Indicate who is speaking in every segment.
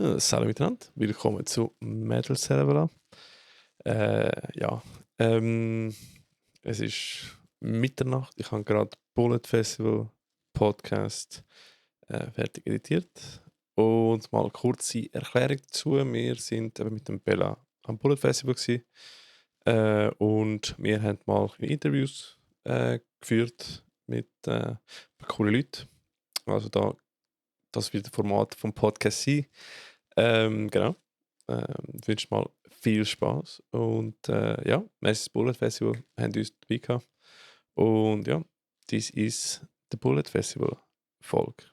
Speaker 1: Hallo miteinander, willkommen zu Metal Cerebral. Ja, es ist Mitternacht. Ich habe gerade Bullet Festival Podcast fertig editiert. Und mal kurze Erklärung dazu. Wir sind eben mit dem Bella am Bullet Festival gewesen, und wir haben mal Interviews geführt mit coolen Leuten. Also das wird das Format vom Podcast sein. Genau. Ich wünsche mal viel Spaß. Und ja, merci Bullet Festival haben uns dabei gehabt. Und ja, dies ist der Bullet Festival Folge.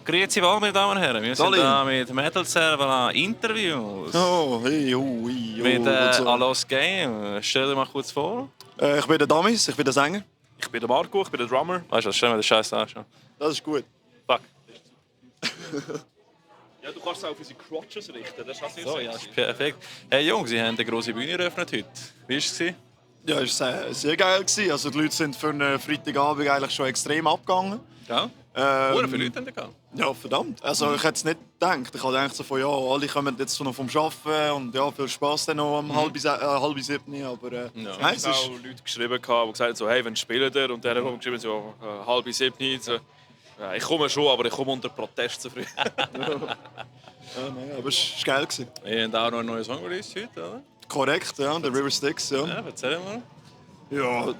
Speaker 2: Grüezi wohl, meine Damen und Herren. Wir sind hier mit Metal Cerebral Interviews.
Speaker 3: Oh, hey,
Speaker 2: Mit Alos Game. Stell dir mal kurz vor.
Speaker 3: Ich bin der Damis, ich bin der Sänger.
Speaker 2: Ich bin der Marco, ich bin der Drummer. Weißt du was, stell mir den Scheiß an.
Speaker 3: Das ist gut.
Speaker 2: Fuck.
Speaker 4: Ja, du kannst es auch auf unsere Crotches richten, das ist
Speaker 2: So, ja, ist perfekt. Hey Jungs, Sie haben eine grosse Bühne eröffnet heute. Wie war es?
Speaker 3: Ja, es war sehr geil gewesen. Also die Leute sind für einen Freitagabend eigentlich schon extrem abgegangen.
Speaker 2: Ja? Viele Leute haben da gehabt.
Speaker 3: Ja, verdammt. Also ich hätte es nicht gedacht. Ich habe gedacht so von, ja, alle kommen jetzt noch vom Arbeiten und ja, viel Spass dann noch um halb sieben. Aber
Speaker 4: Ja.
Speaker 3: nein,
Speaker 4: Es haben auch Leute geschrieben, die gesagt haben, hey, wenn spielt ihr? Und dann haben geschrieben, so, halb sieben. So, ja, ich komme schon, aber ich komme unter Protest zu früh.
Speaker 3: nein, aber es war geil gewesen.
Speaker 2: Ihr habt auch noch einen neuen Song released heute, oder?
Speaker 3: Korrekt, ja, der River Styx, ja.
Speaker 2: Ja, erzähl mal.
Speaker 3: Ja,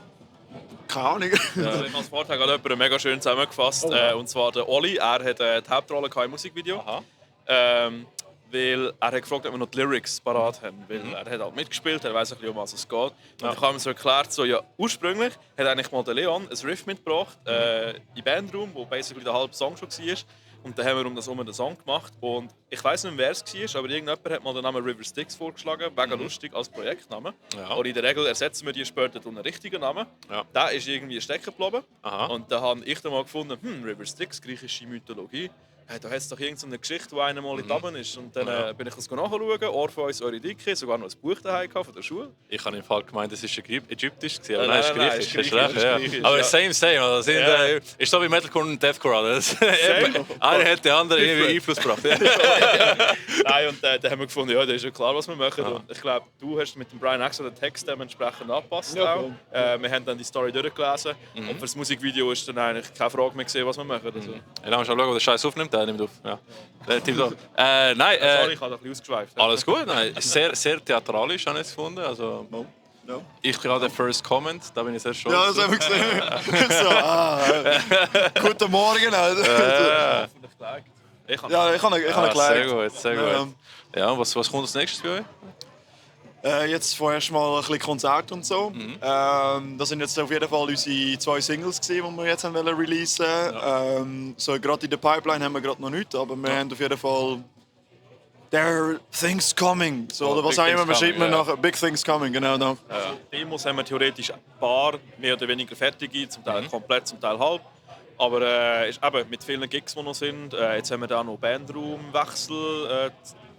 Speaker 3: keine Ahnung.
Speaker 4: Also, ich habe vorher gerade jemanden mega schön zusammengefasst. Und zwar der Oli. Er hat die Hauptrolle im Musikvideo.
Speaker 2: Aha.
Speaker 4: Weil er hat gefragt, ob wir noch die Lyrics parat haben. Weil er hat halt mitgespielt, er weiß ein bisschen, um was es geht. Und ich habe ihm so erklärt, so, ja, ursprünglich hat eigentlich mal der Leon ein Riff mitgebracht in den Bandroom, wo basically der halbe Song schon war. Und dann haben wir um das den Song gemacht. Und ich weiß nicht mehr, wer es war, aber irgendjemand hat mal den Namen River Styx vorgeschlagen, mega lustig als Projektname.
Speaker 2: Ja.
Speaker 4: Und in der Regel ersetzen wir die später durch einen richtigen Namen.
Speaker 2: Ja.
Speaker 4: Der ist irgendwie stecken geblieben.
Speaker 2: Aha.
Speaker 4: Und da habe ich dann mal gefunden, River Styx, griechische Mythologie. Hey, da hat es doch irgendeine Geschichte, die einer mal in Taben ist. Und dann bin ich das nachschauen. Orpheus Eurydice, sogar noch ein Buch daheim von der Schule.
Speaker 2: Ich habe im Fall gemeint, es war ägyptisch, aber
Speaker 4: Nein,
Speaker 2: nein,
Speaker 4: nein,
Speaker 2: es ist
Speaker 4: nein,
Speaker 2: griechisch.
Speaker 4: es ist
Speaker 2: Ja.
Speaker 4: griechisch,
Speaker 2: Aber
Speaker 4: ja.
Speaker 2: same. Also ist so wie Metalcore und Deathcore. Also. Einer hat den anderen irgendwie Einfluss gebracht.
Speaker 4: Nein, und dann haben wir gefunden, ja, das ist ja klar, was wir machen. Und ich glaube, du hast mit dem Brian Axel den Text dementsprechend angepasst.
Speaker 3: Ja,
Speaker 4: auch. Wir haben dann die Story durchgelesen. Und für das Musikvideo ist dann eigentlich keine Frage mehr gesehen, was wir machen. Also.
Speaker 2: Lass mal schauen, ob der Scheiß aufnimmt. Der nimmt auf. Ja. Relativ nein,
Speaker 4: Sorry, ich habe ein bisschen ausgeschweift.
Speaker 2: alles gut. Nein, sehr theatralisch habe ich es gefunden. Also,
Speaker 3: Ja.
Speaker 2: ich gerade den First Comment, da bin ich sehr stolz.
Speaker 3: Ja, das haben wir gesehen. So, guten Morgen. Alter.
Speaker 4: Ich habe
Speaker 3: Ja, ich habe ihn erklärt.
Speaker 2: Sehr gut. Ja, was kommt als nächstes bei euch?
Speaker 3: Jetzt vorerst mal ein bisschen Konzert und so. Das sind jetzt auf jeden Fall unsere 2 Singles gewesen, die wir jetzt haben releasen wollen. So, gerade in der Pipeline haben wir gerade noch nichts, aber wir haben auf jeden Fall «There are things coming». So, oder was
Speaker 2: Big
Speaker 3: auch immer, man
Speaker 2: things
Speaker 3: schreibt
Speaker 2: coming,
Speaker 3: man nachher «Big things coming», genau. No.
Speaker 4: Demos haben wir theoretisch ein paar, mehr oder weniger fertige, zum Teil komplett, zum Teil halb. Aber ist eben mit vielen Gigs, die noch sind. Jetzt haben wir da noch Bandraumwechsel,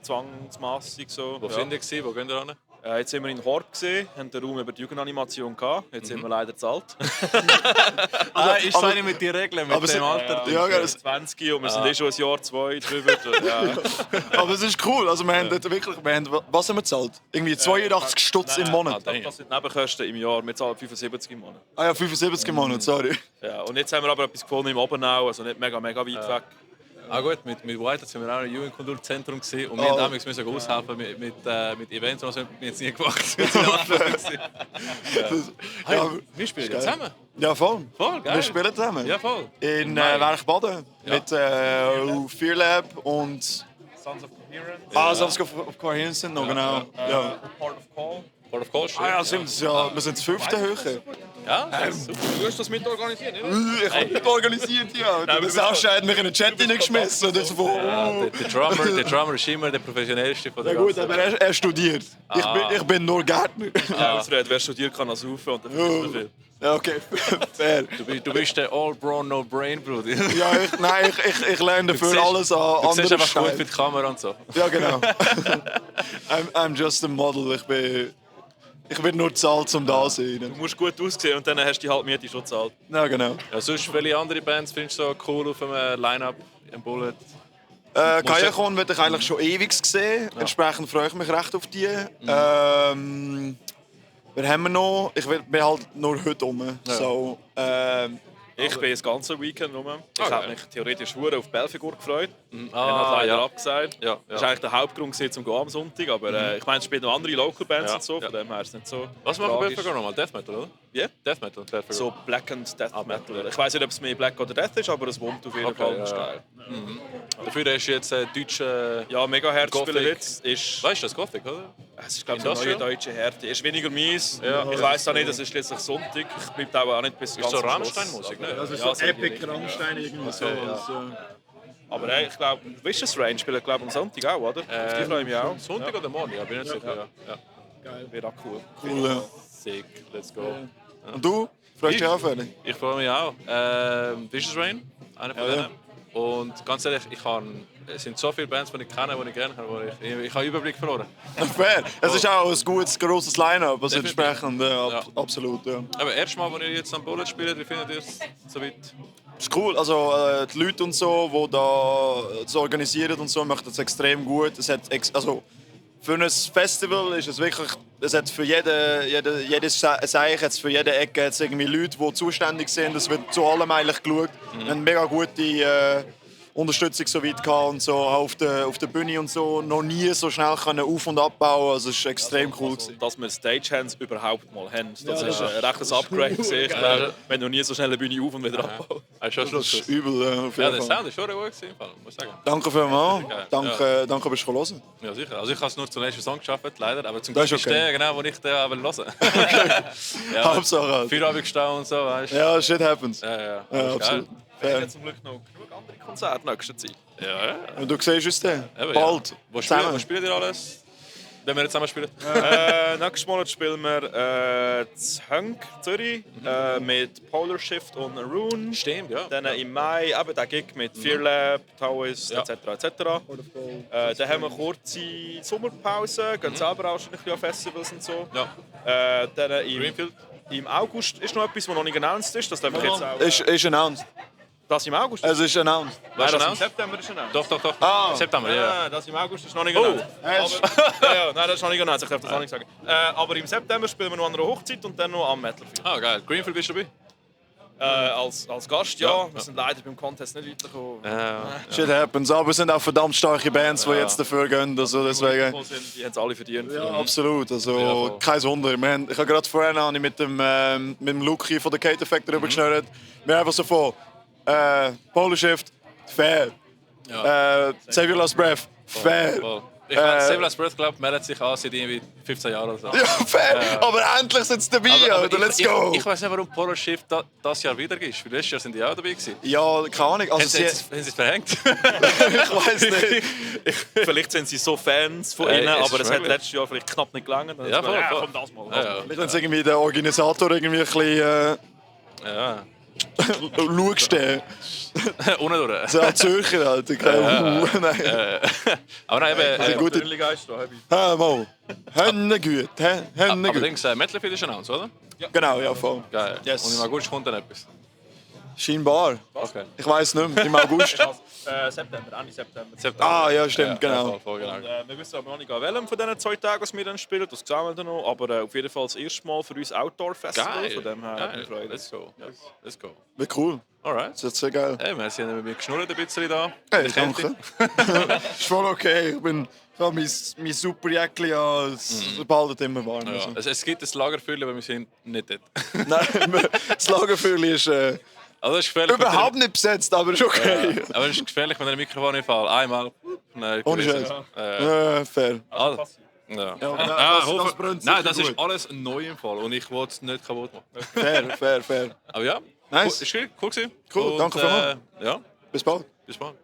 Speaker 4: zwangsmässig so.
Speaker 2: Wo sind ihr gewesen? Wo gehen ihr hin?
Speaker 4: Jetzt sind wir in Horb gesehen, haben den Raum über die Jugendanimation gehabt. Jetzt sind wir leider zu alt.
Speaker 2: Ich stehe mit den Regeln, mit dem Alter.
Speaker 3: Ja,
Speaker 4: Wir sind 20 und wir sind schon ein Jahr, 2 drüber. Ja.
Speaker 3: aber es ist cool, also wir haben dort wirklich, was haben wir gezahlt? Irgendwie 82 Stutz im Monat.
Speaker 4: Das sind Nebenkosten im Jahr. Wir zahlen 75 im Monat.
Speaker 3: Ah ja, 75 im Monat, sorry.
Speaker 4: Ja, und jetzt haben wir aber etwas gefunden im Obenau, also nicht mega weit weg.
Speaker 2: Ah gut, mit White sind wir auch im Jugendkulturzentrum gesehen und wir haben damals müssen aushelfen mit Events, was wir jetzt nie gemacht haben. Hey, wir spielen jetzt zusammen.
Speaker 3: Ja, voll.
Speaker 2: Voll, geil.
Speaker 3: Wir spielen zusammen.
Speaker 2: Ja, voll.
Speaker 3: In Werkbaden mit Fear Lab und
Speaker 4: Sons of Coherence.
Speaker 3: Sons of Coherence sind noch, genau. Ja.
Speaker 4: Port of Call.
Speaker 2: Port of Call.
Speaker 3: Ah ja, stimmt, wir sind das 5. Höhe.
Speaker 2: Ja, das ist super.
Speaker 4: Du hast das mit organisiert, nicht?
Speaker 3: Ich habe nicht organisiert, ja. Der Sascha hat mich in den Chat hineingeschmissen. Und so,
Speaker 2: Der Drummer ist immer der professionellste von der
Speaker 3: ja gut,
Speaker 2: ganzen.
Speaker 3: aber er studiert. Ich bin nur Gärtner.
Speaker 4: Ausrede, wer studiert, kann das saufen und dann verdient man viel.
Speaker 3: Ja, okay, fair.
Speaker 2: Du bist der All-Brawn, No-Brain, Bruder.
Speaker 3: Ja, ich lerne dafür alles an
Speaker 2: Du siehst
Speaker 3: anderen
Speaker 2: einfach gut
Speaker 3: Scheiß.
Speaker 2: für die Kamera und so.
Speaker 3: Ja, genau. I'm just a model. Ich bin Ich werde nur gezahlt, um da zu sein.
Speaker 4: Du musst gut aussehen und dann hast du die halbe Miete schon gezahlt.
Speaker 3: Ja, genau.
Speaker 2: Ja, sonst, welche andere Bands findest du so cool auf einem Line-Up im Bullet?
Speaker 3: Kajakon werde ich eigentlich schon ewig sehen. Ja. Entsprechend freue ich mich recht auf die. Wer haben wir noch? Ich bin halt nur heute rum. Ja. So,
Speaker 4: ich bin das ganze Weekend rum. Ich habe mich theoretisch auf Belfigur gefreut. Ich habe halt leider abgesagt.
Speaker 2: Ja.
Speaker 4: Das war eigentlich der Hauptgrund zum Gehen am Sonntag. Aber ich meine, es spielen noch andere Local Bands und so. Von dem her ist es nicht so.
Speaker 2: Was machen Belfigur nochmal? Death Metal, oder?
Speaker 4: Ja?
Speaker 2: Death Metal.
Speaker 4: So Black and Death Metal. Ich weiß nicht, ob es mehr Black oder Death ist, aber es wohnt auf jeden Fall im Style.
Speaker 2: Dafür hast du jetzt deutsche.
Speaker 4: Ja, mega Herz spielen jetzt.
Speaker 2: Weißt du, das Gothic, oder?
Speaker 4: Es ist, glaube ich, eine neue deutsche Härte. Ist weniger mies. Ja. Ich weiss auch nicht, es ist schließlich Sonntag. Ich bleibe auch nicht bis
Speaker 2: ganz zum Schluss. Ist so Rammstein-Musik, ne?
Speaker 3: Das ist so Epic Rammstein irgendwie so.
Speaker 4: Aber ich glaube, Vicious Range spielt glaube am Sonntag auch, oder? Auf die freue ich mich auch.
Speaker 2: Sonntag oder morgen? Ja, bin nicht sicher. Ja.
Speaker 4: Geil. Wäre auch cool.
Speaker 3: Cool, ja.
Speaker 2: Sick, let's go.
Speaker 3: Ja. Und du? Freust du dich auch, Feli?
Speaker 2: Ich freue mich auch. Vicious Rain, einer von denen. Und ganz ehrlich, es sind so viele Bands, die ich kenne, die ich gerne habe, ich habe Überblick verloren.
Speaker 3: Fair. Es ist auch ein gutes, grosses Line-Up, also entsprechend, absolut. Ja.
Speaker 2: Aber erst mal, als ihr jetzt am Bullet spielt, wie findet ihr es soweit?
Speaker 3: Das ist cool, also die Leute und so, die da das organisieren und so, machen das extrem gut. Es hat für ein Festival ist es wirklich, es hat für jedes Seich, für jede Ecke hat's irgendwie Leute, die zuständig sind. Es wird zu allem eigentlich geschaut. Wir haben mega gute Unterstützung so weit gehabt und so auf der Bühne und so. Noch nie so schnell auf- und abbauen. Also es war extrem cool.
Speaker 4: Dass wir Stagehands überhaupt mal haben, das ist ein rechtes Upgrade gesehen. Wenn du nie so schnell eine Bühne auf und wieder abbauen.
Speaker 3: Das ist übel.
Speaker 2: Ja, der Sound ist schon gut gewesen, muss ich sagen.
Speaker 3: Danke vielmals. Danke, bist du hören.
Speaker 2: Ja, sicher. Also ich habe es nur zum nächsten Song geschafft, leider. Aber zum Glück ist der, genau, den ich hören will. Ja,
Speaker 3: Hauptsache.
Speaker 2: Feierabend gestanden und so, weißt du.
Speaker 3: Ja, shit happens.
Speaker 2: Ja,
Speaker 3: absolut.
Speaker 4: Wir haben zum Glück noch genug andere Konzerte in nächster Zeit.
Speaker 2: Ja.
Speaker 3: Und du siehst uns dann.
Speaker 2: Bald. Wo spielt ihr alles? Wenn wir jetzt zusammen spielen?
Speaker 4: Nächstes Monat spielen wir in Hönk, Zürich, mit Polar Shift und Rune.
Speaker 2: Stimmt, ja.
Speaker 4: Dann im Mai eben der Gig mit Fear Lab, Taoist etc. Dann haben wir eine kurze Sommerpause, gehen selber auch schon an Festivals und so.
Speaker 2: Ja.
Speaker 4: Dann im August ist noch etwas, das noch nicht announced ist. Das darf ich jetzt auch.
Speaker 3: Ist announced.
Speaker 4: Das im August?
Speaker 3: Es ist announced.
Speaker 4: Nein, das im September ist announced.
Speaker 2: Doch.
Speaker 3: Ah.
Speaker 2: September, ja.
Speaker 4: Das im August ist noch nicht announced. Nein, das ist noch nicht announced, ich darf das auch nicht sagen. Aber im September spielen wir noch an einer Hochzeit und dann noch am Metal Field.
Speaker 2: Ah, geil. Greenfield bist du dabei?
Speaker 4: Als Gast, ja. Wir sind leider beim Contest nicht weitergekommen.
Speaker 3: Shit happens. Aber es sind auch verdammt starke Bands, die jetzt dafür gehen. Also deswegen.
Speaker 4: Die haben es alle verdient.
Speaker 3: Ja, absolut. Also, kein Wunder. Ich habe gerade vorhin mit dem Luke von der Kate Effect darüber geschnurrt. Wir haben einfach so von Polar Shift, fair. Save Your Last Breath, fair.
Speaker 2: Ich meine, Save Last Breath, glaube ich, meldet sich an seit irgendwie 15 Jahren oder so.
Speaker 3: Ja, fair. Aber endlich sind sie dabei, Alter. Let's go.
Speaker 2: Ich weiß nicht, warum Polar Shift das Jahr wieder ist. Letztes Jahr sind die auch dabei gewesen.
Speaker 3: Ja, keine Ahnung. Also
Speaker 2: haben sie es verhängt?
Speaker 3: Ich weiß nicht.
Speaker 4: Vielleicht sind sie so Fans von ihnen, aber es hat letztes Jahr vielleicht knapp nicht gelangt.
Speaker 2: Ja, voll.
Speaker 4: Komm, das mal.
Speaker 3: Vielleicht haben sie irgendwie den Organisator irgendwie ein bisschen schaust du.
Speaker 2: Ohne durch.
Speaker 3: So ein Zürcher, Alter. Nein.
Speaker 2: Aber nein, eben...
Speaker 3: Gute... mal. Hände gut.
Speaker 2: Aber denkst du, Metal Field ist announced, oder?
Speaker 3: Ja. Genau, ja, voll.
Speaker 2: Geil.
Speaker 3: Yes.
Speaker 2: Und im August kommt dann etwas?
Speaker 3: Scheinbar.
Speaker 2: Okay.
Speaker 3: Ich weiß nicht mehr. Im August.
Speaker 4: September, Ende September.
Speaker 3: Ah, ja, stimmt, genau.
Speaker 2: Voll, genau.
Speaker 4: Wir wissen aber noch nicht, welchem von diesen 2 Tagen wir dann spielen. Das sehen wir dann noch. Aber auf jeden Fall das erste Mal für uns Outdoor-Festival.
Speaker 2: Geil.
Speaker 4: Von dem her
Speaker 2: Geil. Let's go. Let's go.
Speaker 3: Wie cool.
Speaker 2: Alright.
Speaker 3: Das ist sehr geil.
Speaker 2: Hey, wir sind mit mir geschnurrt ein bisschen da.
Speaker 3: Hey, danke. Ist voll okay. Ich habe mein super Jäckchen an. Es behaltet immer warm.
Speaker 2: Ja.
Speaker 3: Also.
Speaker 2: Es gibt ein Lagerfeuer, aber wir sind nicht dort.
Speaker 3: Nein, das Lagerfeuer ist
Speaker 2: Also ist gefährlich,
Speaker 3: überhaupt nicht besetzt, aber ist okay.
Speaker 2: Aber es ist gefährlich, wenn der Mikrofon nicht fällt. Einmal. Nein,
Speaker 3: ohne Scheiß. Fair.
Speaker 2: Also, ja.
Speaker 3: Das brennt
Speaker 2: nein, das
Speaker 3: gut.
Speaker 2: ist alles neu im Fall und ich wollte es nicht kaputt
Speaker 3: Fair,
Speaker 2: machen.
Speaker 3: fair.
Speaker 2: Aber ja,
Speaker 3: Nice.
Speaker 2: Ist cool gewesen.
Speaker 3: Cool,
Speaker 2: und,
Speaker 3: danke vielmals.
Speaker 2: Ja,
Speaker 3: Bis bald.
Speaker 2: bis bald.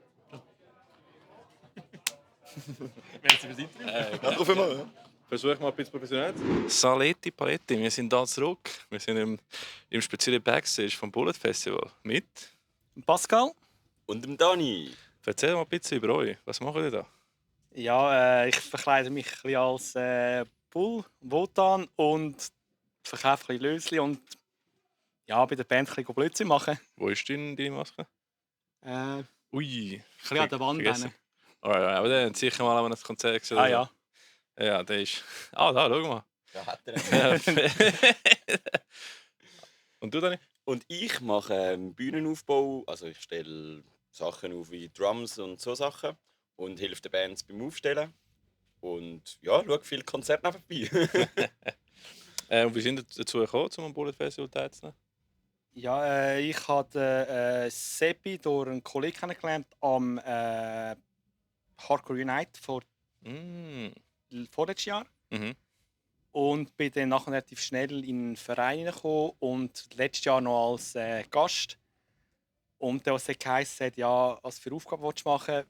Speaker 3: Danke vielmals. Ja.
Speaker 2: Versuch mal ein bisschen professionell. Saletti Paletti, wir sind da zurück. Wir sind im speziellen Backstage vom Bullet Festival mit
Speaker 5: Pascal.
Speaker 6: Und dem Dani.
Speaker 2: Erzähl mal ein bisschen über euch. Was macht ihr da?
Speaker 5: Ja, ich verkleide mich ein bisschen als Bull, Wotan und verkaufe ein bisschen Lösli und ja, bei der Band ein bisschen Blödsinn machen.
Speaker 2: Wo ist deine Maske?
Speaker 5: Ein
Speaker 2: Ui.
Speaker 5: bisschen an der Wand.
Speaker 2: Vergessen. Aber der hat sicher mal an einem Konzert gesehen.
Speaker 5: Ah
Speaker 2: oder
Speaker 5: ja.
Speaker 2: so. Ja, der ist... Ah, da, schau mal.
Speaker 6: Da hat er ihn.
Speaker 2: Und du, Dani?
Speaker 6: Und ich mache Bühnenaufbau, also ich stelle Sachen auf wie Drums und so Sachen und helfe den Bands beim Aufstellen. Und ja, schaue viele Konzerte nebenbei.
Speaker 2: Und wie sind ihr dazu gekommen, um am Bullet Festival teilzunehmen?
Speaker 5: Ja, ich habe Seppi durch einen Kollegen kennengelernt am Hardcore Unite vorletztes Jahr.
Speaker 2: Mhm.
Speaker 5: Und bin dann nachher relativ schnell in den Verein gekommen und letztes Jahr noch als Gast. Und der, was er geheißen hat, ja, was für Aufgaben willst du machen,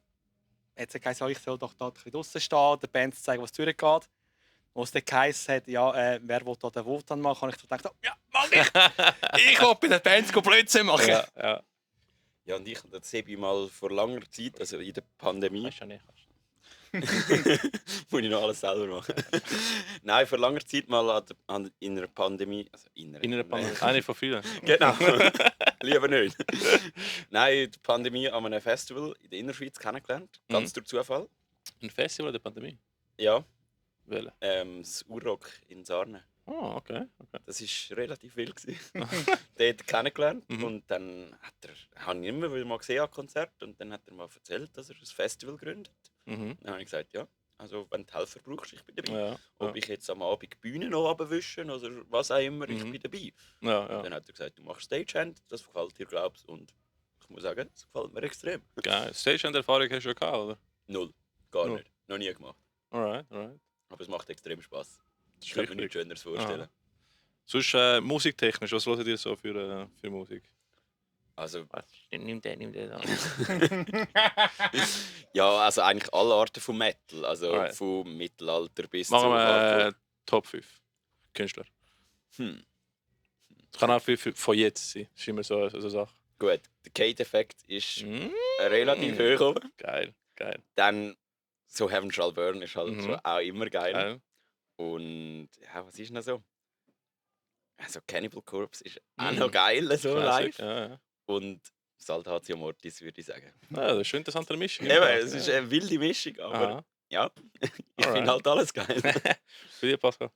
Speaker 5: hat er gesagt, ja, ich soll doch da draußen stehen, der Band zeigen, was durchgeht. Und was der geheißen hat, ja, wer will da den Wotan machen, habe ich gedacht, ja, mach ich! Ich will bei den Bands Blödsinn machen.
Speaker 2: Ja, ja.
Speaker 6: Ja, und ich habe das Sebi mal vor langer Zeit, also in der Pandemie,
Speaker 2: Weißt du nicht.
Speaker 6: muss ich noch alles selber machen. Nein, vor langer Zeit mal in einer Pandemie. Also
Speaker 2: In einer Pandemie. Eine von vielen.
Speaker 6: Genau. Lieber nicht. Nein, in der Pandemie an einem Festival in der Innerschweiz kennengelernt. Ganz durch Zufall.
Speaker 2: Ein Festival der Pandemie?
Speaker 6: Ja,
Speaker 2: Welche?
Speaker 6: das Urrock in Sarne.
Speaker 2: Oh, okay.
Speaker 6: Das war relativ wild. Dort kennengelernt.
Speaker 2: Mhm.
Speaker 6: Und dann habe ich immer wieder mal gesehen an Konzert. Und dann hat er mal erzählt, dass er ein Festival gründet.
Speaker 2: Mhm.
Speaker 6: Dann habe ich gesagt, ja, also wenn du Helfer brauchst, ich bin dabei.
Speaker 2: Ja,
Speaker 6: Ob ich jetzt am Abend die Bühne noch abwischen oder was auch immer, ich
Speaker 2: Mhm.
Speaker 6: bin dabei.
Speaker 2: ja.
Speaker 6: Dann hat er gesagt, du machst Stagehand, das gefällt dir, glaubst du. Und ich muss sagen, das gefällt mir extrem.
Speaker 2: Geil. Stagehand-Erfahrung hast du schon gehabt, oder?
Speaker 6: Null, gar
Speaker 2: Null.
Speaker 6: nicht. Noch nie gemacht.
Speaker 2: Alright.
Speaker 6: Aber es macht extrem Spaß.
Speaker 2: Das
Speaker 6: Ich
Speaker 2: ist
Speaker 6: kann mir
Speaker 2: wichtig.
Speaker 6: nichts Schöneres vorstellen.
Speaker 2: Sonst musiktechnisch, was hört ihr so für Musik?
Speaker 6: Also,
Speaker 2: Nimm den an.
Speaker 6: ja, also eigentlich alle Arten von Metal. Also
Speaker 2: Alright.
Speaker 6: vom Mittelalter bis
Speaker 2: Machen
Speaker 6: zu
Speaker 2: wir
Speaker 6: Hardcore.
Speaker 2: Top 5 Künstler.
Speaker 6: Hm.
Speaker 2: Das kann auch von jetzt sein. Das ist immer so eine Sache.
Speaker 6: Gut, der Kate-Effekt ist
Speaker 2: Mm.
Speaker 6: relativ hoch oben.
Speaker 2: Geil.
Speaker 6: Dann so Heaven Shall Burn ist halt
Speaker 2: Mhm.
Speaker 6: schon auch immer geil.
Speaker 2: Geil.
Speaker 6: Und ja, was ist noch so? Also Cannibal Corpse ist auch
Speaker 2: Mhm.
Speaker 6: noch geil, so
Speaker 2: Classic,
Speaker 6: live.
Speaker 2: ja.
Speaker 6: Und Saltatio Mortis, würde ich sagen.
Speaker 2: Ja, das ist eine interessante Mischung.
Speaker 6: Eben, es ist eine wilde Mischung, aber
Speaker 2: Aha.
Speaker 6: ja, ich
Speaker 2: Alright.
Speaker 6: finde halt alles geil.
Speaker 2: Für dich, Pascal?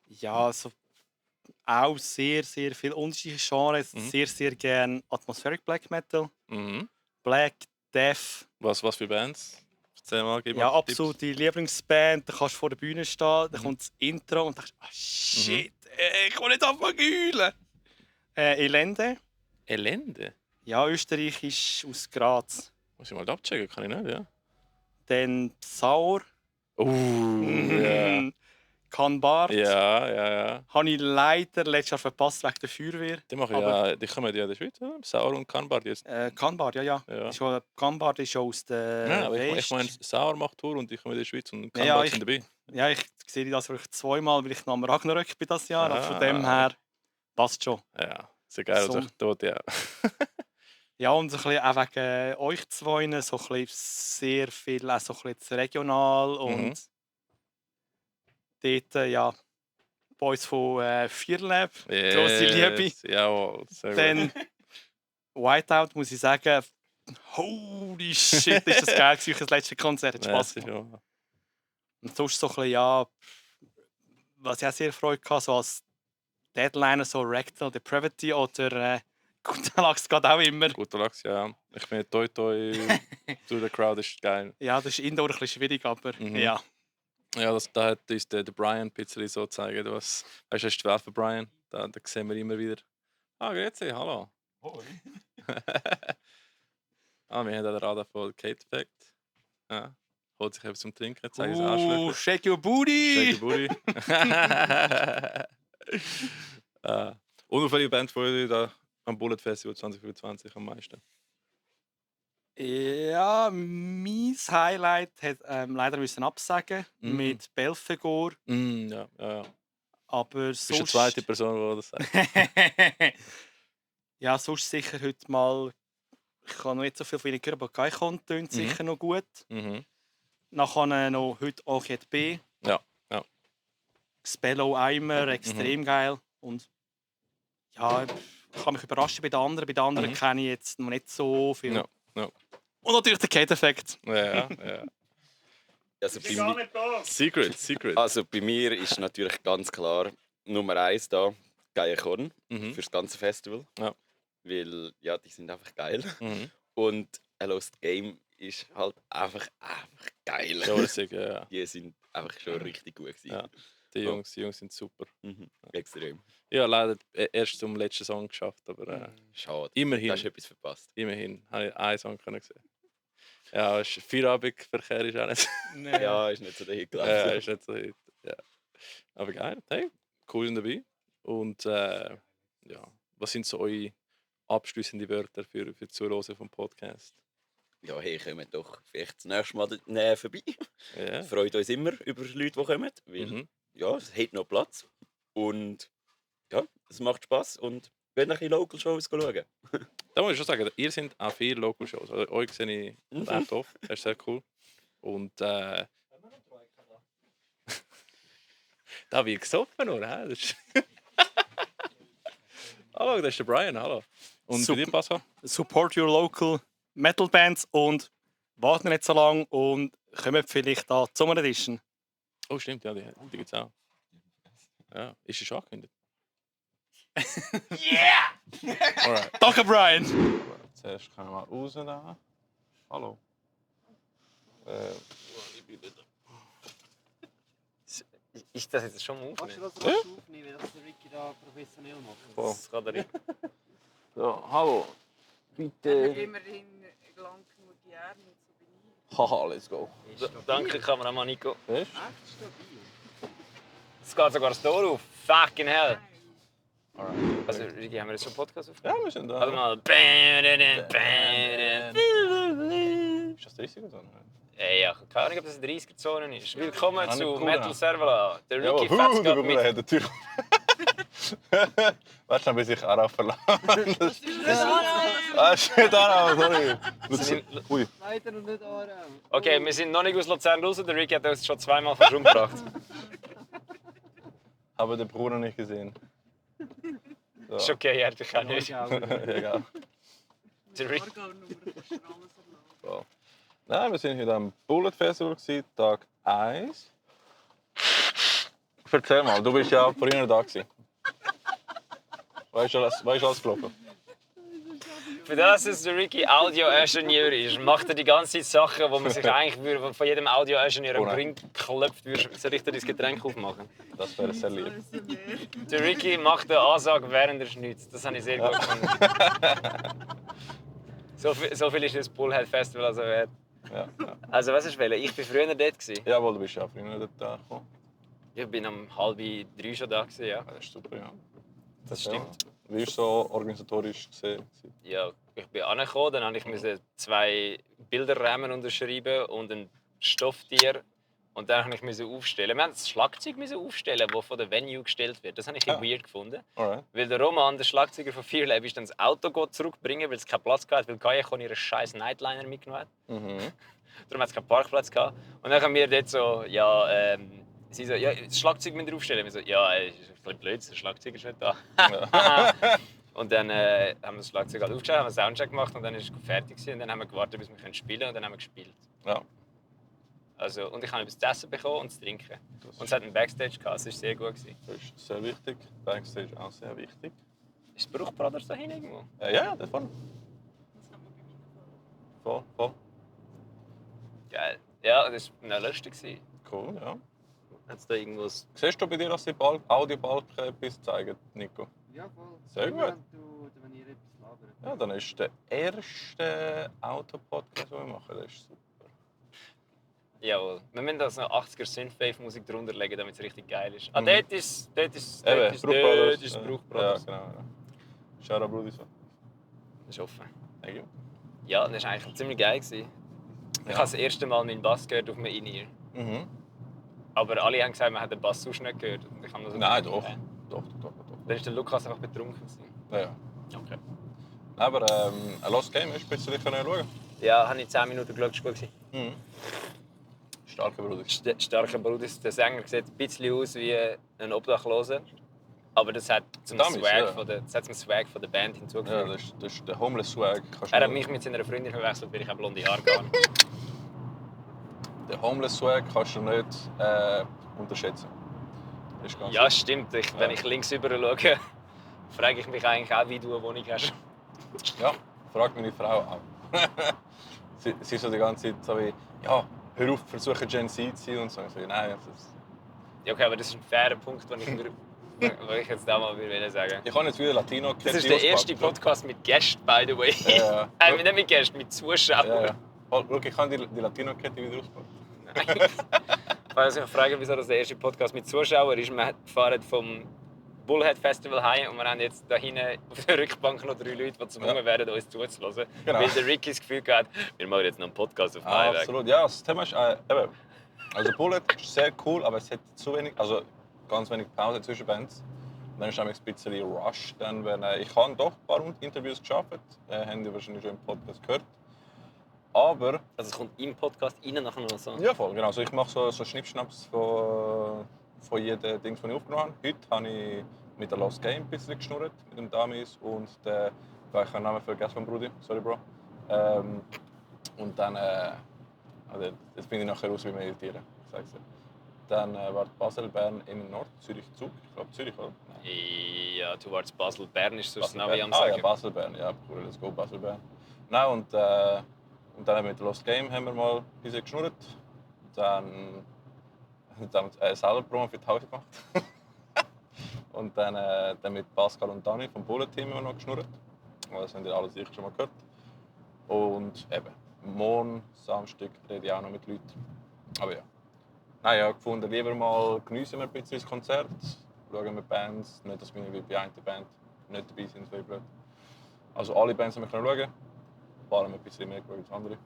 Speaker 5: Ja, also auch sehr, sehr viele unterschiedliche Genres.
Speaker 2: Mhm.
Speaker 5: Sehr, sehr gerne Atmospheric Black Metal,
Speaker 2: Mhm.
Speaker 5: Black, Death.
Speaker 2: Was für Bands? Erzähl mal, gib
Speaker 5: Ja,
Speaker 2: mal
Speaker 5: absolut die Lieblingsband. Da kannst du vor der Bühne stehen, dann
Speaker 2: Mhm.
Speaker 5: kommt das Intro und denkst, shit, ich will nicht anfangen zu heulen. Elende.
Speaker 2: Tipps. Elende?
Speaker 5: Ja, Österreich ist aus Graz.
Speaker 2: Muss ich mal abchecken, kann ich nicht, ja.
Speaker 5: Dann Sauer.
Speaker 2: Ja.
Speaker 5: Kanbart.
Speaker 2: Ja.
Speaker 5: Habe ich leider letztes Jahr verpasst wegen der Feuerwehr.
Speaker 2: Die machen
Speaker 5: Aber-
Speaker 2: ja, die kommen ja in der Schweiz, oder? Sauer und Kanbart jetzt.
Speaker 5: Kanbart, ja.
Speaker 2: Ja.
Speaker 5: Kanbart ist schon aus der
Speaker 2: Ja, aber ich
Speaker 5: West.
Speaker 2: meine, Sauer macht Tour und ich komme in der Schweiz und Kanbart
Speaker 5: Ja,
Speaker 2: sind dabei.
Speaker 5: Ja, ich sehe das wirklich zweimal, weil ich noch am Ragnarök bin das Jahr. Aber von
Speaker 2: Ah.
Speaker 5: dem her passt schon.
Speaker 2: Ja, sehr geil.
Speaker 5: So.
Speaker 2: Also ich dort, ja.
Speaker 5: Ja, und so ein bisschen auch wegen euch zwei, so ein bisschen sehr viel, auch so ein bisschen regional und dort, ja, Boys von Fearlab, grosse Liebe.
Speaker 2: Yes, jawohl, sehr gut.
Speaker 5: Dann Whiteout, muss ich sagen, holy shit, ist das geil gewesen, das letzte Konzert, hat
Speaker 2: Ja,
Speaker 5: Spaß
Speaker 2: das ist
Speaker 5: gemacht.
Speaker 2: ja-
Speaker 5: Und sonst so ein bisschen, ja, was ich auch sehr Freude hatte, so als Deadliner, so Rectal Depravity oder Guter Lachs geht auch immer.
Speaker 2: Guter Lachs, ja. Ich bin toi toi durch die Crowd, ist geil.
Speaker 5: Ja, das ist Indoor ein bisschen schwierig, aber
Speaker 2: Mhm.
Speaker 5: ja.
Speaker 2: Ja, da hat uns der Brian ein bisschen so gezeigt, was. Weißt du, hast du die Welt von Brian? Da sehen wir immer wieder. Ah, grüezi, hallo. Wir haben den Radar von Kate Effect. Ja. Holt sich etwas zum Trinken, zeigt uns Arschlöcher.
Speaker 5: Shake your booty!
Speaker 2: Shake your booty. Und auf welche Band freut ihr da am Bullet Festival 2025 am meisten?
Speaker 5: Ja, mein Highlight hat leider müssen absagen
Speaker 2: Mhm.
Speaker 5: mit Belfegor,
Speaker 2: Ja.
Speaker 5: aber
Speaker 2: Du bist die
Speaker 5: sonst...
Speaker 2: zweite Person, die das sagt.
Speaker 5: Ja, sonst sicher heute mal... Ich kann noch nicht so viel von ihnen hören, aber Gaikon tönt sicher noch gut.
Speaker 2: Mhm.
Speaker 5: Nachher noch heute Orchid B.
Speaker 2: Ja.
Speaker 5: Spello-Eimer, extrem geil. Und ja, ich kann mich überraschen bei den anderen. Bei den anderen kenne ich jetzt noch nicht so viel.
Speaker 1: Ja, ja.
Speaker 5: Und natürlich der Kate-Effekt.
Speaker 1: Ja.
Speaker 6: Also
Speaker 2: Secret.
Speaker 6: Also bei mir ist natürlich ganz klar Nummer 1 da, Geierkorn für das ganze Festival.
Speaker 1: Ja.
Speaker 6: Weil ja, die sind einfach geil.
Speaker 1: Mhm.
Speaker 6: Und A Lost Game ist halt einfach geil.
Speaker 1: Ja.
Speaker 6: Die sind einfach schon richtig gut gewesen.
Speaker 1: Ja. Die Jungs sind super.
Speaker 6: Extrem.
Speaker 1: Ja, leider erst zum letzten Song geschafft, aber
Speaker 6: Schade.
Speaker 1: immerhin.
Speaker 6: Du hast etwas verpasst.
Speaker 1: Immerhin habe ich einen Song sehen. Ja, Feierabendverkehr ist auch nicht.
Speaker 5: Nee.
Speaker 6: Ja, ist nicht so der Hit gelaufen.
Speaker 1: Ja, ist nicht so hit. Ja. Aber geil, hey, cool dabei. Und ja, was sind so eure abschließenden Wörter für die Zuhörer vom Podcast?
Speaker 6: Ja, hey, kommt doch vielleicht das nächste Mal vorbei.
Speaker 1: Ja.
Speaker 6: Freut uns immer über Leute, die kommen. Weil ja, es hat noch Platz. Und ja, es macht Spass. Und wir ein bisschen Local Shows schauen.
Speaker 1: Da muss ich schon sagen, ihr seid auch viele Local Shows. Also, euch sehe ich recht oft. Das ist sehr cool. Und da wird gesoffen, nur. Das ist hallo, das ist der Brian. Hallo. Und
Speaker 5: Super.
Speaker 1: bei dir, Pascal?
Speaker 5: Support your local Metal Bands und warten nicht so lange und kommt vielleicht da zur Sommer Edition.
Speaker 1: Oh, stimmt, ja, die gibt es auch. Ja, ist sie schon angekündigt? Alright.
Speaker 5: Danke, Brian!
Speaker 1: Zuerst können wir mal raus da. Hallo.
Speaker 7: Ist das jetzt schon mal aufnehmen?
Speaker 8: Kannst du das aufnehmen, dass der Ricky da professionell macht?
Speaker 7: Das kann er nicht.
Speaker 1: So, hallo. Bitte.
Speaker 9: Immerhin lang genug Jahre, nicht so bin ich.
Speaker 1: Haha, let's go.
Speaker 7: Danke, Kameramann Nico.
Speaker 1: Weißt
Speaker 9: Echt stabil.
Speaker 7: Es geht sogar das Tor auf. Fucking hell.
Speaker 1: Alright.
Speaker 7: Also, Ricky, haben wir jetzt schon einen Podcast
Speaker 1: Ja,
Speaker 7: aufgenommen?
Speaker 1: wir sind da.
Speaker 7: Warte mal.
Speaker 1: Ist das 30 oder so?
Speaker 7: Ey, ja, keine Ahnung, ob das eine 30er-Zone ist. Willkommen
Speaker 1: nicht
Speaker 7: zu
Speaker 1: cool,
Speaker 7: Metal
Speaker 1: ja.
Speaker 7: Servala. Der
Speaker 1: Ja,
Speaker 7: Ricky fetzt gerade mit.
Speaker 1: der Tür. Warte schon, bis ich Ara verlasse. Ah, shit, Ara, sorry. Ui.
Speaker 8: Weiter und nicht Aram.
Speaker 7: Okay, wir sind noch nicht aus Luzern raus. Der Ricky hat uns schon zweimal fast umgebracht.
Speaker 1: Habe den Bruder nicht gesehen. So.
Speaker 7: Ist okay, er hat dich auch nicht.
Speaker 1: Egal.
Speaker 7: Der Ricky.
Speaker 1: So. Nein, wir sind heute am Bullet Festival, Tag 1. Erzähl mal, du bist ja vorhin da gewesen. Weißt du alles gelaufen?
Speaker 7: Für das, dass der Ricky Audio-Ingenieur ist, macht er die ganze Zeit Sachen, wo man sich eigentlich von jedem Audio-Ingenieur am Ring klopft, soll ich dir das Getränk aufmachen?
Speaker 1: Das wäre sehr lieb.
Speaker 7: Der Ricky macht eine Ansage, während er schnitzt. Das habe ich sehr gut gefunden. So viel ist das Bullhead Festival also wert.
Speaker 1: Ja.
Speaker 7: Also was ich will, ich war früher dort.
Speaker 1: Jawohl, du bist ja früher dort gekommen.
Speaker 7: Ich bin um 2:30 schon da. Ja.
Speaker 1: Das ist super, ja.
Speaker 7: Das stimmt.
Speaker 1: Wie ist so organisatorisch gesehen?
Speaker 7: Ja, ich bin angekommen, dann musste ich 2 Bilderrahmen unterschreiben und ein Stofftier. Und dann musste ich aufstellen. Wir mussten das Schlagzeug aufstellen, das von der Venue gestellt wird. Das habe ich weird gefunden.
Speaker 1: Alright.
Speaker 7: Weil der Roman, der Schlagzeuger von Fear Lab, ist dann das Auto zurückbringen, weil es keinen Platz hatte, weil Gaia ihre scheiß Nightliner mitgenommen hat. Darum hat es keinen Parkplatz gehabt. Und dann haben wir dort so, sie so, ja, das Schlagzeug müsst ihr aufstellen. Wir so, ja, ist ein bisschen blöd, der Schlagzeuger ist nicht da. Und dann haben wir das Schlagzeug halt aufgestellt, haben einen Soundcheck gemacht und dann war es fertig. Und dann haben wir gewartet, bis wir spielen können und dann haben wir gespielt.
Speaker 1: Ja.
Speaker 7: Also, und ich habe etwas zu essen bekommen und zu trinken. Und es hat einen Backstage gehabt, das war sehr gut.
Speaker 1: Das ist sehr wichtig. Backstage auch sehr wichtig.
Speaker 7: Ist Bruch Brothers da hinten irgendwo?
Speaker 1: Ja, da vorne. Voll.
Speaker 7: Geil. Ja, das war lustig.
Speaker 1: Cool, ja.
Speaker 7: Hat es da irgendwas?
Speaker 1: Siehst du bei dir, dass die Audiobalken etwas zeigen, Nico?
Speaker 8: Ja, voll.
Speaker 1: Sehr gut.
Speaker 8: Wenn ihr etwas labert.
Speaker 1: Ja, dann ist der erste Autopodcast, den wir machen. Das ist super.
Speaker 7: Jawohl. Wir müssen also noch 80er Synthwave-Musik drunter legen, damit es richtig geil ist. Ah,
Speaker 1: Mhm.
Speaker 7: dort ist Bruch Brothers.
Speaker 1: Ja, genau. Shara Brudis.
Speaker 7: Das ist offen.
Speaker 1: Thank you.
Speaker 7: Ja, das war eigentlich ziemlich geil. Ich habe das erste Mal meinen Bass gehört auf einem In-Ear. Aber alle haben gesagt, man hat den Bass sonst nicht gehört. Und ich habe nur so
Speaker 1: Nein,
Speaker 7: gedacht,
Speaker 1: doch.
Speaker 7: Dann ist der Lukas einfach betrunken.
Speaker 1: Ja.
Speaker 7: Okay.
Speaker 1: Aber ein Lost Game, hast du ein bisschen schauen?
Speaker 7: Ja, habe ich 10 Minuten geschaut.
Speaker 1: Mhm.
Speaker 2: Starker Bruder.
Speaker 7: Starker Bruder. Der Sänger sieht ein bisschen aus wie ein Obdachloser. Aber das hat zum
Speaker 2: Damals,
Speaker 7: Swag von der Band hinzugefügt.
Speaker 2: Ja, das ist der Homeless Swag.
Speaker 7: Er hat mich mit seiner Freundin verwechselt, weil ich auch blonde Haare habe.
Speaker 2: Den Homeless Swag kannst du nicht unterschätzen. Das ist ganz
Speaker 7: Ja, stimmt. Wenn ich links rüber schaue, frage ich mich eigentlich auch, wie du eine Wohnung hast.
Speaker 2: Ja, fragt meine Frau auch. sie ist so die ganze Zeit so wie, ja, hör auf, versuche Gen Z zu sein und so. Ich sage, nein,
Speaker 7: Ja, okay, aber das ist ein fairer Punkt, den ich jetzt da mal sagen.
Speaker 2: ich habe jetzt wieder Latino
Speaker 7: Das ist der erste Podcast mit Gästen, by the way.
Speaker 2: Ja.
Speaker 7: Nicht mit Gästen, mit Zuschauern.
Speaker 2: Ja. Oh, schau, ich habe die Latino-Kette wieder ausgepackt.
Speaker 7: Ich wollte mich fragen, wieso das der erste Podcast mit Zuschauern ist. Wir fahren vom Bullhead Festival heim und wir haben jetzt da hinten auf der Rückbank noch 3 Leute, die gezwungen werden, uns zuzuhören.
Speaker 2: Genau.
Speaker 7: Weil der Ricky das Gefühl hat, wir machen jetzt noch einen Podcast auf dem Heimweg.
Speaker 2: Absolut, ja, das Thema ist eben. Also Bullet ist sehr cool, aber es hat zu wenig, also ganz wenig Pause zwischen Bands. Dann ist es ein bisschen Rush. Dann, ich habe doch ein paar Interviews geschafft, haben die wahrscheinlich schon im Podcast gehört. Aber...
Speaker 7: Also es kommt im Podcast rein nachher noch so?
Speaker 2: Ja, voll, genau. Also ich mache so Schnippschnaps von jedem Ding, das ich aufgenommen habe. Heute habe ich mit der Lost Game ein bisschen geschnurrt, mit dem Damis und der... Ich habe den Namen vergessen von Brudi, sorry Bro. Und dann... Also jetzt bin ich nachher raus, wie wir meditieren. Ich sag's dir. Dann war Basel, Bern, in Nord, Zürich, Zug. Ich glaube Zürich, oder? Nein.
Speaker 7: Ja, towards Basel. Bern ist sonst
Speaker 2: Basel,
Speaker 7: Navi am Sagen.
Speaker 2: Ja, Basel, Bern. Ja, cool, let's go, Basel, Bern. Nein, und dann mit Lost Game haben wir mal ein bisschen geschnurrt. Dann selber Promo für die Hause gemacht. Und dann mit Pascal und Dani vom Bullet-Team haben wir noch geschnurrt. Das haben die alle sicher schon mal gehört. Und eben, morgen, Samstag, rede ich auch noch mit Leuten. Aber ja. Nein, ich habe gefunden, lieber mal geniessen wir ein bisschen das Konzert. Schauen wir Bands, nicht, dass wir wie bei einer Band nicht dabei sind, so blöd. Also alle Bands haben wir schauen können. Ein paar haben wir ein bisschen mehr geschaut als andere.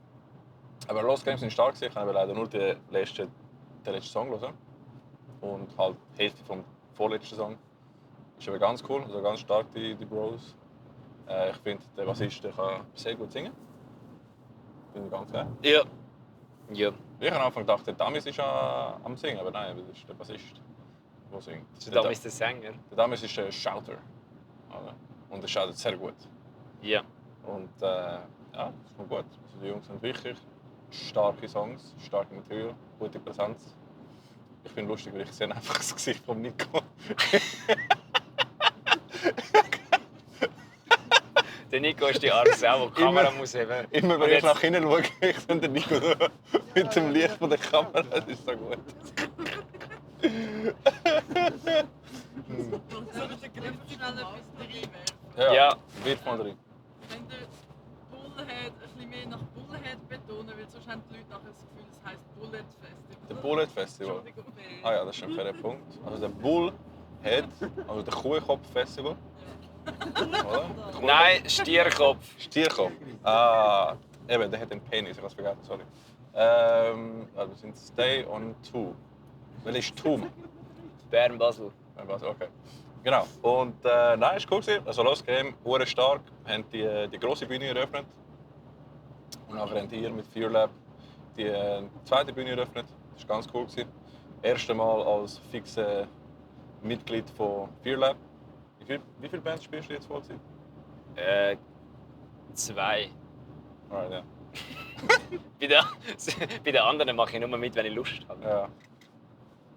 Speaker 2: Aber Lost Games sind stark, ich habe leider nur den letzten Song hören. Und halt die Hälfte vom vorletzten Song. Ist aber ganz cool, also ganz stark die Bros. Ich finde, der Bassist kann sehr gut singen. Finde ich ganz geil.
Speaker 7: Ja. Ja.
Speaker 2: Ich habe am Anfang gedacht, der Damis ist am Singen, aber nein, das ist der Bassist, der singt.
Speaker 7: Der Damis ist der Sänger?
Speaker 2: Der Damis ist der Shouter. Und er shoutet sehr gut.
Speaker 7: Ja.
Speaker 2: Und ja, das kommt gut. Also die Jungs sind wichtig. Starke Songs, starke Material, gute Präsenz. Ich finde lustig, weil ich sehe einfach das Gesicht von Nico.
Speaker 7: Der Nico ist die arme Sau, die die Kamera muss haben.
Speaker 2: Immer wenn ich nach hinten schaue, ich sehe den Nico mit dem Licht von der Kamera. Das ist so gut.
Speaker 9: Soll ich schnell etwas reinwerfen?
Speaker 7: Ja.
Speaker 2: Wirf mal rein.
Speaker 9: Wenn der Bullhead ein bisschen mehr nach Bullhead betonen, weil sonst haben die Leute nachher das Gefühl, es heisst Bullet Festival.
Speaker 2: Der Bullet Festival.
Speaker 9: Entschuldigung.
Speaker 2: Ah ja, das ist ein fairer Punkt. Also der Bullhead, also der Kuhkopf Festival. Oder?
Speaker 7: Nein, Stierkopf.
Speaker 2: Stierkopf. Ah, eben, der hat einen Penis, ich habe es vergessen, sorry. Wir sind Stay on 2. Welches ist Tum?
Speaker 7: Bern, Basel.
Speaker 2: Okay. Genau. Und nein, es war cool. Also Lost Game, sehr stark. Wir haben die grosse Bühne eröffnet. Und nachher haben hier mit Fear Lab die zweite Bühne eröffnet. Das war ganz cool. Erste Mal als fixes Mitglied von Fear Lab. Wie viele Bands spielst du jetzt Vollzeit?
Speaker 7: 2.
Speaker 2: Alright, ja.
Speaker 7: Bei den anderen mache ich nur mit, wenn ich Lust habe.
Speaker 2: Ja.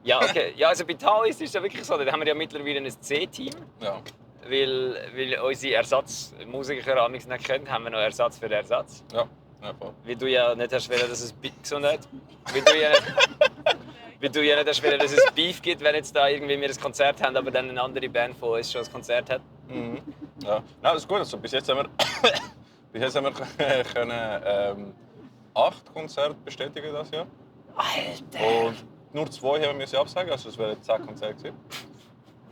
Speaker 7: Ja, okay. Ja, also bei Taoist ist es ja wirklich so. Da haben wir ja mittlerweile ein C-Team.
Speaker 2: Ja.
Speaker 7: Weil unsere Ersatzmusiker amigs nicht können, haben wir noch Ersatz für Ersatz.
Speaker 2: Ja, voll.
Speaker 7: Weil du ja nicht hast wollen, dass es Gesundheit. Weil du ja nicht hast wollen, dass es Beef gibt, wenn jetzt da irgendwie wir ein Konzert haben, aber dann eine andere Band von uns schon ein Konzert hat.
Speaker 2: Mhm. Ja. Nein, das ist gut. Also, bis jetzt haben wir können, 8 Konzerte bestätigen das Jahr.
Speaker 7: Alter!
Speaker 2: Und nur 2 haben wir absagen, also es wären 10 Konzerte gewesen.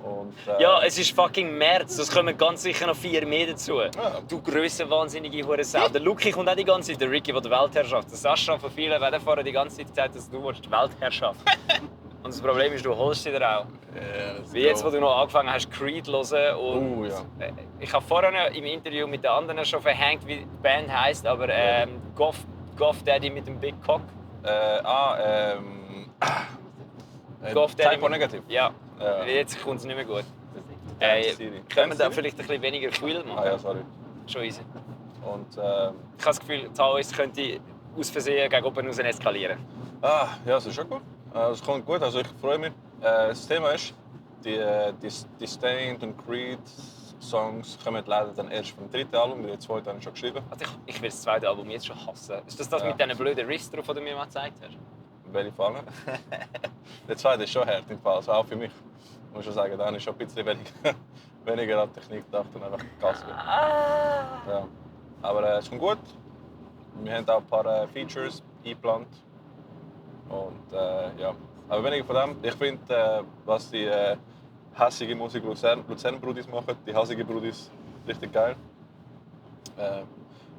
Speaker 2: Und,
Speaker 7: Ja, es ist fucking März, es kommen ganz sicher noch 4 mehr dazu.
Speaker 2: Ja.
Speaker 7: Du grössenwahnsinnige Hure-Sau. Der Luki kommt auch die ganze Zeit, der Ricky, der die Weltherrschaft. Der Sascha von vielen werden vorher die ganze Zeit gesagt, dass du die Weltherrschaft willst. Und das Problem ist, du holst sie dir auch.
Speaker 2: Yeah,
Speaker 7: Wie jetzt, wo du noch angefangen hast, Creed zu hören. Und
Speaker 2: ja.
Speaker 7: Ich habe vorhin im Interview mit den anderen schon verhängt, wie die Band heisst, aber Goff Daddy mit dem Big Cock. Golf
Speaker 2: Typo Negative.
Speaker 7: Ja,
Speaker 2: Ja.
Speaker 7: jetzt kommt es nicht mehr gut.
Speaker 2: Dance City.
Speaker 7: Können wir da
Speaker 2: Dance
Speaker 7: vielleicht ein bisschen weniger Quill machen?
Speaker 2: Ah ja, sorry.
Speaker 7: Schon easy.
Speaker 2: Und
Speaker 7: Ich habe das Gefühl, Taoist könnte aus Versehen gegen oben raus eskalieren.
Speaker 2: ja, das ist schon gut. Es kommt gut, also ich freue mich. Das Thema ist, die Stained und Creed Songs kommen leider dann erst vom dritten Album, weil die zweite habe ich schon geschrieben.
Speaker 7: Also ich will das zweite Album jetzt schon hassen. Ist das
Speaker 2: Ja.
Speaker 7: mit diesen blöden Riffs drauf, die du mir mal gezeigt hast?
Speaker 2: Welche Fallen? Der zweite ist schon hart im Fall, also auch für mich. Ich muss schon sagen, da habe ich schon ein bisschen weniger an Technik gedacht und einfach Gas gegeben. Ja. Aber es kommt gut. Wir haben auch ein paar Features eingeplant. Und ja. Aber weniger von dem. Ich finde, was die hässige Musik Luzern-Brudis machen, die hässige Brudis, richtig geil.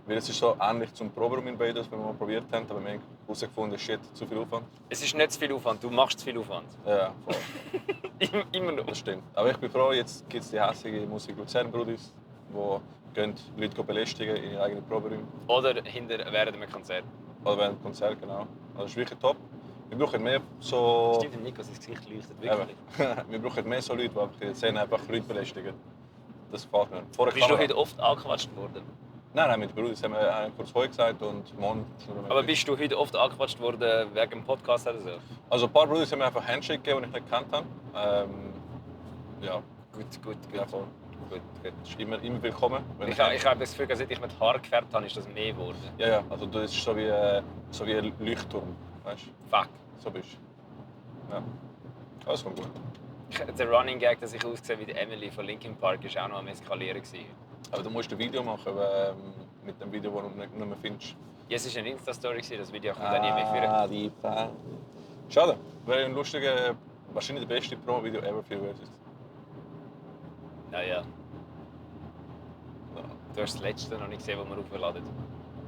Speaker 2: Weil es ist so ähnlich zum Proberaum Invaders, wenn wir mal probiert haben, aber wir haben herausgefunden, shit, zu viel Aufwand.
Speaker 7: Es ist nicht zu viel Aufwand, du machst zu viel Aufwand.
Speaker 2: Ja, voll.
Speaker 7: Immer noch.
Speaker 2: Das stimmt. Aber ich bin froh, jetzt gibt es die hässliche Musik Luzern-Brudis, die Leute belästigen in ihren eigenen Proberäumen.
Speaker 7: Oder während einem Konzert.
Speaker 2: Oder während dem Konzert, genau. Also das ist wirklich top. Wir brauchen mehr so...
Speaker 7: Stimmt, dem Nico, sein Gesicht leuchtet wirklich.
Speaker 2: Wir brauchen mehr so Leute, die einfach in der Szene einfach Leute belästigen. Das gefällt mir. Vor der
Speaker 7: Bist du
Speaker 2: Kamera-
Speaker 7: heute oft angequatscht worden?
Speaker 2: Nein, mit Brudis haben wir kurz Heu gesagt und Mon.
Speaker 7: Aber bist du heute oft angequatscht worden wegen dem Podcast oder so?
Speaker 2: Also ein paar Brudis haben mir einfach Handshake gegeben, die ich nicht gekannt habe. Ja,
Speaker 7: Gut.
Speaker 2: ja, voll. Gut. Ist immer willkommen. Wenn
Speaker 7: Ich habe das Gefühl, seit ich mit Haar gefärbt habe, ist das mehr geworden.
Speaker 2: Ja, also das ist so wie ein Leuchtturm, weißt du?
Speaker 7: Fuck.
Speaker 2: So bist du. Ja. Alles kommt gut.
Speaker 7: Der Running Gag, dass ich aussehe wie die Emily von Linkin Park, war auch noch am Eskalieren.
Speaker 2: Aber du musst ein Video machen mit dem Video, das du nicht mehr findest.
Speaker 7: Ja, es war eine Insta-Story, das Video kommt dann nie mehr führen.
Speaker 2: Die Fan. Schade. Wäre ein lustiger, wahrscheinlich der beste Promo-Video ever für Oasis.
Speaker 7: Naja. Du hast das letzte noch nicht gesehen, das wir aufladen.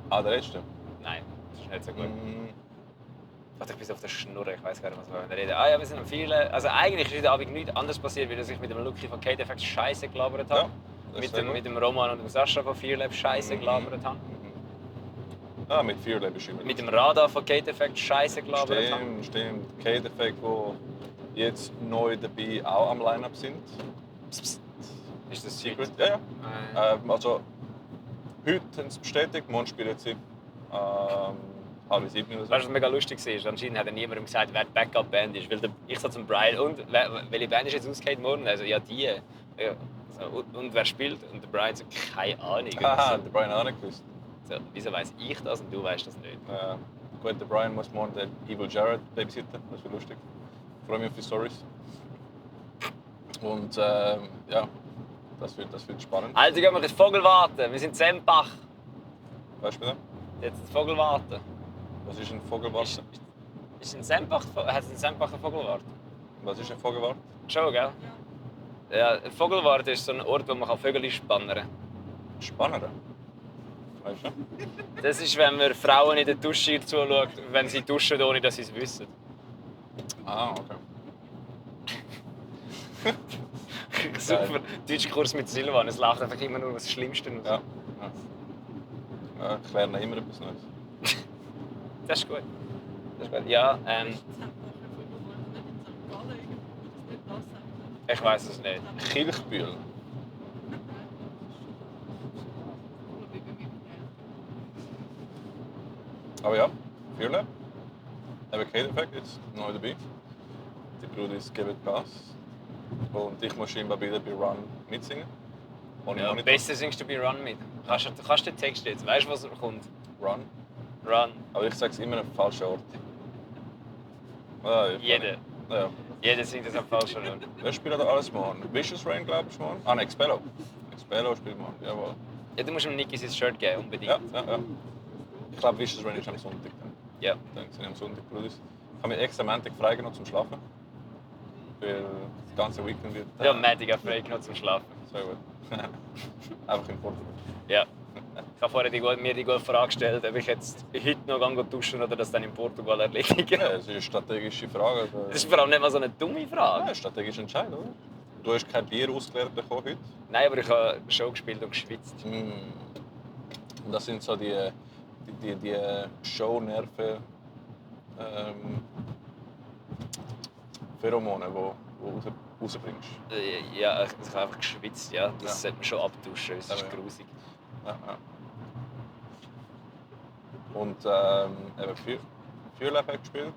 Speaker 2: Ah, der letzte?
Speaker 7: Nein, das ist nicht so gut.
Speaker 2: Mm,
Speaker 7: Warte, ich bin so auf der Schnur, ich weiß gar nicht, was wir reden. Ah ja, wir sind am vielen. Also eigentlich ist heute Abend nichts anderes passiert, weil ich mit dem Lucky von Kate Effect Scheiße gelabert habe.
Speaker 2: Ja, das ist sehr gut.
Speaker 7: Mit dem Roman und dem Sascha von Fearlab Scheiße gelabert habe.
Speaker 2: Ah, mit Fearlab ist immer.
Speaker 7: Mit dem Radar von Kate Effect Scheiße gelabert habe.
Speaker 2: Stimmt. Kate Effect, die jetzt neu dabei auch am Line-Up sind.
Speaker 7: Ist das
Speaker 2: Secret?
Speaker 7: Secret?
Speaker 2: Ja, ja. Also, heute haben sie bestätigt, morgen spielen sie. 6:30 oder so.
Speaker 7: Weißt du, was mega lustig war? Anscheinend hat niemandem gesagt, wer die Backup-Band ist. Weil ich so zum Brian, und welche Band ist jetzt ausgeht morgen? Also, ja, die. Ja, so, und wer spielt? Und der Brian so, keine Ahnung.
Speaker 2: Haha,
Speaker 7: So,
Speaker 2: der Brian auch nicht gewusst.
Speaker 7: so, wieso weiss ich das und du weißt das nicht?
Speaker 2: Gut, der Brian muss morgen den Evil Jared babysitten, das wird lustig. Ich freue mich auf die Stories. Und ja, das wird spannend.
Speaker 7: Also gehen wir ins Vogelwarten. Wir sind in Sempach.
Speaker 2: Weißt du das?
Speaker 7: Jetzt ins Vogelwarten.
Speaker 2: Was ist ein Vogelwart?
Speaker 7: Ist in Sempach, hat es in Sempach einen Vogelwart?
Speaker 2: Was ist ein Vogelwart?
Speaker 7: Schon, gell? Ja, ein Vogelwart ist so ein Ort, wo man Vögel spannen kann.
Speaker 2: Spannender. Weißt du?
Speaker 7: Das ist, wenn man Frauen in der Dusche zuschaut, wenn sie duschen, ohne dass sie es wissen.
Speaker 2: Ah, okay.
Speaker 7: Super. Deutschkurs mit Silvan. Es lacht einfach immer nur das Schlimmste aus.
Speaker 2: Ja. Ja, ich lerne immer etwas Neues.
Speaker 7: Das ist gut. Das ist gut. Ja, ich weiß es nicht.
Speaker 2: Kilchbühl. Aber ja, Fearlab. Eben Kate Effect jetzt neu dabei. Die Brudis geben Gas. Und ich muss scheinbar wieder bei Run mitsingen. Ohne
Speaker 7: Ja,
Speaker 2: Monitor.
Speaker 7: besser singst du bei Run mit. Kannst du den Text jetzt? Weißt du, was kommt?
Speaker 2: Run.
Speaker 7: Run.
Speaker 2: Aber ich sage es immer am falschen Ort. Ah,
Speaker 7: Jeder.
Speaker 2: Ja.
Speaker 7: Jeder singt das am falschen Ort.
Speaker 2: Wer spielt da alles morgen? Vicious Rain, glaube ich, morgen. Ah, nein, Expello. Expello spielt morgen, jawohl.
Speaker 7: Ja, du musst ihm Niki sein Shirt geben, unbedingt.
Speaker 2: Ja. Ich glaube, Vicious Rain ist am Sonntag.
Speaker 7: Ja.
Speaker 2: Dann sind wir am Sonntag Brudis. Ich habe mir extra Montag freigenommen zum Schlafen. Weil das ganze Weekend wird...
Speaker 7: Ja, mega frei genug zum Schlafen.
Speaker 2: Sehr gut. Einfach in Portugal.
Speaker 7: Ja. Ich habe vorher mir die gute Frage gestellt, ob ich jetzt heute noch duschen oder das dann in Portugal erledigen.
Speaker 2: Ja, das ist eine strategische Frage.
Speaker 7: Das ist vor allem nicht mal so eine dumme Frage.
Speaker 2: Ja, strategischer Entscheid, oder? Du hast kein Bier ausgeleert bekommen heute.
Speaker 7: Nein, aber ich habe Show gespielt und geschwitzt.
Speaker 2: Und das sind so die Shownerven, Pheromone, die rausbringst.
Speaker 7: Ja, ich habe einfach geschwitzt, ja. Das sollte man schon abduschen, das ist
Speaker 2: Ja.
Speaker 7: grusig.
Speaker 2: Ja. Und eben Feuerleben gespielt.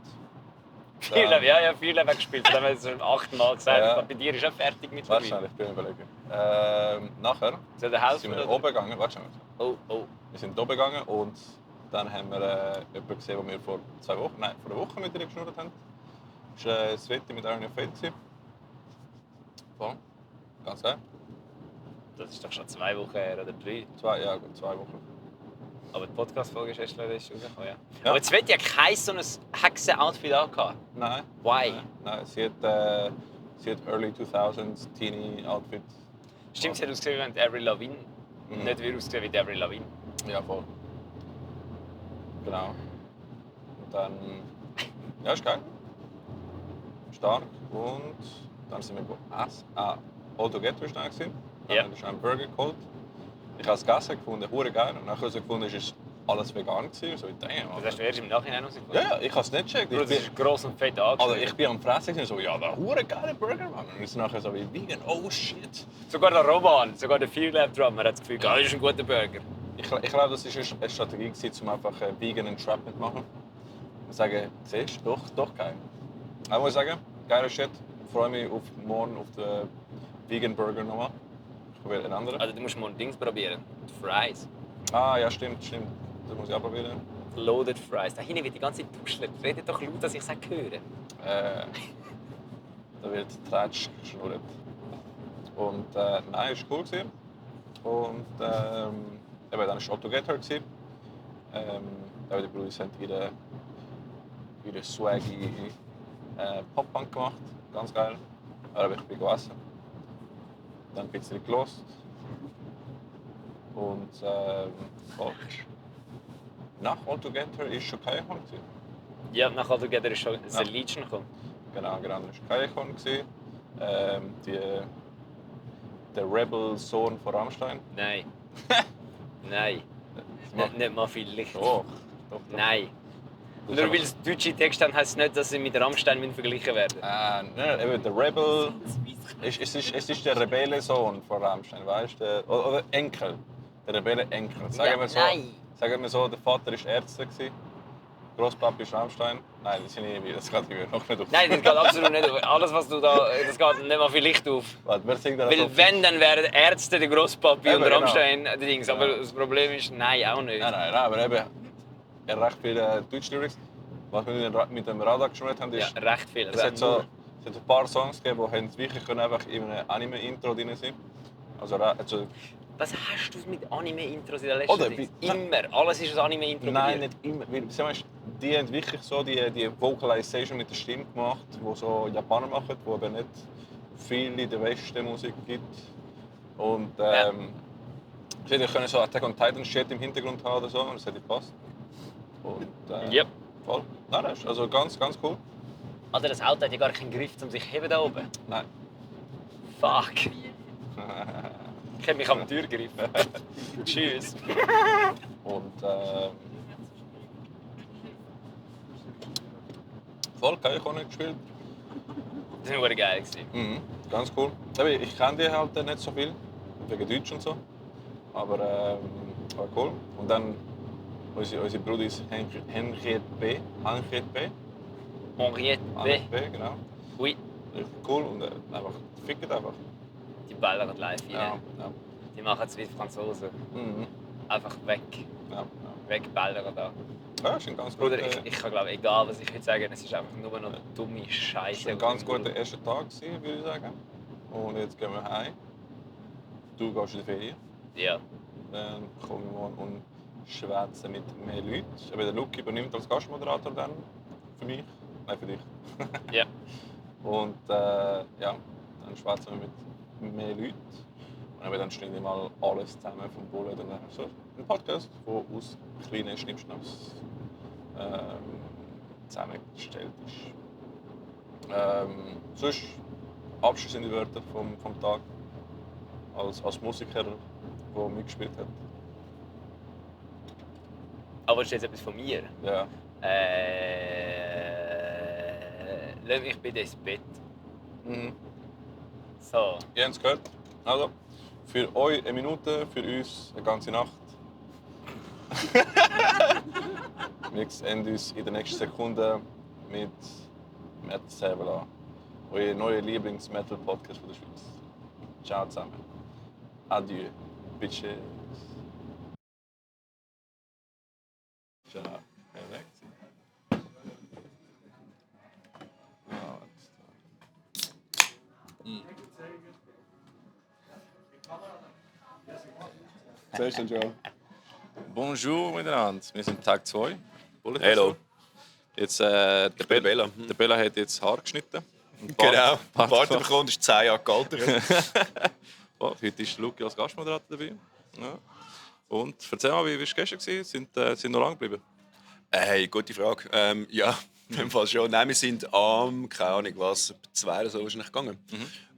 Speaker 7: Feuerleben gespielt. Das haben wir jetzt schon 8 Mal gesagt.
Speaker 2: Ja.
Speaker 7: Bei dir ist er fertig mit
Speaker 2: Wahrscheinlich, ich bin überlegen. Nachher
Speaker 7: Soll der helfen?
Speaker 2: sind wir
Speaker 7: oder?
Speaker 2: oben gegangen. Warte schon.
Speaker 7: Oh.
Speaker 2: Wir sind oben gegangen und dann haben wir jemanden gesehen, den wir vor 2 Wochen, nein, vor einer Woche mit ihr geschnurrt haben. Das war Sveti mit Iron Fantasy. Voll. Ganz geil.
Speaker 7: Das ist doch schon 2 Wochen her oder 3.
Speaker 2: 2 Wochen.
Speaker 7: Aber die Podcast-Folge ist erst rausgekommen, ja.
Speaker 2: Ja.
Speaker 7: Aber Sveti hat kein so ein Hexen-Outfit angehabt.
Speaker 2: Nein.
Speaker 7: Why?
Speaker 2: Nein, sie hat Early 2000s Teenie Outfit.
Speaker 7: Stimmt, sie hat ausgesehen wie Avril Lavigne. Nicht wie ausgesehen wie Avril Lavigne.
Speaker 2: Ja, voll. Genau. Und dann. Ja, ist geil. Stark. Und dann sind wir essen. All Together war schnell gewesen. Dann
Speaker 7: Ja.
Speaker 2: haben wir schnell einen Burger geholt. Ich habe es gegessen gefunden, hure geil. Und nachher gefunden, es alles vegan gewesen. So, damn.
Speaker 7: Das hast du erst im Nachhinein herausgefunden.
Speaker 2: Ja, ich habe es nicht gecheckt.
Speaker 7: Das ist gross und fett angeschrieben.
Speaker 2: Also ich bin am Fressen gewesen, so, ja, der hure geile Burger, Mann. Und es ist nachher so wie vegan, oh shit.
Speaker 7: Sogar der Roman, sogar der Fearlab-Drummer hat das Gefühl, das ist ein guter Burger.
Speaker 2: Ich glaube, das war eine Strategie, um einfach vegan Entrapment zu machen. Und sagen, siehst du, doch geil. Ich muss sagen, geiler Shit. Ich freue mich auf morgen auf den Vegan Burger nochmal. Ich probiere einen anderen.
Speaker 7: Also du musst mal Dings probieren. Die Fries.
Speaker 2: Ja, stimmt. Das muss ich auch probieren.
Speaker 7: Loaded Fries. Da hinten wird die ganze Zeit tuschelt. Redet doch laut, dass ich es höre.
Speaker 2: Da wird Tratsch geschnurrt. Und nein, es war cool gewesen. Und eben, dann war All Together. Die Brüder haben ihre swaggy Pop-Punk gemacht. Ganz geil. Da habe ich gegessen. Dann ein bisschen gelost. Und nach All Together war schon Kayakon.
Speaker 7: Ja, nach All Together ist schon ein Legion gekommen.
Speaker 2: Genau, das war Kayakon. Der Rebel-Sohn von Rammstein.
Speaker 7: Nein. Nein. Nicht mal viel Licht.
Speaker 2: Doch.
Speaker 7: Nein. Nur weil es deutsche Texte haben, heisst es nicht, dass sie mit Rammstein verglichen werden.
Speaker 2: Nein, eben der Rebel. Es ist der Rebellensohn von Rammstein, weißt du? Oder Enkel. Der Rebellenenkel. Sagen wir so, der Vater war Ärzte. Großpapi ist Rammstein. Nein, das sind irgendwie, das geht irgendwie noch nicht auf.
Speaker 7: Nein, das geht absolut nicht auf. Alles, was du da. Das geht nicht mal viel Licht auf.
Speaker 2: Warte, wer singt da
Speaker 7: Weil
Speaker 2: so?
Speaker 7: wenn, dann wären Ärzte der Großpapi und
Speaker 2: Eben,
Speaker 7: Rammstein die Dings.
Speaker 2: Genau.
Speaker 7: Aber das Problem ist, nein, auch nicht.
Speaker 2: Nein, aber eben, er hat recht viele Deutsch-Lyrics. Was wir mit dem Radar geschnurrt haben, ist,
Speaker 7: Ja, recht viel.
Speaker 2: es hat so ein paar Songs gegeben, die wirklich einfach in einem Anime-Intro drin sind. Also,
Speaker 7: Was hast du mit Anime-Intros in der letzten
Speaker 2: Oder
Speaker 7: Zeit?
Speaker 2: wie-
Speaker 7: Immer. Alles ist ein Anime-Intro.
Speaker 2: Nein, nicht immer. Weil, die haben wirklich so die Vocalization mit der Stimme gemacht, die so Japaner machen, die aber nicht viel in der Westen-Musik gibt. Und sie können so Attack on Titan Shit im Hintergrund haben oder so, und das hat gepasst. Und
Speaker 7: Yep.
Speaker 2: voll. Nein, das ist also ganz cool.
Speaker 7: Alter, das Auto hat ja gar keinen Griff, um sich zu heben da oben.
Speaker 2: Nein.
Speaker 7: Fuck. Ich habe mich am Türgriff. Tschüss.
Speaker 2: Und voll Kayakon gespielt.
Speaker 7: Das war geil.
Speaker 2: Mhm, ganz cool. Aber ich kenne die halt nicht so viel, wegen Deutsch und so. Aber war cool. Und dann unsere Bruder ist Henriette B.
Speaker 7: Henriette B.
Speaker 2: Henriette B, genau.
Speaker 7: Oui.
Speaker 2: Richtig cool und einfach fickt einfach.
Speaker 7: Die ballern live rein.
Speaker 2: Ja.
Speaker 7: Die machen es wie die Franzosen.
Speaker 2: Mhm.
Speaker 7: Einfach weg.
Speaker 2: Ja.
Speaker 7: Weg ballern da.
Speaker 2: Ja, ist ein ganz
Speaker 7: Bruder,
Speaker 2: guter,
Speaker 7: ich kann glaube, egal was ich heute sagen, es ist einfach nur noch dumme
Speaker 2: ist
Speaker 7: Scheiße.
Speaker 2: ein ganz guter erster Tag gewesen, würde ich sagen. Und jetzt gehen wir heim. Du gehst in die Ferien.
Speaker 7: Ja.
Speaker 2: Dann kommen wir morgen und schwätzen mit mehr Leuten. Aber der Luki übernimmt als Gastmoderator dann für mich. Nein, für dich.
Speaker 7: Ja.
Speaker 2: Und ja, dann schwätzen wir mit mehr Leuten. Und dann schneiden wir mal alles zusammen vom Bullet und dann so ein Podcast, der aus kleinen Schnippschnaps zusammengestellt ist. Sonst abschließende Wörter vom Tag als Musiker, der mitgespielt hat.
Speaker 7: Aber ist jetzt etwas von mir?
Speaker 2: Ja.
Speaker 7: lass mich bitte ins Bett.
Speaker 2: Mhm.
Speaker 7: So.
Speaker 2: Ihr habt es gehört. Also, für euch eine Minute, für uns eine ganze Nacht. Wir sehen uns in den nächsten Sekunden mit Metal Server an. Euer neuer Lieblings-Metal-Podcast von der Schweiz. Ciao zusammen. Adieu. Bitches. Ciao. Zuerst dann schon. Bonjour miteinander. Wir sind Tag 2.
Speaker 6: Hello.
Speaker 2: Jetzt,
Speaker 6: Ich bin Bella.
Speaker 2: Der Bella hat jetzt Haar geschnitten.
Speaker 6: Genau. Bart bekommen, ist 10 Jahre gealtert.
Speaker 2: Oh, heute ist Luki als Gastmoderator dabei. Ja. Und erzähl mal, wie war es gestern? Sind noch lange geblieben?
Speaker 6: Hey, gute Frage. Ja, im Fall schon. Nein, wir sind am, keine Ahnung was, 2 oder so wahrscheinlich gegangen.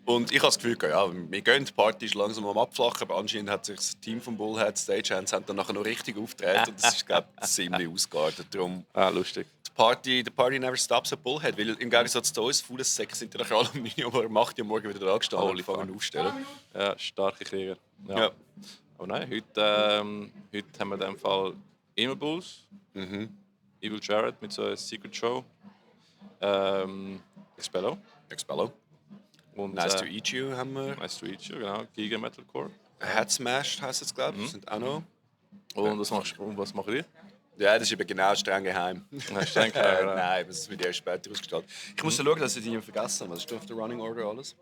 Speaker 6: Und ich habe das Gefühl, ja, wir gehen, die Party ist langsam am Abflachen, aber anscheinend hat sich das Team von Bullhead Stagehands dann nachher noch richtig aufgetreten und das ist, glaube ich, ziemlich ausgeartet. Darum,
Speaker 2: Lustig.
Speaker 6: the party never stops at Bullhead, weil im Gegensatz zu uns, faules Säcke sind ja nachher alle um 8 Uhr morgen wieder da gestanden und fangen aufstellen.
Speaker 2: Ja, starke Krieger.
Speaker 6: Ja.
Speaker 2: Aber nein, heute haben wir in dem Fall Emil Bulls, Evil Jared mit so einer Secret Show, Expello. Und,
Speaker 6: Nice to Eat You haben wir.
Speaker 2: Nice to Eat You, genau. Giga Metalcore.
Speaker 6: Head Smashed heisst es, glaube ich. Sind auch noch.
Speaker 2: Und was macht ihr?
Speaker 6: Ja, das ist eben genau streng geheim.
Speaker 2: Streng geheim, ja.
Speaker 6: Nein, das wird erst später ausgestrahlt. Ich muss schauen, dass ich die vergessen habe. Was ist auf der Running Order alles?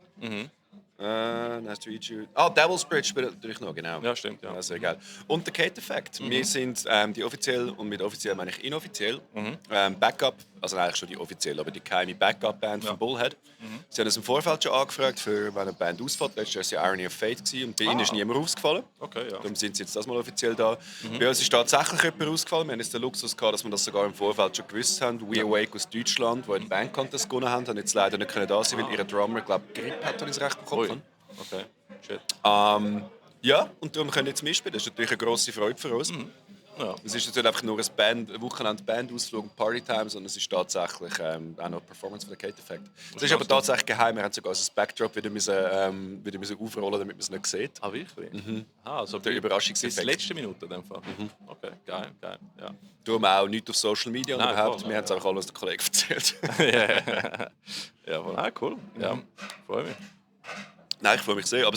Speaker 6: Nice to Eat You. Devil's Bridge spielt natürlich noch, genau.
Speaker 2: Ja, stimmt, ja.
Speaker 6: Sehr geil. Und der Kate Effect. Wir sind die offiziell, und mit offiziell meine ich inoffiziell, Backup, also eigentlich schon die offiziell, aber die geheime Backup-Band von Bullhead. Sie haben uns im Vorfeld schon angefragt, für wenn eine Band ausfällt. Letztes Jahr war Irony of Fate und bei ihnen ist niemand ausgefallen.
Speaker 2: Okay, ja.
Speaker 6: Darum sind sie jetzt das mal offiziell da. Bei uns ist tatsächlich jemand ausgefallen. Wir haben jetzt den Luxus gehabt, dass wir das sogar im Vorfeld schon gewusst haben. We Awake aus Deutschland, die den Bandcontest gewonnen haben jetzt leider nicht da sein, weil ihr Drummer, glaube ich, Grippe hat, wenn ich es recht bekommen habe.
Speaker 2: Okay, shit.
Speaker 6: Ja, und darum können wir jetzt mitspielen. Das ist natürlich eine grosse Freude für uns.
Speaker 2: Ja.
Speaker 6: Es ist natürlich einfach nur ein Wochenende-Bandausflug und Partytime, sondern es ist tatsächlich auch noch Performance von der Kate Effect. Es ist aber tatsächlich geheim. Wir haben sogar das Backdrop wieder müssen aufrollen, damit man es nicht sieht.
Speaker 2: Ah, wirklich? Also
Speaker 6: Der Überraschungseffekt.
Speaker 2: Bis letzte Minute in dem Fall. Okay, geil. Ja.
Speaker 6: Darum auch nichts auf Social Media
Speaker 2: Nein,
Speaker 6: überhaupt.
Speaker 2: voll,
Speaker 6: Wir haben es einfach alles den Kollegen erzählt.
Speaker 2: Ja, voll. Cool. Ja, freue mich.
Speaker 6: Nein, ich freue mich sehr. Aber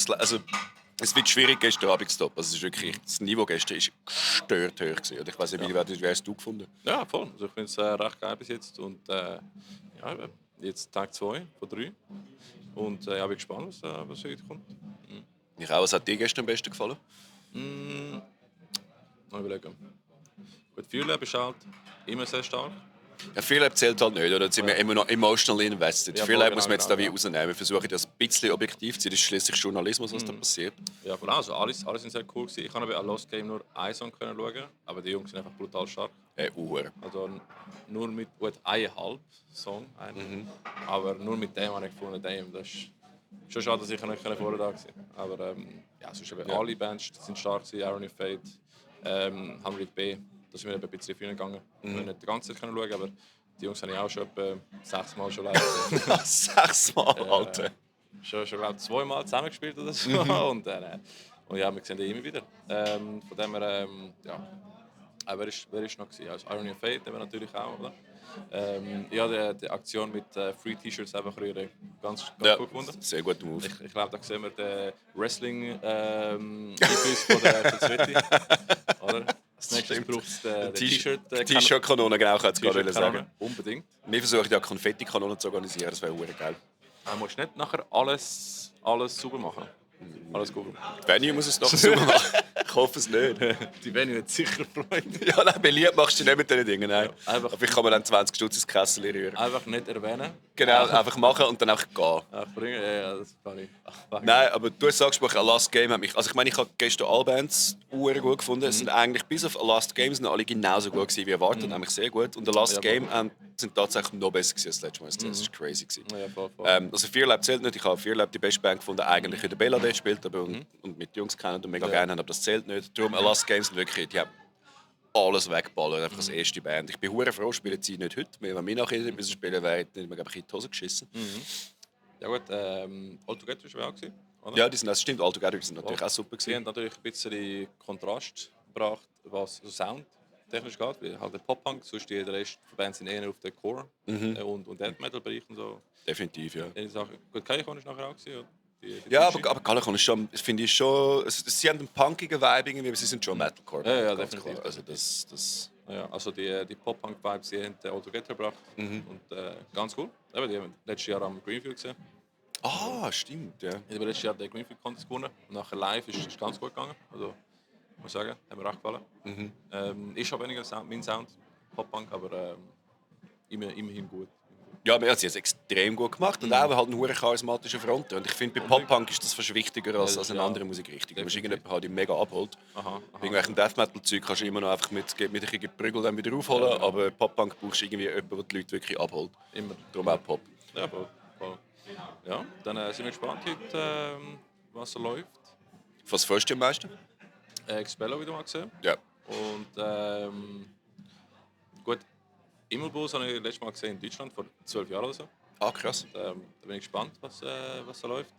Speaker 6: es wird schwierig gestern Abend zu stoppen. Also es ist wirklich, das Niveau gestern war gestört hoch gewesen. Und ich weiß nicht, wie hast du gefunden?
Speaker 2: Ja, voll. Also ich finde es recht geil bis jetzt. Und jetzt Tag 2 von 3. Und ich bin gespannt, was heute kommt.
Speaker 6: Ich auch. Was hat dir gestern am besten gefallen?
Speaker 2: Mal überlegen. Gut, Fearlab ist halt immer sehr stark.
Speaker 6: Ja, Fearlab zählt halt nicht, oder? Da sind wir immer noch emotional invested.
Speaker 2: Ja,
Speaker 6: Fearlab
Speaker 2: genau,
Speaker 6: muss man jetzt da wie
Speaker 2: genau.
Speaker 6: rausnehmen. Wir versuchen das ein bisschen objektiv zu sein. Das ist schließlich Journalismus, was da passiert.
Speaker 2: Ja, voll. Also alles sind sehr cool gewesen. Ich konnte bei Lost Game nur einen Song schauen, aber die Jungs sind einfach brutal stark. Also nur mit einem halben Song, aber nur mit dem habe ich gefunden, das ist schon schade, dass ich nicht vorher da war. Aber sonst eben alle Bands sind stark gewesen, Irony of Fate, 100 B. Da sind wir ein bisschen früher gegangen. Wir konnten nicht die ganze Zeit schauen, aber die Jungs habe ich auch schon etwa 6 Mal schon live gesehen.
Speaker 6: 6 Mal, Alter.
Speaker 2: Schon glaube ich 2 Mal zusammengespielt oder so. Und ja, wir sehen die immer wieder. Von dem her, wer ist noch gewesen? Also Irony of Fate haben wir natürlich auch, oder? Die Aktion mit Free T-Shirts einfach ganz gut gefunden.
Speaker 6: Sehr guter Move.
Speaker 2: Ich glaube, da sehen wir den Wrestling-Einfluss von der Zweite. Oder? Als nächstes braucht es den T-Shirt.
Speaker 6: T-Shirt-Kanone, genau, ich wollte es gerade sagen.
Speaker 2: Unbedingt.
Speaker 6: Wir versuchen ja Konfetti-Kanonen zu organisieren, das wäre verdammt geil.
Speaker 2: Du musst nicht nachher alles sauber machen. Alles gut.
Speaker 6: Die Venue muss es doch sauber machen. Ich hoffe es nicht.
Speaker 2: Die Venue hat sicher Freude.
Speaker 6: Ja, nein, beliebt machst du nicht mit diesen Dingen. Nein.
Speaker 2: Ja, einfach,
Speaker 6: aber ich kann mir dann 20 Stutz ins Kessel rühren.
Speaker 2: Einfach nicht erwähnen.
Speaker 6: Genau, einfach machen und dann einfach gehen.
Speaker 2: Bringen, ja, das kann ich.
Speaker 6: Nein, aber du hast angesprochen, A Last Game hat mich... Also ich meine, ich habe gestern alle Bands gut gefunden. Es sind eigentlich bis auf A Last Game sind alle genauso gut gewesen wie erwartet, nämlich sehr gut. Und A Last Game sind tatsächlich noch besser gewesen als letztes Mal. Das war crazy gewesen.
Speaker 2: Ja, voll.
Speaker 6: Also Fearlab zählt nicht. Ich habe Fearlab die beste Band gefunden, eigentlich in der Bella Day spielt, aber und mit Jungs kennen und mega gerne haben, aber das zählt nicht. Darum A Last Games sind wirklich, die haben
Speaker 10: alles wegballern, einfach als erste Band. Ich bin hure froh, spielen sie nicht heute. Wenn wir nachher müssen spielen, wäre ich mir in die Hose geschissen.
Speaker 2: Ja gut, All Together war auch gewesen, oder?
Speaker 10: Ja, das stimmt. All Together sind natürlich auch super
Speaker 2: Sie haben
Speaker 10: gewesen.
Speaker 2: natürlich ein bisschen Kontrast gebracht, was so soundtechnisch geht, weil halt der Pop-Punk, sonst die Rest der Bands sind eher auf der Core und Death Metal-Bereich und so.
Speaker 10: Definitiv, ja.
Speaker 2: Sachen. Gut, Calicon ist nachher auch gewesen, oder? Die
Speaker 10: Ja,
Speaker 2: Deutsche.
Speaker 10: aber Calicon ist schon, finde ich schon, sie haben einen punkigen Vibe irgendwie, aber sie sind schon Metalcore.
Speaker 2: Ja,
Speaker 10: ganz
Speaker 2: definitiv.
Speaker 10: klar. Also das
Speaker 2: Ja, also die Pop-Punk-Vibes, die haben All Together gebracht und ganz cool. Eben, die haben letztes Jahr am Greenfield gesehen.
Speaker 10: Stimmt, ja.
Speaker 2: Ich habe letztes Jahr den Greenfield Contest gewonnen und nachher live ist ganz gut gegangen. Also, muss sagen, hat mir recht gefallen. Ist schon weniger mein Sound, Pop-Punk, aber immerhin gut.
Speaker 10: Ja, aber sie haben es extrem gut gemacht und auch halt einen hohen charismatischen Fronter. Und ich finde, bei Pop-Punk ist das fast wichtiger als eine andere Musikrichtung. Du musst irgendjemanden haben, der mega abholt. Bei irgendwelchen Death-Metal-Zeug kannst du immer noch einfach mit ein bisschen Prügel dann wieder aufholen, aber Pop-Punk brauchst du irgendwie jemanden, der die Leute wirklich abholt.
Speaker 2: Immer.
Speaker 10: Darum auch Pop.
Speaker 2: Ja, voll. Ja, dann sind wir gespannt heute, was so läuft.
Speaker 10: Was freust du am meisten?
Speaker 2: Expello wieder mal gesehen.
Speaker 10: Ja.
Speaker 2: Und gut, Immelbus habe ich letztes Mal gesehen in Deutschland, vor 12 Jahren oder so.
Speaker 10: Ah, krass.
Speaker 2: Und, da bin ich gespannt, was so läuft.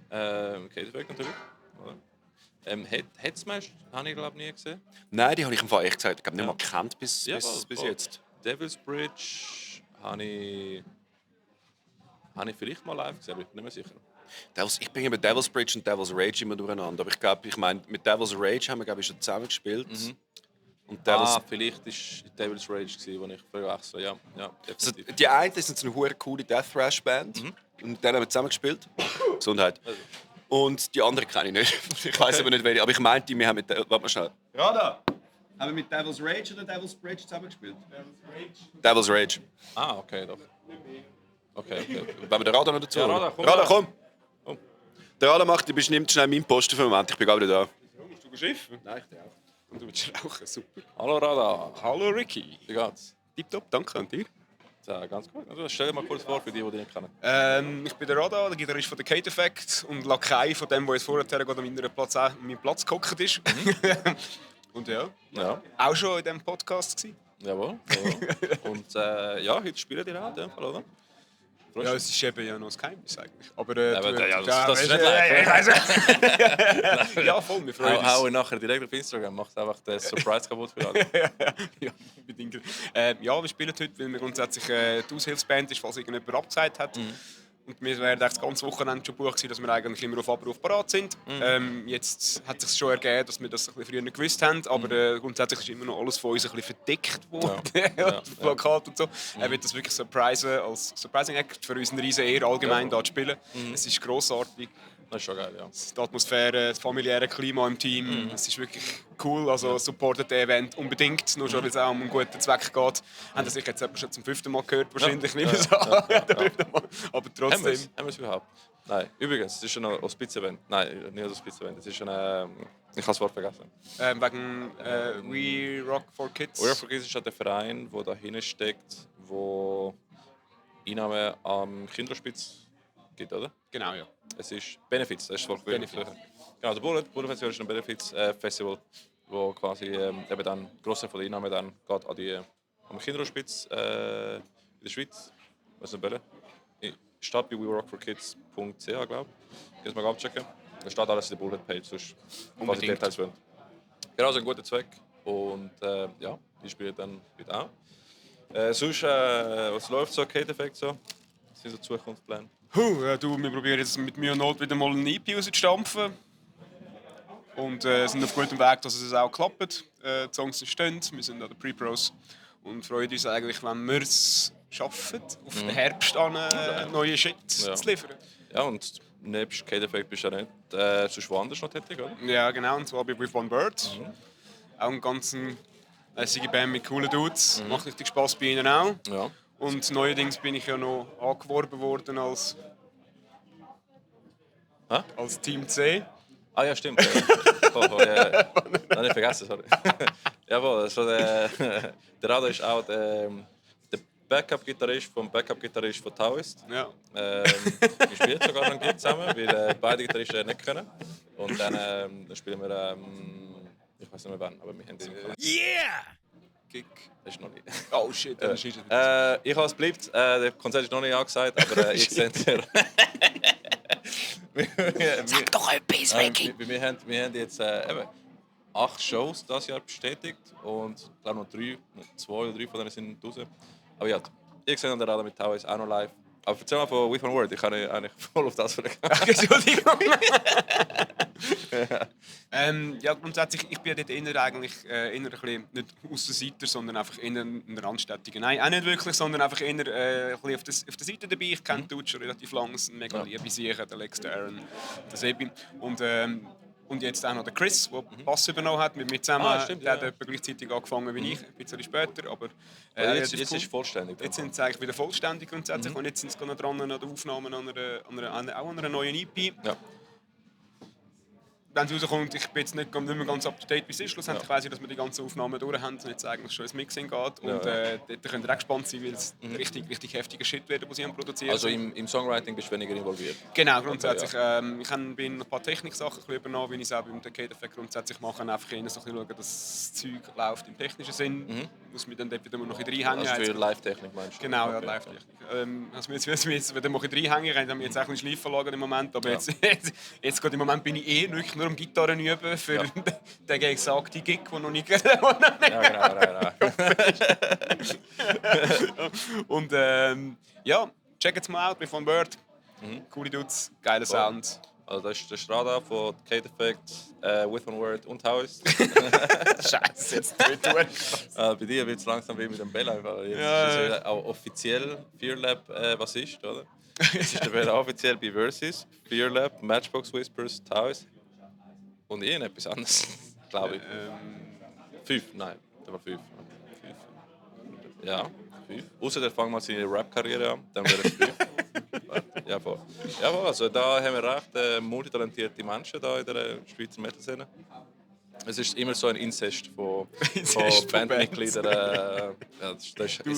Speaker 2: Caterback natürlich. Headsmash habe ich glaube nie gesehen.
Speaker 10: Nein, die habe ich im Fall echt gesagt. Ich habe nicht mal gekannt bis
Speaker 2: voll.
Speaker 10: jetzt.
Speaker 2: Devil's Bridge habe ich vielleicht mal live gesehen, aber ich bin nicht mehr sicher.
Speaker 10: Ich bringe mit Devil's Bridge und Devil's Rage immer durcheinander. Aber ich meine, mit Devil's Rage haben wir glaube ich schon zusammen gespielt. Und
Speaker 2: vielleicht war Devil's Rage, wo ich verwechsel. Ja,
Speaker 10: also,
Speaker 2: definitiv.
Speaker 10: die einen sind so eine hure coole Death Thrash Band und mit denen haben wir zusammen gespielt. Gesundheit. Und die anderen kenne ich nicht. Ich weiß aber nicht welche. Aber ich meinte, wir haben mit warte mal schnell.
Speaker 11: Rada, haben wir mit Devil's Rage oder Devil's Bridge zusammen gespielt?
Speaker 10: Devil's Rage.
Speaker 2: Ah, okay, doch. Okay.
Speaker 10: Wenn wir den Radar noch dazu
Speaker 2: Ja,
Speaker 10: holen?
Speaker 2: Radar, komm.
Speaker 10: Komm! Der Radar nimmt schnell meinen Posten für den Moment. Ich bin gerade wieder da.
Speaker 11: Musst du schiffen? Nein, ich auch. Und du willst rauchen, super.
Speaker 2: Hallo Radar.
Speaker 11: Hallo Ricky.
Speaker 2: Wie geht's?
Speaker 11: Tipptopp, danke. Und dir?
Speaker 2: Ja, ganz gut. Also, stell dir mal kurz vor für die nicht kennen.
Speaker 11: Ich bin der Rada, der Gitarrist von The Kate Effect und Lakai von dem, der jetzt vorher gerade an meinem Platz gehockt ist. Und ja, auch schon in diesem Podcast gewesen.
Speaker 2: Jawohl. Und heute spielen die auch in dem Fall, oder?
Speaker 11: Ja, es ist eben ja noch ein Geheimnis eigentlich. Aber
Speaker 2: das ist nicht live.
Speaker 11: Ja, voll, wir freuen uns.
Speaker 2: Hau nachher direkt auf Instagram, macht einfach den Surprise kaputt für alle.
Speaker 11: Ja, unbedingt. Ja, wir spielen heute, weil wir grundsätzlich die Aushilfsband ist, falls irgendjemand abgesagt hat. Und wir wären das ganze Wochenende schon gebucht, dass wir eigentlich immer auf Abruf parat sind. Jetzt hat es sich schon ergeben, dass wir das ein bisschen früher gewusst haben, aber grundsätzlich ist immer noch alles von uns ein bisschen verdeckt worden. Plakat und so. Er wird das wirklich als Surprising Act für uns eine riesen Ehre, allgemein da zu spielen. Es ist grossartig.
Speaker 2: Das ist schon geil, ja.
Speaker 11: Die Atmosphäre, das familiäre Klima im Team, es ist wirklich cool. Also supportet das Event unbedingt, nur schon, weil es auch um einen guten Zweck geht. Haben das jetzt schon zum 5. Mal gehört, wahrscheinlich nicht mehr so. Aber trotzdem.
Speaker 2: Haben wir es überhaupt? Nein. Übrigens, es ist ein Hospiz-Event. Nein, nicht ein Hospiz-Event. Es ist ich habe das Wort vergessen.
Speaker 11: Wegen We Rock for Kids.
Speaker 2: We Rock for Kids ist der Verein, der dahinter steckt, wo Einnahmen am Kinderhospiz gibt, oder?
Speaker 11: Genau, ja.
Speaker 2: Es ist Benefits, das ist das Wort.
Speaker 11: Benefits.
Speaker 2: Genau, der Bullet Festival ist ein Benefits-Festival, wo quasi eben dann grosse von der Einnahmen dann geht am Kinderhospiz in der Schweiz. Was ist denn steht bei werockforkids.ch, glaube ich. Kannst du mal abchecken. Da steht alles in der Bullet-Page, sonst quasi Details wollen. Genau, so ein guter Zweck. Und die spielen dann heute auch. Sonst, was läuft so, Kate Effect so? Was sind so Zukunftspläne?
Speaker 11: Wir probieren jetzt mit Mühe und Not wieder mal einen EP rauszustampfen. Und sind auf gutem Weg, dass es auch klappt. Die Songs stehen, wir sind an den Pre-Pros. Und freuen uns eigentlich, wenn wir es schaffen, auf den Herbst an neue Shit zu liefern.
Speaker 2: Ja, und nebst Kate Effect bist du ja nicht sonst woanders noch tätig, oder?
Speaker 11: Ja, genau, und zwar bei With One Bird. Auch eine ganz lässige Band mit coolen Dudes. Macht richtig Spass bei ihnen auch.
Speaker 2: Ja.
Speaker 11: Und neuerdings bin ich ja noch angeworben worden als Team C.
Speaker 2: Ah ja, stimmt. Habe ich vergessen, sorry. Jawohl, also der Rada ist auch der Backup-Gitarrist vom Backup-Gitarrist von Taoist.
Speaker 11: Ja.
Speaker 2: Wir spielen sogar noch ein Gig zusammen, weil beide Gitarristen nicht können. Und dann spielen wir Ich weiß nicht mehr wann, aber wir haben es im Kalender.
Speaker 4: Yeah!
Speaker 10: Gig.
Speaker 2: Das ist noch nicht.
Speaker 10: Oh shit, dann ist es
Speaker 2: Ich habe es bleibt. Der Konzert ist noch nicht angesagt, aber ich sehe Sag doch etwas, Ricky! Wir haben jetzt eben 8 Shows dieses Jahr bestätigt und ich glaube noch 2 oder 3 von denen sind raus. Aber ja, ich sehe an der Radar mit Towers auch noch live. Aber erzähl mal von With One Word, ich kann eigentlich voll auf das verlegen.
Speaker 11: Entschuldigung. Ja, grundsätzlich, ich bin dort eigentlich eher ein bisschen, nicht Aussenseiter, sondern einfach eher ein Randstädtiger. Nein, auch nicht wirklich, sondern einfach eher ein bisschen auf der Seite dabei. Ich kenne Dude schon relativ lange, es sind mega liebe Sicher, der Lex, der Aaron, der Sebi. Und jetzt auch noch der Chris, der Bass übernommen hat, mit mir zusammen.
Speaker 2: Stimmt,
Speaker 11: der hat etwa gleichzeitig angefangen wie ich, ein bisschen später. Aber
Speaker 2: jetzt ist es vollständig.
Speaker 11: Jetzt sind sie eigentlich wieder vollständig grundsätzlich und jetzt sind sie noch dran an der Aufnahme an einer neuen EP.
Speaker 2: Ja.
Speaker 11: Wenn es rauskommt, ich bin jetzt nicht mehr ganz up to date, wie es ist. Schlussendlich weiss ich, dass wir die ganzen Aufnahmen durch haben und jetzt eigentlich schon ins Mixing geht. Und dort könnt ihr auch gespannt sein, weil es richtig heftiger Shit wird, den sie produzieren.
Speaker 2: Also im Songwriting bist du weniger involviert?
Speaker 11: Genau, grundsätzlich. Okay, ich habe ein paar Techniksachen übernommen, wie ich es auch beim Decade Effect grundsätzlich mache. Einfach so ein bisschen schauen, dass das Zeug läuft im technischen Sinn. Muss mir dann dort wieder noch ein bisschen reinhängen.
Speaker 2: Also für Live-Technik meinst du?
Speaker 11: Genau, ja, Live-Technik. Also jetzt wieder mal ein bisschen reinhängen, haben wir jetzt auch ein bisschen schleifen lassen im Moment. Aber jetzt gerade im Moment bin ich wirklich nur am Gitarren üben für den gesagten Gig, der noch nicht genau. Und ja, checkt es mal out, With One Word. Coole Dudes, geiler Sound.
Speaker 2: Also das ist der Strada von Decade Effect, With One Word und House.
Speaker 11: Scheiße, jetzt nicht durch.
Speaker 2: Bei dir wird es langsam wie mit dem Bella. Jetzt ist es auch offiziell FearLab Bassist, oder? Jetzt ist der Bella offiziell bei Versus, FearLab, Matchbox Whispers, House. Und etwas anderes, glaube ich. 5, nein, der war 5. Ja, 5. Außer der fängt mal seine Rap-Karriere an, dann wäre es 5. Ja, voll. Ja, voll. Also da haben wir recht multitalentierte Menschen da in der Schweizer Metal-Szene. Es ist immer so ein Incest von Bandmitgliedern. Es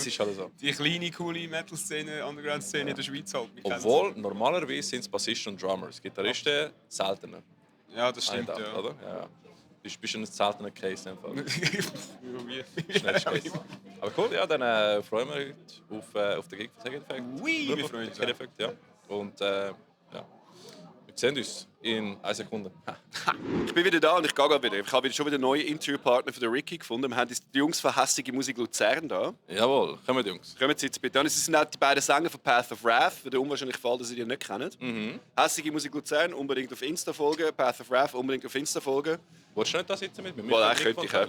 Speaker 2: ist halt so.
Speaker 11: Die kleine, coole Metal-Szene, Underground-Szene in der Schweiz halt.
Speaker 2: Obwohl, normalerweise sind es Bassisten und Drummers. Gitarristen seltener.
Speaker 11: Ja, das stimmt,
Speaker 2: ja. Oder? Ja. Bist du ein seltener Case in dem Fall. Aber cool, ja, dann freuen wir uns auf den Gig von Decade Effect.
Speaker 11: Oui, wir freuen uns.
Speaker 2: Ja. Und ja, wir sehen uns in 1 Sekunde.
Speaker 10: Ich bin wieder da und ich gehe gerade wieder. Ich habe schon wieder neue Interviewpartner für den Ricky gefunden. Wir haben die Jungs von Hässige Musik Luzern da.
Speaker 2: Jawohl, kommen die Jungs.
Speaker 10: Kommen Sie jetzt bitte an. Sie sind auch die beiden Sänger von Path of Wrath. Für den unwahrscheinlichen Fall, dass Sie die nicht kennen. Hässige Musik Luzern, unbedingt auf Insta folgen. Path of Wrath, unbedingt auf Insta folgen.
Speaker 2: Willst du nicht da sitzen mit mir?
Speaker 10: Well, könnte ich auch.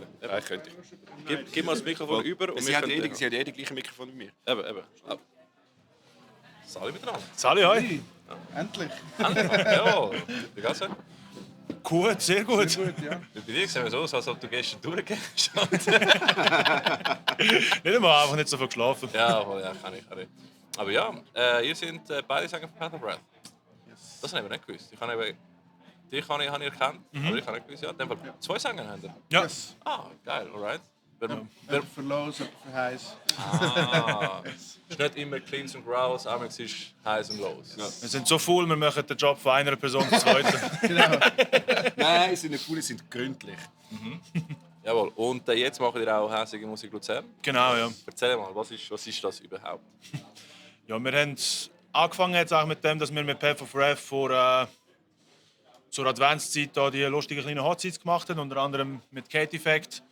Speaker 2: Gib mal das Mikrofon über. Und
Speaker 10: Sie haben die gleiche Mikrofon wie mir.
Speaker 2: Eben. Sali miteinander.
Speaker 12: Sali, hi.
Speaker 2: Ja.
Speaker 12: Endlich.
Speaker 2: Ja, wie geht's dir?
Speaker 12: Gut, sehr gut. Sehr gut, ja.
Speaker 2: Bei dir sehen wir so aus, als ob du gestern durchgehst.
Speaker 12: Nicht einmal, einfach nicht so viel geschlafen.
Speaker 2: Ja, kann ich. Aber ja, ihr seid beide Sänger von Path of Wrath. Yes. Das habe ich nicht gewusst. Dich habe ich erkannt, aber ich habe nicht gewusst. Ja, in dem Fall 2 Sänger haben wir.
Speaker 12: Ja. Yes.
Speaker 2: Ah, geil, alright.
Speaker 12: Wer für Los, für Heiß.
Speaker 2: Es ist nicht immer Cleans und Growls, aber es ist Heiß und Los.
Speaker 12: Ja. Wir sind so faul, wir machen den Job von einer Person zur zweiten.
Speaker 10: Genau. Nein, sie sind nicht faul, sie sind gründlich.
Speaker 2: Jawohl, und jetzt machen wir auch Hässige Musik Luzern.
Speaker 12: Genau, ja.
Speaker 2: Erzähl mal, was ist das überhaupt?
Speaker 12: Ja, wir haben angefangen jetzt auch mit dem, dass wir mit Path of Wrath vor zur Adventszeit da die lustigen kleinen Hotsits gemacht haben, unter anderem mit Decade Effect.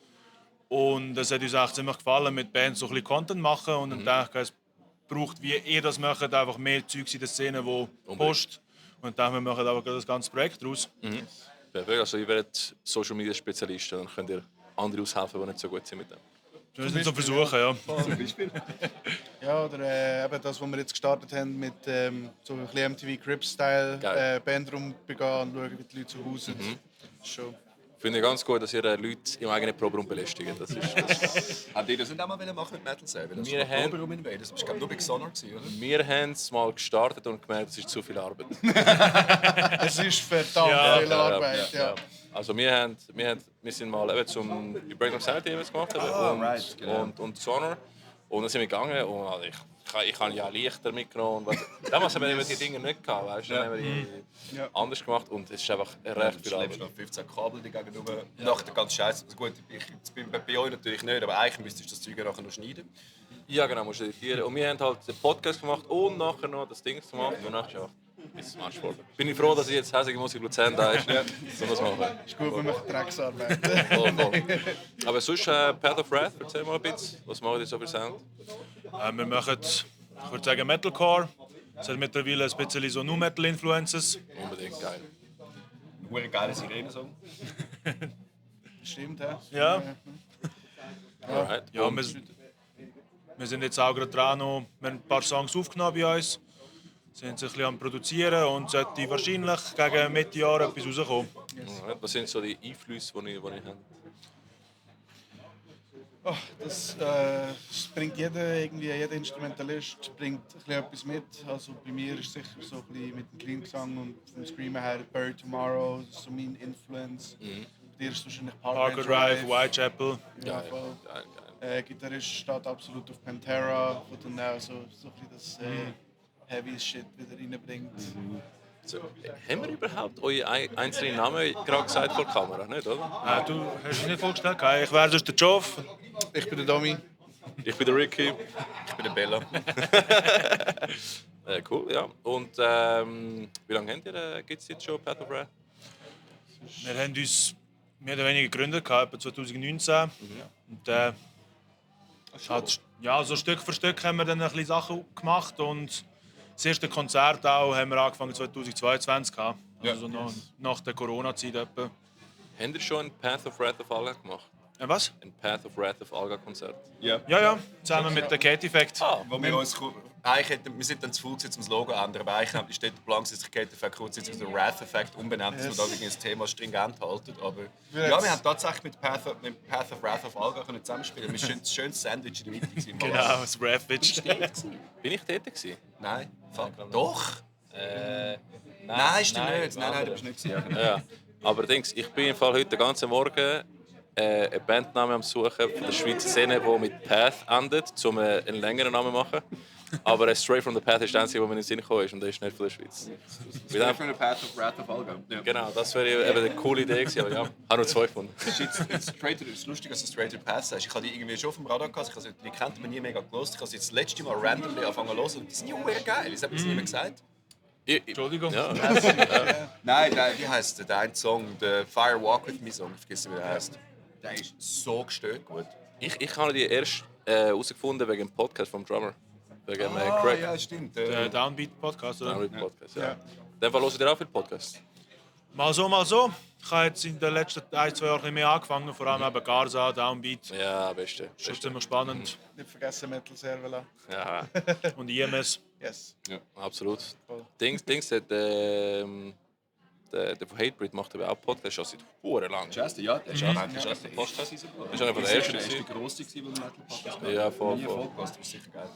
Speaker 12: Und es hat uns auch ziemlich gefallen, mit Bands so ein bisschen Content machen. Und dann dachte ich, es braucht, wie ihr das macht, einfach mehr Zeugs in der Szene, die post. Und dann machen wir einfach das ganze Projekt daraus.
Speaker 2: Perfekt, also ihr werdet Social Media Spezialisten, dann könnt ihr andere aushelfen, die nicht so gut sind mit dem.
Speaker 12: Wir sind so versuchen, ja.
Speaker 10: Zum Beispiel.
Speaker 13: Ja, oder eben das, was wir jetzt gestartet haben mit so ein bisschen MTV Cribs-Style Band rumbegehen und schauen, wie die Leute zu Hause sind. Schon.
Speaker 2: Ich finde ganz gut, dass ihr Leute im eigenen Proberaum belästigt.
Speaker 10: Habt ihr das nicht auch mal machen mit Metal Server? Das war Proberaum Invader. Das war nur bei Sonar, oder?
Speaker 2: Wir haben es mal gestartet und gemerkt, es ist zu viel Arbeit.
Speaker 13: Es ist verdammt viel Arbeit, ja.
Speaker 2: Also wir sind mal eben zum Break of Sanity gemacht und Sonar. Und dann sind wir gegangen und Ich habe ja Lichter mitgenommen. Damals haben wir die Dinge nicht gehabt, weißt du? Dann haben wir die anders gemacht und es ist einfach recht viel
Speaker 10: Arbeit. Du noch 15 Kabel gegenüber. Nach der ganzen Scheiße. Gut, ich bin bei euch natürlich nicht, aber eigentlich müsstest du das Zeug nachher noch schneiden.
Speaker 2: Ja, genau, musst du editieren. Und wir haben halt den Podcast gemacht und nachher noch das Ding gemacht. Und nachher ja, bis Marsch voll. Bin ich froh, dass ich jetzt hässliche Musik Luzern da ist. So was machen.
Speaker 13: Ist gut, wir machen Drecksarbeit.
Speaker 2: Aber sonst, Path of Wrath, erzähl mal ein bisschen. Was machen die so für Sound?
Speaker 12: Wir machen, ich würde sagen, Metalcore. Es hat mittlerweile ein bisschen so Nu-Metal-Influences.
Speaker 2: Unbedingt geil.
Speaker 10: Ein geiler Sirene-Song.
Speaker 13: Stimmt, ja.
Speaker 12: Ja.
Speaker 2: Alright.
Speaker 12: Ja, wir sind jetzt auch gerade dran, wir haben ein paar Songs aufgenommen bei uns. Sind jetzt ein bisschen am Produzieren und sollte wahrscheinlich gegen Mitte Jahr etwas rauskommen.
Speaker 2: Alright. Was sind so die Einflüsse, die ich habe?
Speaker 13: Oh, das bringt jeder Instrumentalist bringt ein bisschen etwas mit. Also bei mir ist sicher so ein bisschen mit dem Clean-Gesang und vom Screamer her Bury Tomorrow, das ist so mein Influence. Bei dir ist es wahrscheinlich
Speaker 12: Parker Drive, Whitechapel.
Speaker 13: Ja, voll. Gitarrist steht absolut auf Pantera, wo dann auch so ein bisschen das Heavy Shit wieder reinbringt.
Speaker 2: So, haben wir überhaupt eure einzelnen Namen gerade gesagt vor der Kamera, nicht, oder?
Speaker 12: Du hast dich nicht vorgestellt? Ich wäre sonst der Joff.
Speaker 13: Ich bin der Domi.
Speaker 2: Ich bin der Ricky.
Speaker 10: Ich bin der Bella.
Speaker 2: Cool, ja. Und wie lange gibt es jetzt schon Path of Wrath?
Speaker 12: Wir haben uns mehr oder weniger gegründet, etwa 2019. Und, halt, ja, so Stück für Stück haben wir dann ein bisschen Sachen gemacht. Und das erste Konzert auch haben wir angefangen 2022 gehabt. Also so nach der Corona-Zeit etwa.
Speaker 2: Habt ihr schon ein Path of Wrath of Alga gemacht?
Speaker 12: Was?
Speaker 2: Ein Path of Wrath of Alga Konzert?
Speaker 12: Ja, zusammen mit der Kate Effect.
Speaker 10: Wo wir sind dann zu faul gewesen, um das Logo zu ändern, aber eigentlich steht der Plan, dass sich Kate Effect kurzfristig den Wrath Effect umbenannt, dass wir da das Thema stringent halten. Aber ja, wir haben tatsächlich mit Path of Wrath of Alga zusammenspielen. Wir waren ein schönes Sandwich in der Mitte.
Speaker 12: Genau, das Wrathwitch.
Speaker 2: Bin ich dort gewesen?
Speaker 10: Nein. Doch? Nein, ist der nicht. Nein, du bist nicht gewesen.
Speaker 2: Ja. Aber Dings, ich bin im Fall heute den ganzen Morgen einen Bandnamen am Suchen von der Schweizer Szene, die mit Path endet, um einen längeren Namen zu machen. Aber Straight from the Path ist der einzige, der mir in den Sinn gekommen ist und der ist nicht von der Schweiz.
Speaker 10: Straight from the Path of Wrath of Alga. Ja.
Speaker 2: Genau, das wäre eben eine coole Idee gewesen, aber ja, habe nur 2 gefunden.
Speaker 10: Es ist lustig, dass du Straight to the Path sagst. Ich habe die irgendwie schon auf dem Radar gehabt, die kennt man nie mega gelost. Ich habe sie jetzt das letzte Mal randomly angefangen zu hören und die sind ja geil. Das hat mir niemand gesagt.
Speaker 12: Entschuldigung.
Speaker 2: Ja.
Speaker 10: Nein, wie heisst der eine Song? Der Fire Walk With Me Song, ich vergesse, wie der heisst. Der ist so gestört gut.
Speaker 2: Ich habe die erst herausgefunden wegen dem Podcast vom Drummer. Wegen Craig.
Speaker 10: Ja, stimmt.
Speaker 12: Der Downbeat-Podcast, oder?
Speaker 2: Downbeat-Podcast, ja. Dann hört ihr auch viel Podcast?
Speaker 12: Mal so, mal so. Ich habe jetzt in den letzten 1-2 Jahren ein bisschen mehr angefangen, vor allem eben Garza, Downbeat.
Speaker 2: Ja, beste.
Speaker 12: Das ist immer spannend.
Speaker 13: Nicht vergessen Metal Servola.
Speaker 2: Ja.
Speaker 12: Und IMS.
Speaker 13: Yes.
Speaker 2: Ja, absolut. Dings, der von Hatebreed macht aber auch Podcast schon seit Huren lang.
Speaker 10: Chester, ja, der ist auch ein Podcast.
Speaker 2: Das ist einer von der ersten.
Speaker 10: Der erste grosse, der Metal Podcast.
Speaker 2: Ja, voll.
Speaker 10: Das ist sicher geil.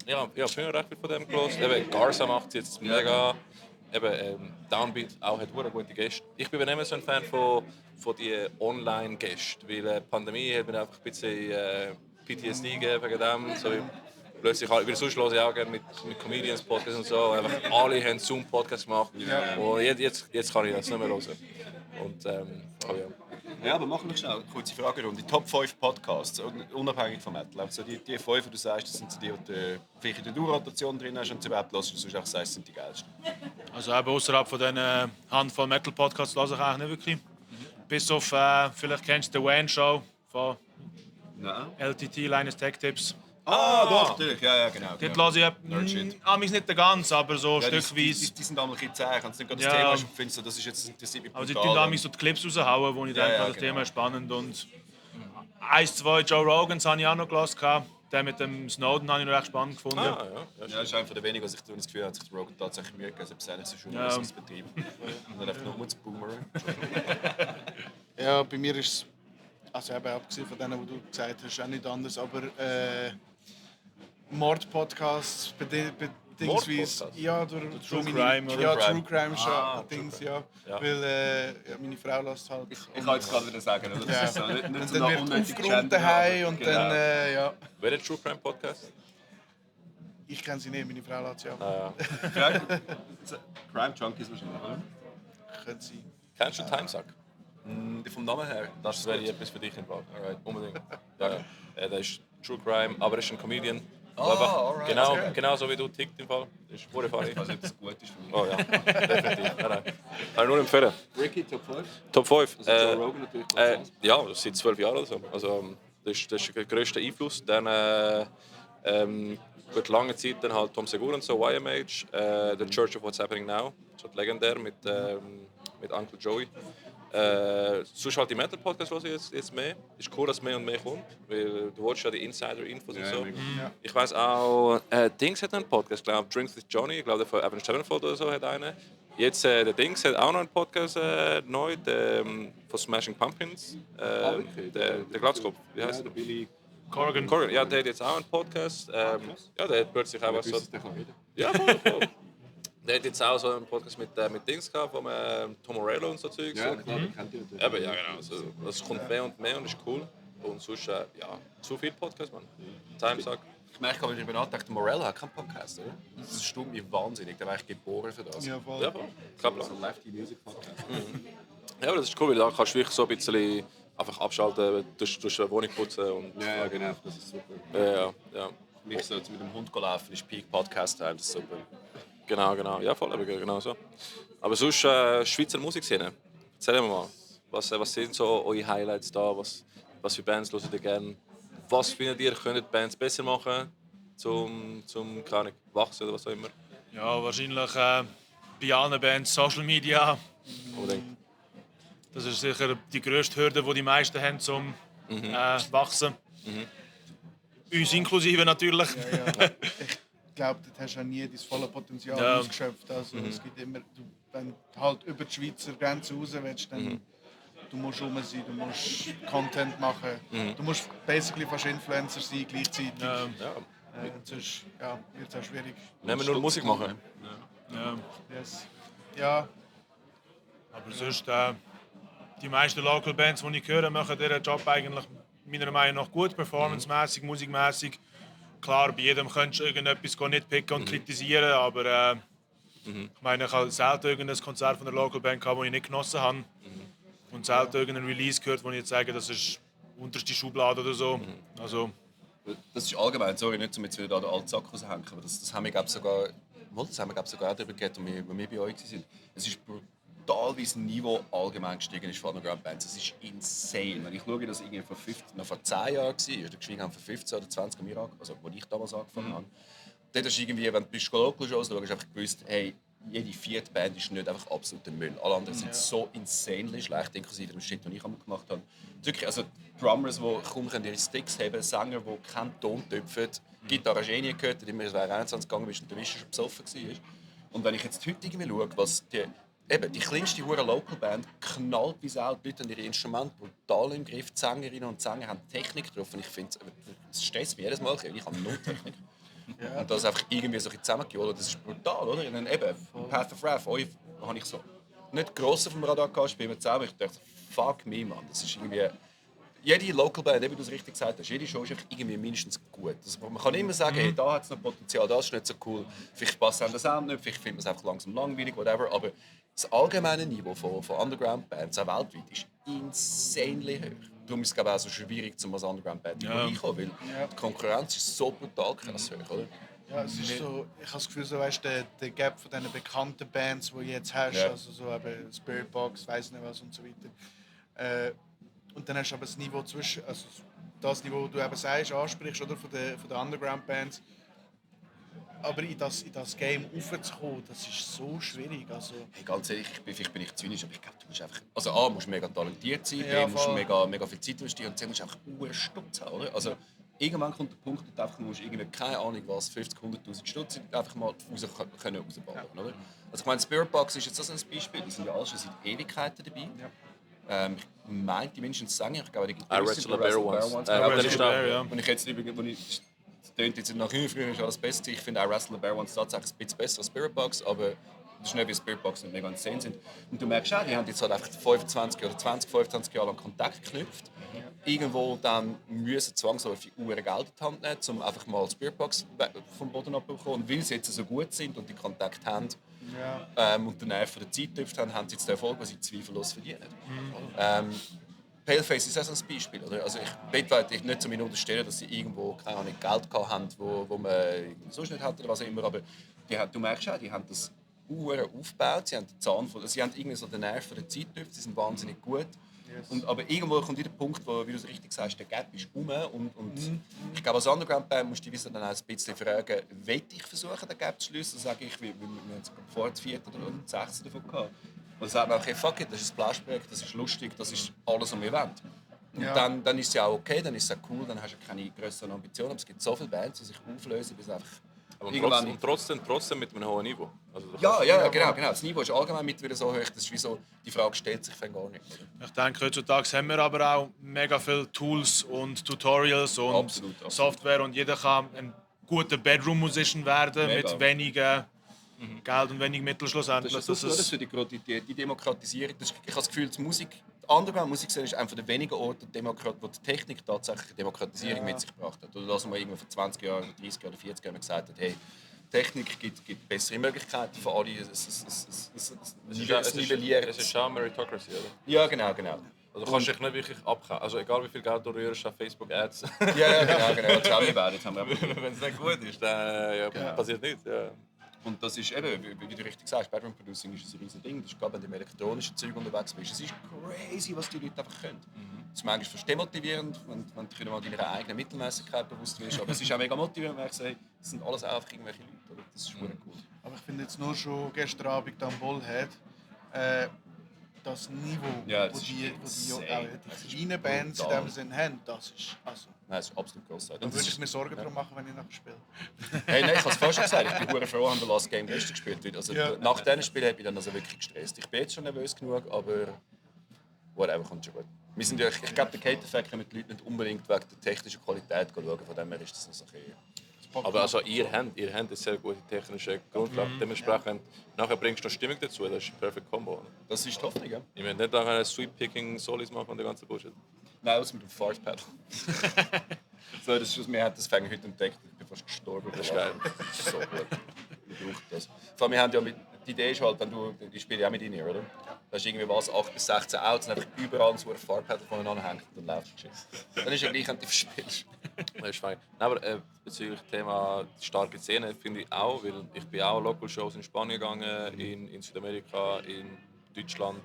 Speaker 2: Ja, ich habe recht viel von dem gehört. Eben Garza macht es jetzt mega. Eben Downbeat auch hat sehr gute Gäste. Ich bin immer so ein Fan von den Online-Gästen, weil die Pandemie hat mir einfach ein bisschen PTSD gegeben wegen dem. So, plötzlich, weil sonst höre ich auch gerne mit Comedians Podcasts und so. Einfach alle haben Zoom-Podcasts gemacht. Und jetzt kann ich das nicht mehr hören. Und,
Speaker 10: ja, aber machen wir schnell. Kurze Fragerunde. Die Top 5 Podcasts, unabhängig vom Metal. Also die 5, die du sagst, das sind die, die du vielleicht in der Dauerrotation drin hast und sie überhaupt hörst, und sonst auch sagst, sind die geilsten.
Speaker 12: Also eben außerhalb von diesen Handvoll Metal-Podcasts höre ich eigentlich nicht wirklich. Bis auf, vielleicht kennst du die Wayne Show von LTT, Linus Tech Tips.
Speaker 10: Doch, natürlich. Ja, genau.
Speaker 12: Dort höre ich amigs nicht ganz, aber so stückweise.
Speaker 10: Die sind einmal ein bisschen zäh. Ich kann nicht gerade das Thema finden, so, das ist jetzt interessiert mich.
Speaker 12: Aber sie tun amigs so die Clips raushauen, wo ich denke, das Thema ist spannend. Und 1-2 Joe Rogans habe ich auch noch gehört. Den mit dem Snowden habe ich noch recht spannend gefunden.
Speaker 10: Das ist einer der wenigen, was ich das Gefühl habe, dass sich Rogan tatsächlich Mühe gegeben hat, selbst so Journalismus betrieben. Und dann einfach nur zu boomern.
Speaker 13: Ja, bei mir ist es, also eben abgesehen von denen, die du gesagt hast, auch nicht anders, aber Mord-Podcasts, bedingungsweise, ja, durch
Speaker 12: True Crime, oder?
Speaker 13: Ja, True Crime schon, Dings, ja. Weil meine Frau lässt halt.
Speaker 10: Ich kann jetzt gerade wieder sagen, oder? Das ist so, nicht
Speaker 13: und
Speaker 10: so
Speaker 13: dann wird aufgeräumt daheim und dann, ja.
Speaker 2: Welcher True Crime Podcast?
Speaker 13: Ich kenne sie nicht, meine Frau lässt sie ab.
Speaker 10: Crime Junkies wahrscheinlich, oder?
Speaker 13: Können sie.
Speaker 2: Kennst du Timesuck?
Speaker 10: Vom Namen her.
Speaker 2: Das wäre etwas für dich im Fall. Unbedingt. Ja. Der ist True Crime, aber er ist ein Comedian.
Speaker 10: Alright.
Speaker 2: Genau so wie du tickt im Fall. Das ist pure funny.
Speaker 10: Ich weiß nicht, ob das gut ist für mich.
Speaker 2: Oh ja, definitiv. Nein. Kann ich nur empfehlen.
Speaker 10: Ricky, Top 5?
Speaker 2: Top 5.
Speaker 10: Also Joe Rogan natürlich.
Speaker 2: Ja, seit 12 Jahren oder so. Also, das ist der grösste Einfluss. Dann gut lange Zeit dann halt Tom Segura und so, YMH, The Church of What's Happening Now, schon legendär mit Uncle Joey. Sonst halt die Metal-Podcasts höre ich jetzt mehr. Ist cool, dass mehr und mehr kommt, weil du willst ja die Insider-Infos und so.
Speaker 13: Ja.
Speaker 2: Ich weiss auch, Dings hat einen Podcast, glaube Drinks with Johnny, ich glaube der von Evan Sevenfold oder so hat einen. Jetzt der Dings hat auch noch einen Podcast neu, der von Smashing Pumpkins, der Glatzkopf, wie heißt der?
Speaker 12: Billy
Speaker 2: Corgan, ja, der hat jetzt auch einen Podcast. Ja, der hat plötzlich auch was so. Ja, voll. Der hat jetzt auch so einen Podcast mit Dings gehabt, von Tom Morello und so Zeugs.
Speaker 10: Ja, klar, kennt ihr natürlich.
Speaker 2: Aber ja, genau. Also, das kommt mehr und mehr und ist cool. Und sonst, ja, zu viel Podcasts, man. Timesuck.
Speaker 10: Ich merke, wenn ich darüber nachdenke, Morello hat keinen Podcast, oder? Das ist stumm wie wahnsinnig. Der war eigentlich geboren für das.
Speaker 13: Ja, voll.
Speaker 2: Ja, voll. Kein Plan.
Speaker 10: So ein Live-Music-Podcast.
Speaker 2: Ja, aber das ist cool, weil da kannst du wirklich so ein bisschen einfach abschalten, durch die Wohnung putzen. Und
Speaker 10: Ja, genau, das ist super.
Speaker 2: Ja.
Speaker 10: Für mich so mit dem Hund laufen ist Peak Podcast Time, das ist super.
Speaker 2: Genau. Ja, voll, aber genau so. Aber sonst Schweizer Musikszene. Erzähl mir mal, was sind so eure Highlights da? Was für Bands hört ihr gerne? Was findet ihr, könntet Bands besser machen, zum keine Ahnung, wachsen oder was auch immer?
Speaker 12: Ja, wahrscheinlich bei allen Bands Social Media.
Speaker 2: Unbedingt.
Speaker 12: Das ist sicher die grösste Hürde, die die meisten haben, zum wachsen. Uns inklusive natürlich.
Speaker 13: Ja. Ich glaube, dort hast du auch nie das volle Potenzial ausgeschöpft. Also, es gibt immer, wenn du halt über die Schweizer Grenze raus willst, dann du musst rum sein, du musst Content machen, du musst basically fast Influencer sein gleichzeitig. Sonst wird es auch schwierig.
Speaker 2: Nehmen wir nur Musik machen.
Speaker 13: Yes. Ja.
Speaker 12: Aber sonst, die meisten Local Bands, die ich höre, machen ihren Job eigentlich meiner Meinung nach gut, performancemäßig, musikmäßig. Klar, bei jedem könntest du irgendetwas nicht picken und kritisieren, aber ich meine, ich habe selten irgendein Konzert von der Local Band gehabt, das ich nicht genossen habe. Und selten irgendein Release gehört, wo ich jetzt sage, das ist unterste Schublade oder so. Also,
Speaker 10: das ist allgemein, sorry, nicht um jetzt wieder da den alten Sack raushängen, aber das haben wir glaube sogar auch darüber geredet, als wir bei euch waren. Es ist brutal, wie das Niveau allgemein gestiegen ist von Underground Bands. Es ist insane. Wenn ich schaue, dass irgendwie vor 10 Jahren war, oder geschwiegen haben vor 15 oder 20 Jahren, also als ich damals angefangen habe, dort hast du irgendwie, wenn du Local-Shows schaust, einfach gewusst, hey, jede vierte Band ist nicht einfach absoluter Müll. Alle anderen sind so insanely schlecht, inklusive dem Shit, den ich gemacht habe. Wirklich, also Drummers, die kaum ihre Sticks haben, Sänger, die keinen Ton töpfen, Gitarre hast du nie gehört, die immer ins 21 gegangen bist und der Wischer schon besoffen war. Und wenn ich jetzt heute irgendwie schaue, was die kleinste Local-Band knallt wie Sau, die Leute haben ihre Instrumente brutal im Griff, die Sängerinnen und Sänger haben Technik drauf und ich finde, es stresst mich jedes Mal, ich habe null Technik. Ja. Und das einfach irgendwie so zusammengeholt, das ist brutal, oder? Und dann eben, Path of Wrath, euch habe ich so nicht gross auf dem Radar gehabt, spielen wir zusammen. Ich dachte, fuck me, Mann, das ist irgendwie... Jede Local Band, wie du es richtig gesagt hast, jede Show ist irgendwie mindestens gut. Also man kann immer sagen, hey, da hat es noch Potenzial, das ist nicht so cool, vielleicht passt einem das auch nicht, vielleicht findet man es einfach langsam langweilig, whatever, aber das allgemeine Niveau von Underground Bands, auch weltweit, ist insanely hoch. Darum ist es auch so schwierig, als Underground Band reinkommen, weil die Konkurrenz ist so brutal krass hoch, oder?
Speaker 13: Ja, es ist so, ich habe das Gefühl, so, weißt, der Gap von diesen bekannten Bands, die du jetzt hast, also so eben Spiritbox, weiss nicht was und so weiter. Und dann hast du aber das Niveau zwischen, also das Niveau, das du eben sagst, ansprichst, oder, von den Underground-Bands. Aber in das Game raufzukommen, das ist so schwierig. Also,
Speaker 10: hey, ganz ehrlich, vielleicht bin ich zynisch, aber ich glaube, du musst einfach... Also A, musst mega talentiert sein, B, musst du mega viel Zeit investieren und C, musst du einfach Stutz haben, oder? Also, irgendwann kommt der Punkt, wo du einfach musst irgendwie, keine Ahnung was, 50, 100'000 Stutz einfach mal rausballern, oder? Also ich meine, Spiritbox ist jetzt so ein Beispiel, die sind ja alle schon seit Ewigkeiten dabei. Ja. Ich meine, die Menschen sagen, ich glaube, die gibt es und ich jetzt das klingt jetzt nach früher ist alles besser. Ich finde auch Wrestle the Bear Ones tatsächlich ein bisschen besser als Spiritbox, aber das ist nicht, wie Spiritbox nicht mega insane sind. Und du merkst auch, die haben jetzt halt einfach 25 oder 20, 25 Jahre lang Kontakt geknüpft. irgendwo dann müssen zwangsläufig Geld in die Hand nehmen, um einfach mal die Spiritbox vom Boden abzubekommen. Und weil sie jetzt so gut sind und die Kontakt haben und den Nerv von der Zeit getrifft haben, haben sie jetzt den Erfolg, den sie zweifellos verdienen. Paleface ist auch so ein Beispiel. Oder? Also ich will nicht zu mir unterstellen, dass sie irgendwo keine Ahnung, Geld gehabt haben, wo man sonst nicht hatte oder was auch immer. Aber du merkst auch, die haben das aufgebaut, sie haben den Zahn sie haben irgendwie so den Nerv von der Zeit getrifft, sie sind wahnsinnig gut. Yes. Aber irgendwo kommt wieder der Punkt, wo, wie du es richtig sagst, der Gap ist rum. Und ich glaube, als Underground-Band musst du dich dann auch ein bisschen fragen, will ich versuchen, den Gap zu schließen? Sage ich, wir haben es vor das 4. oder 6. davon gehabt. Und sagt man, okay, fuck it, das ist ein Splash-Projekt, das ist lustig, das ist alles, was wir wollen. Und dann ist es ja auch okay, dann ist es auch cool, dann hast du keine grösseren Ambitionen. Aber es gibt so viele Bands, die sich auflösen, bis einfach...
Speaker 2: Aber trotzdem mit einem hohen Niveau. Also
Speaker 10: genau. Das Niveau ist allgemein mittlerweile so hoch, das ist wie so, die Frage stellt sich dann gar nicht. Oder?
Speaker 12: Ich denke, heutzutage haben wir aber auch mega viele Tools und Tutorials und absolut. Software und jeder kann ein guter Bedroom-Musician werden mit weniger Geld und wenig Mittel schlussendlich.
Speaker 10: Das ist für die Demokratisierung. Ich habe das Gefühl, die Musik, die Underground-Musik ist einer der wenigen Orte, wo die Technik tatsächlich eine Demokratisierung mit sich gebracht hat. Oder dass man irgendwann vor 20 Jahren, 30 Jahren oder 40 Jahren gesagt hat, hey, Technik gibt bessere Möglichkeiten für alle. Es nivelliert.
Speaker 2: Es ist schon Meritocracy, oder?
Speaker 10: Ja, genau.
Speaker 2: Also du kannst dich nicht wirklich abkaufen. Also egal wie viel Geld du rührst an Facebook-Ads.
Speaker 10: Genau.
Speaker 2: Wenn es nicht gut ist, dann passiert nichts. Ja.
Speaker 10: Und das ist eben, wie du richtig sagst, Bedroom Producing ist ein riesiges Ding. Das ist gerade, wenn du im elektronischen Zeug unterwegs bist. Es ist crazy, was die Leute einfach können. Das ist manchmal fast demotivierend, wenn du mal deiner eigenen Mittelmäßigkeit bewusst wirst. Aber es ist auch mega motivierend, wenn du merkst, hey, das sind alles einfach irgendwelche Leute. Oder? Das ist cool.
Speaker 13: Aber ich finde jetzt nur schon gestern Abend am Bullhead, das Niveau, wo die kleinen Bands in dem Sinn haben, das ist... Also,
Speaker 10: nein, das ist absolut grossartig.
Speaker 13: Dann würde ich mir Sorgen darum machen, wenn ich nachher spiele.
Speaker 10: Hey, nein, ich habe es fast schon gesagt. Ich bin sehr froh, dass der Last Game gestern gespielt wird. Also, nach diesem Spiel habe ich dann also wirklich gestresst. Ich bin jetzt schon nervös genug, aber whatever, kommt schon gut. Wir sind ja, ich glaube, der Kate-Effekt können die Leute nicht unbedingt wegen der technischen Qualität schauen. Von dem her ist das noch so okay.
Speaker 2: Aber also, ihr habt eine sehr gute technische Grundlage. Dementsprechend, nachher bringst du noch Stimmung dazu. Das ist ein perfekt Combo.
Speaker 10: Das ist die Hoffnung, ja.
Speaker 2: Ich will nicht nachher Sweep-Picking Solis machen und den ganzen Bullshit.
Speaker 10: Nein, was mit dem Fart-Pedal. So, das ist, wir haben das heute entdeckt. Ich bin fast gestorben.
Speaker 2: Das ist geil.
Speaker 10: Das ist so gut. Ich brauche das. Vor allem, wir haben ja die Idee ist halt, wenn die spielen ja auch mit in oder? Da ist irgendwie was, 8 bis 16 Outs und einfach überall so ein Farbpedal voneinander hängt und dann läuft es. Dann ist ja gleich, wenn du verspielst.
Speaker 2: Das ist fein. Aber bezüglich Thema starke Szene finde ich auch, weil ich bin auch Local Shows in Spanien gegangen, in Südamerika, in Deutschland.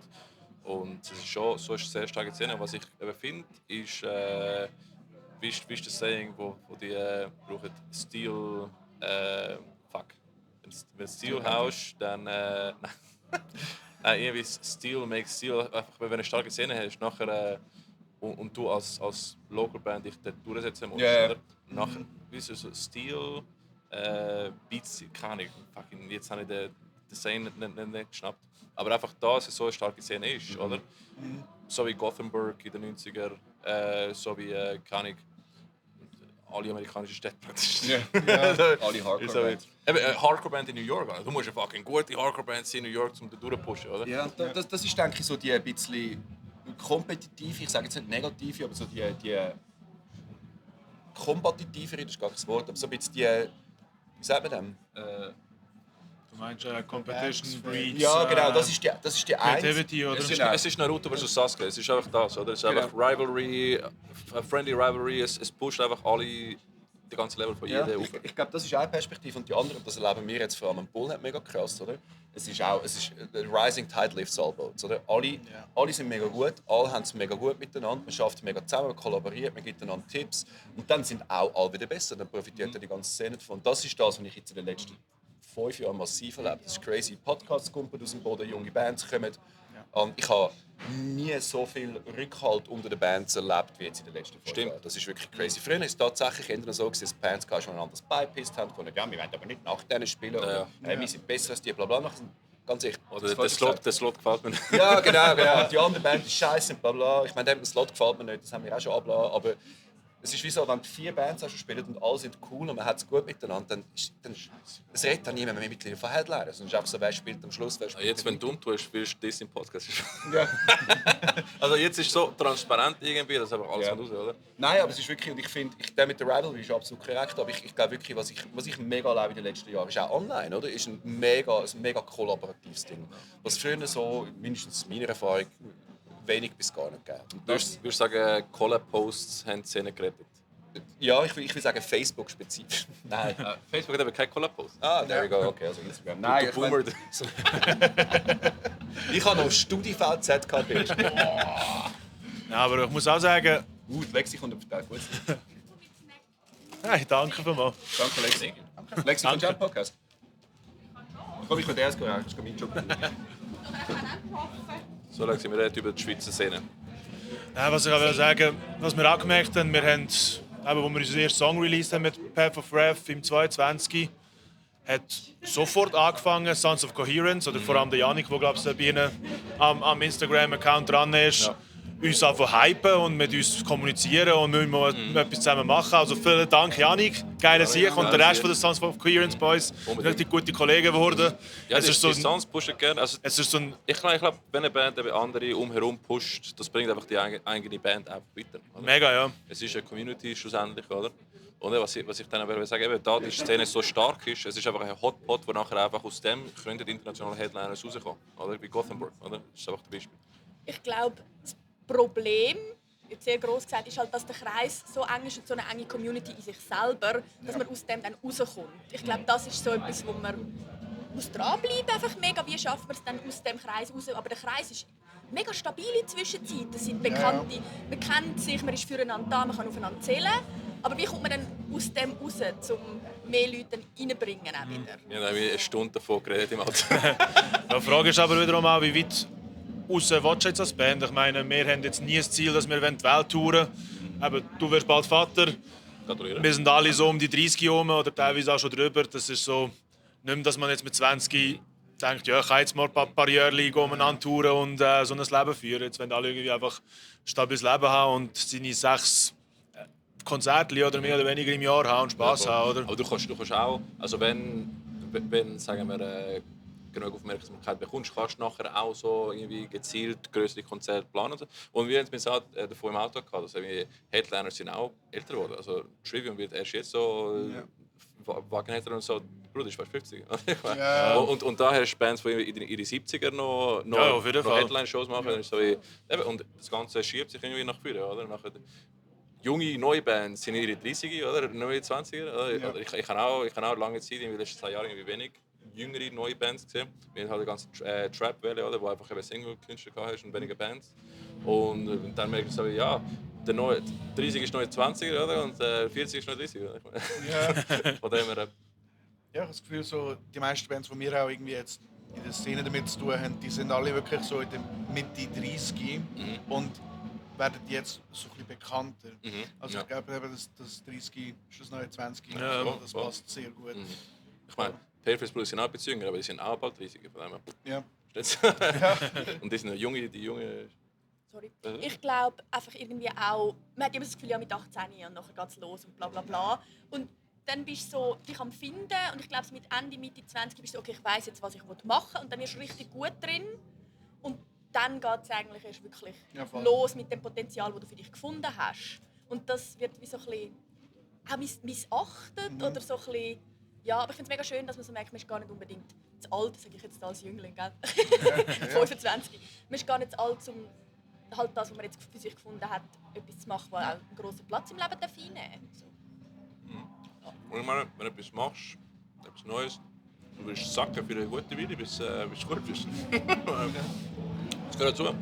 Speaker 2: Und es ist schon so eine sehr starke Szene. Was ich finde, ist, wie ist das Saying, wo die brauchen Steel, wenn du Steel haust, dann irgendwie Steel makes Steel. Einfach, wenn du eine starke Szene hast, nachher und du als Local Band dich dort durchsetzen musst, oder? Nachher, wie so Steel, Beats, keine Ahnung, fucking, jetzt habe ich den Saying nicht geschnappt. Aber einfach da, dass es so eine starke Szene ist, oder? So wie Gothenburg in den 90er, so wie, keine Ahnung, alle amerikanischen Städte praktisch.
Speaker 10: Alle Hardcore-Bands.
Speaker 2: Hardcore-Band in New York. Du musst eine fucking gute Hardcore-Band sein in New York, um da durchzupushen, oder?
Speaker 10: Ja, das ist, denke ich, so die ein bisschen kompetitive, ich sage jetzt nicht negative, aber so die kompetitivere, das ist gar kein Wort, aber so ein bisschen die, wie sagt man dem?
Speaker 12: Du meinst Competition breeds.
Speaker 10: Ja, genau, das ist die
Speaker 12: Creativity, oder?
Speaker 2: Es ist Naruto vs. Sasuke, es ist einfach das, oder? Es ist einfach Rivalry, friendly Rivalry, es pusht einfach alle, die ganze Level von jedem auf.
Speaker 10: Ich glaube, das ist eine Perspektive und die andere, das erleben wir jetzt vor allem am Bullhead mega krass, oder? Es ist Rising Tide lifts all boats, oder? Alle sind mega gut, alle haben es mega gut miteinander, man schafft mega zusammen, man kollaboriert, man gibt einander Tipps und dann sind auch alle wieder besser, dann profitiert die ganze Szene davon. Das ist das, was ich jetzt in den letzten 5 Jahren massiv erlebt. Das ist crazy. Podcasts kommen aus dem Boden, junge Bands kommen. Ich habe nie so viel Rückhalt unter den Bands erlebt wie jetzt in den letzten 5 Jahren. Das ist wirklich crazy. Früher war es tatsächlich eher so, dass Bands schon einander beipisst haben. Ja, wir wollen aber nicht nach denen spielen. Oder, wir sind besser als die, bla bla. Ganz echt.
Speaker 2: Oder der Slot gefällt mir nicht.
Speaker 10: Ja, genau. Die andere Band ist scheiße, bla bla. Ich meine, der Slot gefällt mir nicht, das haben wir auch schon abgelassen. Aber es ist wie so, wenn du 4 Bands hast und spielen und alle sind cool und man hat es gut miteinander, dann es redet dann niemand mehr mit von Headliner. Es ist einfach so, wer spielt am Schluss, wer spielt
Speaker 2: Jetzt, wenn du dumm tust, willst du das im Podcast.
Speaker 10: Ja.
Speaker 2: Also jetzt ist es so transparent irgendwie, dass einfach alles raus, oder?
Speaker 10: Nein, aber es ist wirklich, und ich finde, der mit der Rivalry ist absolut korrekt, aber ich glaube wirklich, was ich mega erlebe in den letzten Jahren, ist auch online, oder? Ist ein mega kollaboratives Ding. Was früher so, mindestens in meiner Erfahrung, wenig bis gar nicht gegeben.
Speaker 2: Würdest du sagen, Collab-Posts haben die Szene gerettet?
Speaker 10: Ja, ich will sagen Facebook-spezifisch. Nein.
Speaker 2: Facebook hat aber keine Collab-Posts.
Speaker 10: Ah, there we go, okay, also Instagram.
Speaker 2: Nein,
Speaker 10: du Boomer. Ich habe noch StudiVZ gehabt, Bitch.
Speaker 12: Ja, aber ich muss auch sagen...
Speaker 10: Die Lexi kommt auf den gut.
Speaker 12: Hey, danke vielmals.
Speaker 10: Danke, Lexi. Lexi, kommst du auch Podcast? Komm, ich kann dir erst gehen, das ist mein Job.
Speaker 2: So, Lexi, wir reden über die Schweizer Szene.
Speaker 12: Ja, was ich auch will sagen, was wir auch gemerkt haben, wir haben, als wir unseren ersten Song released haben mit Path of Wrath im 2022, hat sofort angefangen, Sons of Coherence, oder vor allem der Janik, der glaube ich bei Ihnen am Instagram-Account dran ist, uns einfach hypen und mit uns kommunizieren und müssen wir etwas zusammen machen. Also vielen Dank, Janik, geile Sieg und der Rest von den Sons of Coherence Boys sind richtig gute Kollegen geworden.
Speaker 2: Ja,
Speaker 12: es ist so
Speaker 2: die Sons pushen gerne. Also,
Speaker 12: es ist so ein,
Speaker 2: ich glaube, wenn eine Band andere umherum pusht, das bringt einfach die eigene Band auch weiter. Oder?
Speaker 12: Mega, ja.
Speaker 2: Es ist eine Community schlussendlich, oder? Und was ich dann aber sagen will, da die Szene so stark ist, es ist einfach ein Hotpot, wo nachher einfach aus dem könnten internationale Headliners rauskommen, oder? Wie Gothenburg, oder? Das ist einfach das Beispiel.
Speaker 14: Ich glaube, das Problem, jetzt sehr gross gesagt, ist halt, dass der Kreis so eng ist und so eine enge Community in sich selber, dass man aus dem dann rauskommt. Ich glaube, das ist so etwas, wo man muss dranbleiben, einfach mega. Wie schafft man es dann aus dem Kreis raus? Aber der Kreis ist mega stabil in der Zwischenzeit. Das sind Bekannte, man kennt sich, man ist füreinander da, man kann aufeinander zählen. Aber wie kommt man dann aus dem raus, um mehr Leute reinzubringen? Auch wieder?
Speaker 2: Wir haben eine Stunde davon geredet im Auto.
Speaker 12: Die Frage ist aber wiederum auch, wie weit raus willst du jetzt als Band? Ich meine, wir haben jetzt nie das Ziel, dass wir die Welt touren wollen. Du wirst bald Vater. Wir sind alle so um die 30 herum oder teilweise auch schon drüber. Das ist so, nicht mehr, dass man jetzt mit 20 denkt, ja, ich kann jetzt mal ein paar Jahre umeinander touren und so ein Leben führen. Jetzt wollen alle irgendwie einfach ein stabiles Leben haben und seine 6 Konzerte oder mehr oder weniger im Jahr haben und Spass haben. Oder?
Speaker 2: Aber du kannst auch, also wenn sagen wir, genug Aufmerksamkeit bekommst, kannst du nachher auch so irgendwie gezielt größere Konzerte planen. Und wir haben es davor im Auto gehabt, dass Headliner sind auch älter geworden. Also Trivium wird erst jetzt so Wagenhetter und so, Bruder, ist fast 50.
Speaker 12: Ja.
Speaker 2: Und da hast du Bands, die in ihre 70er noch Headline-Shows machen. Ja. So und das Ganze schiebt sich irgendwie nach vorne, oder? Junge, neue Bands sind in ihre 30er oder neue 20er. Oder? Ja. Ich habe auch lange Zeit, in den letzten 2 Jahren, irgendwie wenig jüngere neue Bands gesehen. Wir haben halt die ganze Trap-Welle, oder, wo einfach Single-Künstler hast und weniger Bands. Und dann merke ich so, ja, der 30 ist neue 20er, oder? Und 40 ist neue 30er.
Speaker 13: Ja.
Speaker 2: Von dem her,
Speaker 13: ja, ich habe das Gefühl, so, die meisten Bands, die wir auch irgendwie jetzt in der Szene damit zu tun haben, die sind alle wirklich so in der Mitte 30 und werden jetzt so ein bisschen bekannter. Also ich glaube, das 30 ist das neue 20.
Speaker 2: Ja,
Speaker 13: das passt sehr gut.
Speaker 2: Ich meine, Paleface Blues sind auch ein bisschen jünger, aber die sind auch bald 30.
Speaker 13: Ja.
Speaker 2: Und die sind die junge.
Speaker 14: Sorry. Ich glaube einfach irgendwie auch, man hat immer das Gefühl, ja, mit 18 und nachher geht es los und bla bla bla. Und dann bist du so, dich am Finden und ich glaube, mit Ende, Mitte 20 bist du so, okay, ich weiss jetzt, was ich machen will. Und dann wirst du richtig gut drin. Und dann geht es eigentlich erst wirklich los mit dem Potenzial, das du für dich gefunden hast. Und das wird wie so ein bisschen auch missachtet oder so ein bisschen, ja, aber ich finde es mega schön, dass man so merkt, man ist gar nicht unbedingt zu alt, sage ich jetzt als Jüngling, gell? 25. Man ist gar nicht zu alt, um halt das, was man jetzt für sich gefunden hat, etwas zu machen, was auch einen grossen Platz im Leben einnehmen darf. So.
Speaker 2: Und ich meine, wenn du etwas machst, etwas Neues, du willst sacken für eine gute Weile, bis du gut bist. Das gehört dazu.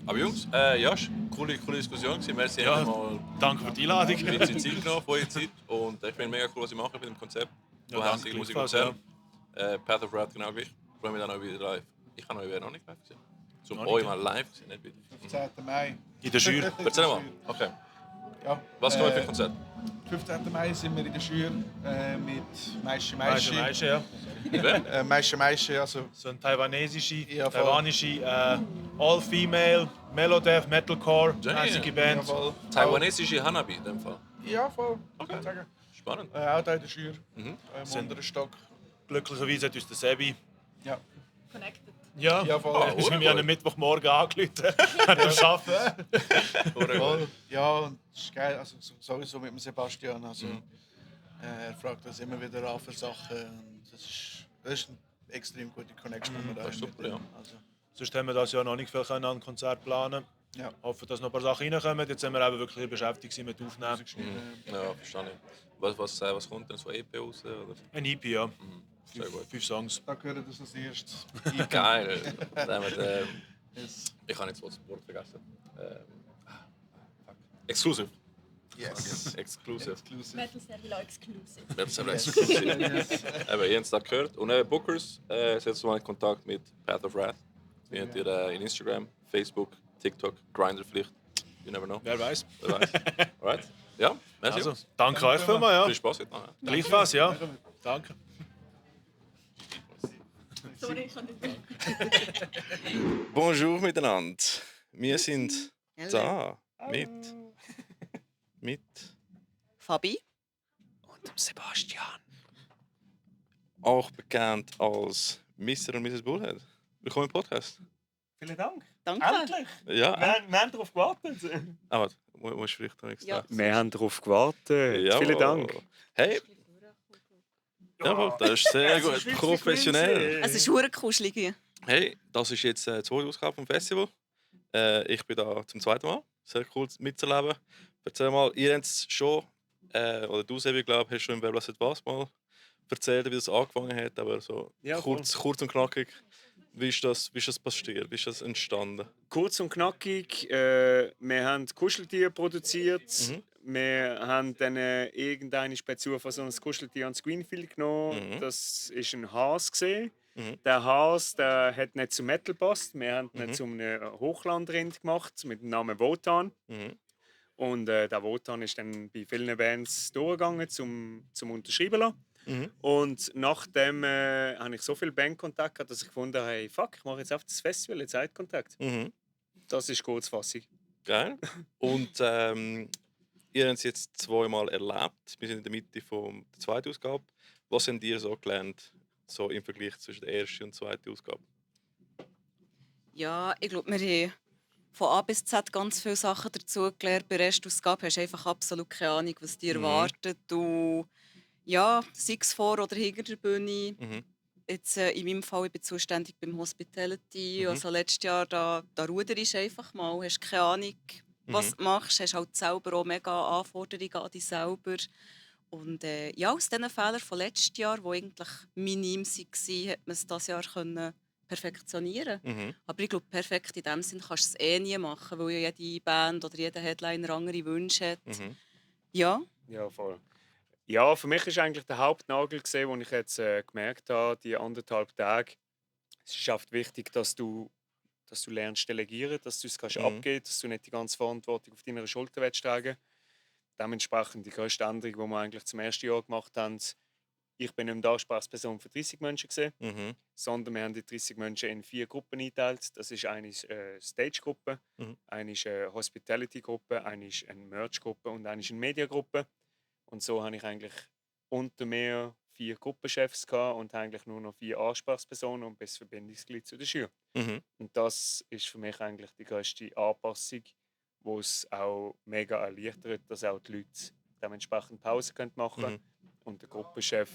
Speaker 2: Aber Jungs, ja, es war eine coole Diskussion. Merci mal.
Speaker 12: Danke für die Einladung.
Speaker 2: Ich habe Zeit genommen von eurer Zeit. Und ich finde mega cool, was ich mache mit dem Konzept.
Speaker 12: Ja, danke,
Speaker 2: Musikkonzert. Path of Wrath genau gleich. Ich freue mich dann auch wieder live. Ich habe euch noch nicht live gesehen. Zum euch mal live gesehen, nicht wieder.
Speaker 13: 15. Mai.
Speaker 12: In der Schür.
Speaker 2: Erzähl mal. Okay.
Speaker 13: Ja,
Speaker 2: was kommt für ein Konzert?
Speaker 13: 15. Mai sind wir in der Schür mit Meische.
Speaker 12: Ja.
Speaker 13: Meische, also
Speaker 12: so eine taiwanische All-Female, Melodeath, Metalcore, einzige Band.
Speaker 2: Taiwanesische Hanabi in dem Fall.
Speaker 13: Ja, voll. Okay. Sagen.
Speaker 10: Spannend.
Speaker 13: Auch da in der Schür.
Speaker 10: Mhm.
Speaker 13: Im unteren Stock.
Speaker 12: Glücklicherweise hat uns der Sebi
Speaker 13: Ja.
Speaker 14: Connected.
Speaker 12: ja
Speaker 13: voll.
Speaker 12: ist mir an einem Mittwochmorgen angerufen. Hat er arbeiten.
Speaker 13: Voll. Ja, und das ist geil. Also sowieso mit dem Sebastian. Also, er fragt uns immer wieder an für Sachen. Und das ist eine extrem gute Connection, die wir da
Speaker 12: Das ist
Speaker 13: haben
Speaker 12: super,
Speaker 13: mit
Speaker 12: ja.
Speaker 13: ihm. Also,
Speaker 12: Sonst haben wir das Jahr noch nicht viel an ein Konzert planen.
Speaker 13: Ja.
Speaker 12: Hoffen, dass noch ein paar Sachen reinkommen. Jetzt sind wir eben wirklich beschäftigt mit Aufnehmen.
Speaker 10: Ja, verstehe ich. Was kommt denn so EP raus? Oder?
Speaker 12: Ein EP, ja.
Speaker 10: Sehr gut.
Speaker 12: 5 Songs.
Speaker 13: Da gehört das als erstes.
Speaker 10: Geil. Ich habe jetzt das Wort vergessen. Exclusive.
Speaker 13: Yes.
Speaker 10: Exclusive.
Speaker 14: Metal Servilo Exclusive.
Speaker 10: Metal Servilo Exclusive. Eben, ihr habt es da gehört. Und Bookers, setzt mal in Kontakt mit Path of Wrath. Wir haben ihr in Instagram, Facebook, TikTok, Grindr vielleicht. You never know.
Speaker 12: Wer weiß.
Speaker 10: Wer weiß. Alright. Ja, merci.
Speaker 12: Also, danke euch vielmals, ja.
Speaker 10: Viel Spaß heute noch. Ja.
Speaker 12: Gleichfalls, ja. Danke.
Speaker 14: Sorry, ich kann nicht.
Speaker 1: Bonjour miteinander. Wir sind da mit
Speaker 15: Fabi.
Speaker 10: Und dem Sebastian.
Speaker 1: auch bekannt als Mr. und Mrs. Bullhead. Willkommen im Podcast.
Speaker 5: Vielen Dank.
Speaker 15: Danke.
Speaker 5: Endlich.
Speaker 1: Ja.
Speaker 5: Wir haben darauf gewartet.
Speaker 1: Aber musst du vielleicht noch nichts
Speaker 15: Ja.
Speaker 1: sagen.
Speaker 5: Wir haben darauf gewartet.
Speaker 1: Jawohl.
Speaker 5: Vielen Dank.
Speaker 1: Hey. Jawohl, das ist sehr gut. Professionell.
Speaker 15: Es ist verdammt kuschelig hier.
Speaker 1: Hey, das ist jetzt die zweite Ausgabe vom Festival. Ich bin da zum zweiten Mal. Sehr cool mitzuerleben. Erzähl mal, ihr habt es schon, oder du, Sebi, glaube hast schon im «Wer lasst was» mal erzählt, wie das angefangen hat, aber so
Speaker 5: Ja,
Speaker 1: kurz und knackig. Wie ist das passiert? Wie ist das entstanden?
Speaker 5: Kurz und knackig. Wir haben Kuscheltiere produziert. Wir haben dann irgendeine Spezial von so einem Kuscheltier ans Greenfield genommen. Das war ein Hase gesehen. Der Hase, der hat nicht zum Metal gepasst. Wir haben ihn zu einem Hochlandrind gemacht mit dem Namen Wotan. Und der Wotan ist dann bei vielen Bands durchgegangen zum Unterschreiben lassen. Und nachdem habe ich so viel Bandkontakt gehabt, dass ich gefunden habe, hey, fuck, ich mache jetzt auf das Festival einen Zeitkontakt. Das ist Kurzfassung.
Speaker 1: Geil. Und ihr habt es jetzt zweimal erlebt. Wir sind in der Mitte der zweiten Ausgabe. Was habt ihr so gelernt, so im Vergleich zwischen der ersten und zweiten Ausgabe?
Speaker 15: Ja, ich glaube, wir haben von A bis Z ganz viele Sachen dazu gelernt. Bei der ersten Ausgabe hast du einfach absolut keine Ahnung, was dich erwartet. Du, ja, sei es vor oder hinter der Bühne. Jetzt, in meinem Fall, ich bin zuständig beim Hospitality. Also letztes Jahr, da ruderst du einfach mal. Hast keine Ahnung, was du machst. Hast halt selber auch mega Anforderungen an dich selber. Und ja, aus diesen Fehlern von letztes Jahr, die eigentlich minim waren, hat man es dieses Jahr können perfektionieren. Aber ich glaube, perfekt in dem Sinn kannst du es nie machen, weil ja jede Band oder jeder Headliner andere Wünsche hat. Ja.
Speaker 5: Ja, voll. Ja, für mich ist eigentlich der Hauptnagel gesehen, den ich jetzt gemerkt habe, die 1,5 Tage. Es ist oft wichtig, dass du lernst delegieren, dass du es abgeben, dass du nicht die ganze Verantwortung auf deiner Schulter tragen willst. Dementsprechend die grösste Änderung, die wir eigentlich zum ersten Jahr gemacht haben, ich bin nicht mehr Ansprechperson für 30 Menschen gesehen, sondern wir haben die 30 Menschen in 4 Gruppen eingeteilt. Das ist eine Stage-Gruppe, eine ist eine Hospitality-Gruppe, eine ist eine Merch-Gruppe und eine ist eine Media-Gruppe. Und so hatte ich eigentlich unter mir 4 Gruppenchefs und eigentlich nur noch 4 Ansprechpersonen und bis Verbindungsglied zu der Jury. Und das ist für mich eigentlich die grösste Anpassung, wo es auch mega erleichtert, dass auch die Leute dementsprechend Pause machen können und der Gruppenchef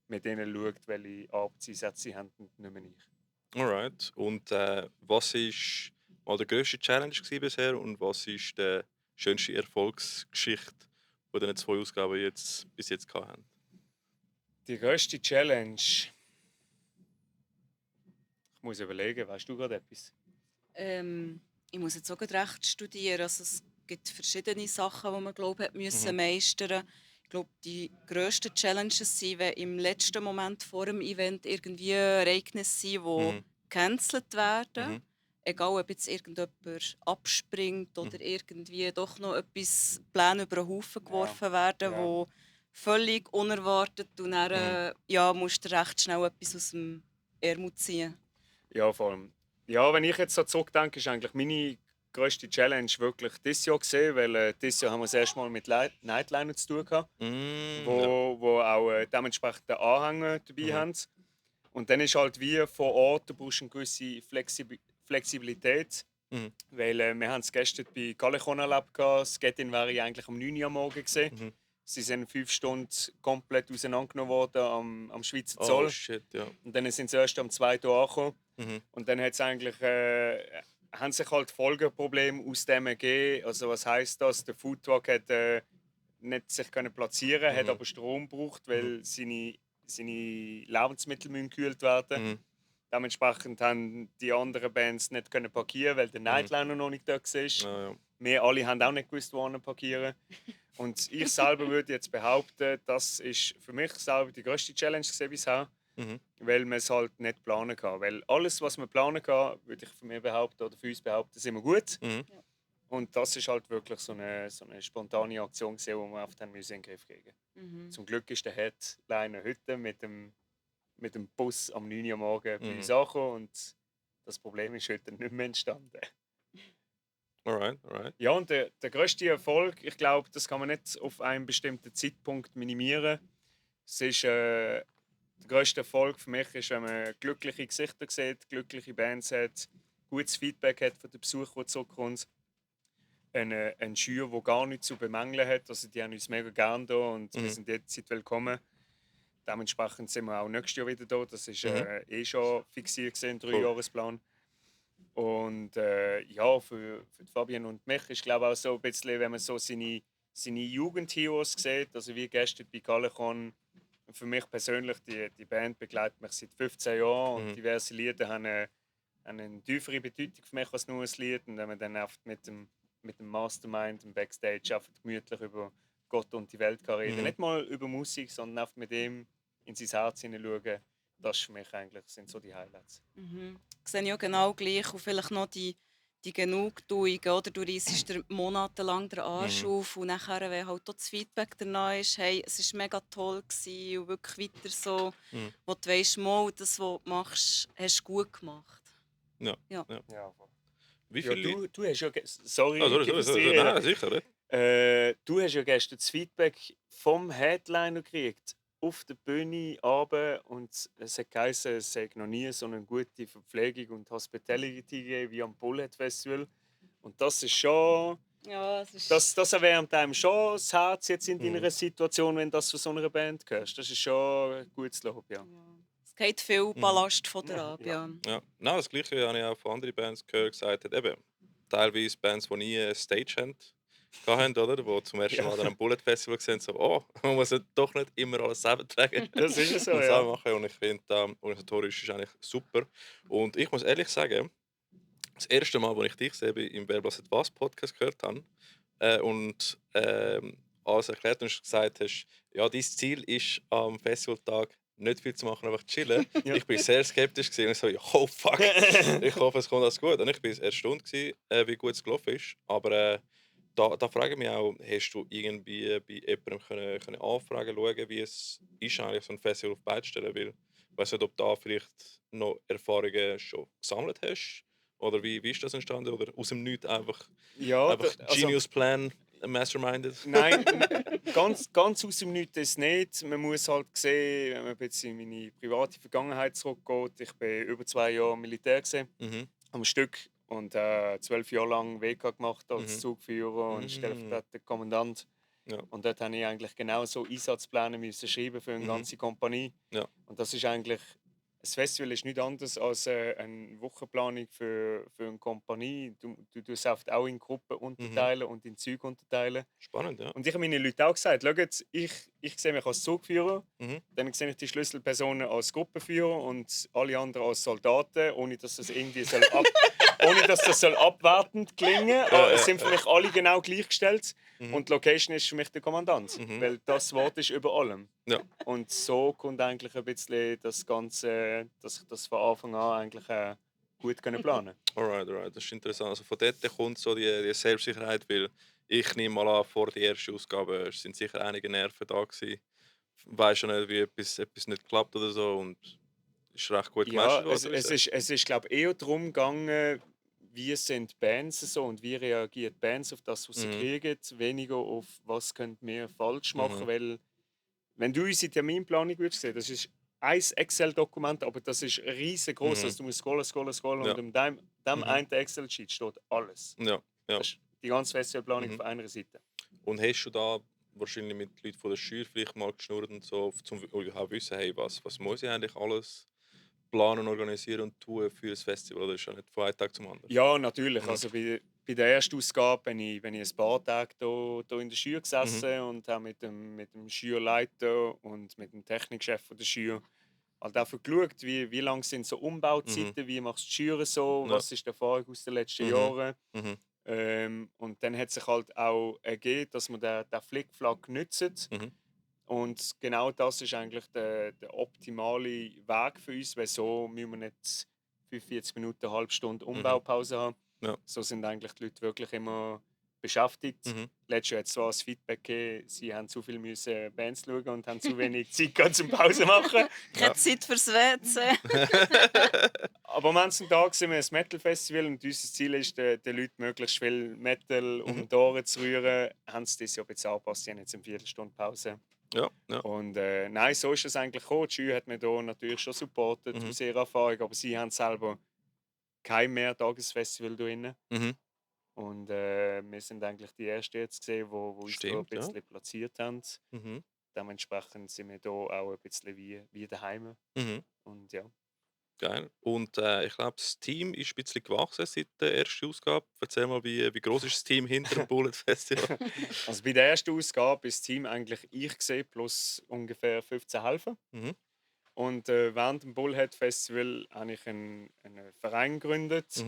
Speaker 5: mit ihnen schaut, welche Arbeitseinsätze sie haben und nicht mehr ich.
Speaker 1: Alright. Und was war mal die grösste Challenge bisher und was ist die schönste Erfolgsgeschichte, die diese 2 Ausgaben bis jetzt hatten?
Speaker 5: Die grösste Challenge. Ich muss überlegen, weißt du gerade etwas?
Speaker 15: Ich muss jetzt auch gerade recht studieren. Also es gibt verschiedene Sachen, die man meistern musste. Ich glaube, die grössten Challenges sind, wenn im letzten Moment vor dem Event irgendwie Ereignisse sind, die gecancelt werden. Egal, ob jetzt irgendjemand abspringt oder irgendwie doch noch etwas Pläne über den Haufen geworfen werden, wo völlig unerwartet und dann musst du recht schnell etwas aus dem Ärmel ziehen.
Speaker 5: Ja, vor allem. Ja, wenn ich jetzt so zurückdenke, ist eigentlich meine
Speaker 16: grösste Challenge wirklich dieses Jahr gesehen, weil dieses Jahr haben wir das erste Mal mit Nightliner zu tun gehabt, wo auch dementsprechend den Anhänger dabei haben. Und dann ist halt wie vor Ort, du brauchst eine gewisse Flexibilität. Weil wir haben es gestern bei Callecon erlebt. Das Get-In wäre eigentlich um 9 Uhr am Morgen gewesen. Sie sind 5 Stunden komplett auseinandergenommen worden am Schweizer Zoll.
Speaker 1: Oh shit, ja.
Speaker 16: Und dann sind sie erst am 2 Uhr angekommen. Und dann hat's eigentlich, haben sich halt Folgeprobleme aus dem ergeben. Also was heisst das? Der Foodtruck hat nicht sich können platzieren, hat aber Strom gebraucht, weil seine Lebensmittel müssen gekühlt werden. Dementsprechend haben die anderen Bands nicht können parkieren, weil der Nightliner noch nicht da war. Wir alle haben auch nicht gewusst, wo parkieren. Und ich selber würde jetzt behaupten, das ist für mich selber die grösste Challenge bisher, weil man es halt nicht planen kann. Weil alles, was man planen kann, würde ich von mir behaupten oder für uns behaupten, ist immer gut. Und das ist halt wirklich so eine spontane Aktion, die wir auf den Museum in den Griff kriegen. Zum Glück ist der Headliner heute mit dem Bus am 9 Uhr morgen bei uns angekommen und das Problem ist heute nicht mehr entstanden.
Speaker 1: Alright.
Speaker 16: Ja, und der grösste Erfolg, ich glaube, das kann man nicht auf einen bestimmten Zeitpunkt minimieren. Es ist, der grösste Erfolg für mich ist, wenn man glückliche Gesichter sieht, glückliche Bands hat, gutes Feedback hat von den Besuchern, die zurückkommen. Ein Schüler, der gar nichts zu bemängeln hat. Also die haben uns mega gerne da und wir sind jederzeit willkommen. Dementsprechend sind wir auch nächstes Jahr wieder da. Das ist schon fixiert im 3-Jahresplan. Und ja, für Fabian und mich ist glaube auch so ein bisschen, wenn man so seine Jugendheroes sieht, also wie gestern bei Callecon, für mich persönlich, die Band begleitet mich seit 15 Jahren und diverse Lieder haben eine tiefere Bedeutung für mich als nur ein Lied. Und wenn man dann oft mit dem Mastermind im Backstage einfach gemütlich über Gott und die Welt kann reden, nicht mal über Musik, sondern oft mit ihm in sein Herz hineinschauen, das ist für mich eigentlich, sind so die Highlights.
Speaker 15: Ich sehe ja genau gleich und vielleicht noch die Genugtuung, oder? Du reissest dir monatelang den Arsch auf und nachher, wenn halt auch das Feedback danach ist, hey, es war mega toll gewesen und wirklich weiter so, wo du weisst, mal, das, was du machst, hast du gut gemacht.
Speaker 1: Ja. Wie
Speaker 16: Ja,
Speaker 1: viele
Speaker 16: du hast ja... Sorry,
Speaker 1: Nein, sicher nicht.
Speaker 16: du hast ja gestern das Feedback vom Headliner gekriegt, auf der Bühne runter, und es hat geheißen, es sei noch nie so eine gute Verpflegung und Hospitality gegeben wie am Bullet Festival. Und das ist schon...
Speaker 15: Ja,
Speaker 16: das erwärmt einem schon das Herz jetzt in deiner Situation, wenn du das von so einer Band hörst. Das ist schon ein gutes Lob, ja.
Speaker 15: Es geht viel Ballast von dir ab, ja.
Speaker 1: Ja. Nein, das Gleiche habe ich auch von anderen Bands gehört, gesagt hat, eben, teilweise Bands, die nie eine Stage hatten, oder? Die zum ersten Mal an einem Bullet Festival gesehen haben, so, man muss doch nicht immer alles selber tragen.
Speaker 16: Das ist so,
Speaker 1: und
Speaker 16: ja.
Speaker 1: selber machen. Und ich finde, organisatorisch ist eigentlich super. Und ich muss ehrlich sagen, das erste Mal, als ich dich sehe, im «Wer bläst was» Podcast gehört habe und alles erklärt und gesagt hast, ja, dein Ziel ist am Festivaltag nicht viel zu machen, einfach chillen.
Speaker 16: Ja.
Speaker 1: Ich war sehr skeptisch und so, oh fuck, ich hoffe, es kommt alles gut. Und ich war erstaunt, wie gut es gelaufen ist. Aber da frage ich mich auch, hast du irgendwie bei jemandem können anfragen, schauen, wie es ist, eigentlich so ein Festival auf die Beine zu stellen? Weil ich weiß nicht, ob du da vielleicht noch Erfahrungen schon gesammelt hast. Oder wie ist das entstanden? Oder aus dem Nichts einfach Genius Plan masterminded?
Speaker 16: Nein, ganz aus dem Nichts ist es nicht. Man muss halt sehen, wenn man jetzt in meine private Vergangenheit zurückgeht. Ich war über 2 Jahre im Militär am Stück und 12 Jahre lang WK gemacht als Zugführer und stellvertretender Kommandant.
Speaker 1: Ja.
Speaker 16: Und dort musste ich eigentlich genau so Einsatzpläne schreiben für eine ganze Kompanie.
Speaker 1: Ja.
Speaker 16: Und das ist eigentlich... Das Festival ist nichts anderes als eine Wochenplanung für eine Kompanie. Du tust oft auch in Gruppen unterteilen und in Züge unterteilen.
Speaker 1: Spannend, ja.
Speaker 16: Und ich habe meinen Leuten auch gesagt, schau jetzt, ich sehe mich als Zugführer, dann sehe ich die Schlüsselpersonen als Gruppenführer und alle anderen als Soldaten, ohne dass das irgendwie abwertend klingen soll. Es sind für mich alle genau gleichgestellt. Und die Location ist für mich der Kommandant, weil das Wort ist über allem.
Speaker 1: Ja.
Speaker 16: Und so kommt eigentlich ein bisschen das Ganze, dass ich das von Anfang an eigentlich gut planen konnte.
Speaker 1: Alright, das ist interessant. Also von dort kommt so die Selbstsicherheit, weil ich nehme mal an, vor der ersten Ausgabe sind sicher einige Nerven da gewesen. Weißt du nicht, wie etwas nicht klappt oder so, und ist recht gut
Speaker 16: Ja,
Speaker 1: gemeistert worden.
Speaker 16: es ist glaube ich, eher darum gegangen, wie sind Bands so und wie reagieren Bands auf das, was sie kriegen, weniger auf was könnten wir falsch machen, weil wenn du unsere Terminplanung würdest sehen, das ist ein Excel-Dokument, aber das ist riesengroß, also du musst scrollen
Speaker 2: Ja.
Speaker 16: und in dem einen Excel-Sheet steht alles.
Speaker 2: Ja.
Speaker 16: Das ist die ganze Festivalplanung auf einer Seite.
Speaker 2: Und hast du da wahrscheinlich mit Leuten von der Schür vielleicht mal geschnurrt und so, um auch wissen, hey, was muss ich eigentlich alles planen, organisieren und tun für das Festival? Oder ist ja nicht von einem Tag zum anderen?
Speaker 16: Ja, natürlich. Also bei der ersten Ausgabe bin ich ein paar Tage hier in der Schür gesessen und habe mit dem Schürleiter und mit dem Technikchef der Schür halt einfach geschaut, wie lang sind so Umbauzeiten, wie machst du die Schüre so, was ist die Erfahrung aus den letzten Jahren. Und dann hat sich halt auch ergeben, dass man den Flickflack nutzt. Und genau das ist eigentlich der optimale Weg für uns, weil so müssen wir nicht 45 Minuten, eine halbe Stunde Umbaupause haben.
Speaker 2: Ja.
Speaker 16: So sind eigentlich die Leute wirklich immer beschäftigt. Letztes Jahr hat es zwar das Feedback gegeben, sie haben zu viel müssen Bands schauen und haben zu wenig Zeit zum Pause machen.
Speaker 15: Keine Zeit fürs WC.
Speaker 16: Aber am Ende Tag sind wir ein Metal-Festival und unser Ziel ist, den Leuten möglichst viel Metal um die Ohren zu rühren. Haben sie das ja ein bisschen angepasst, sie haben jetzt eine Viertelstunde Pause.
Speaker 2: Ja.
Speaker 16: Und nein, so ist es eigentlich gekommen. Die Schule hat mich hier natürlich schon supportet aus ihrer Erfahrung, aber sie haben selber kein Mehrtagesfestival hier drin. Und wir sind eigentlich die Ersten jetzt gesehen, die uns hier ein bisschen platziert haben. Dementsprechend sind wir hier auch ein bisschen wie daheim. Und ja.
Speaker 2: Geil. Und ich glaube, das Team ist ein bisschen gewachsen seit der ersten Ausgabe. Erzähl mal, wie groß ist das Team hinter dem Bullet Festival?
Speaker 16: Also bei der ersten Ausgabe ist das Team eigentlich ich gesehen, plus ungefähr 15 Helfer. Und während dem Bullhead Festival habe ich einen Verein gegründet.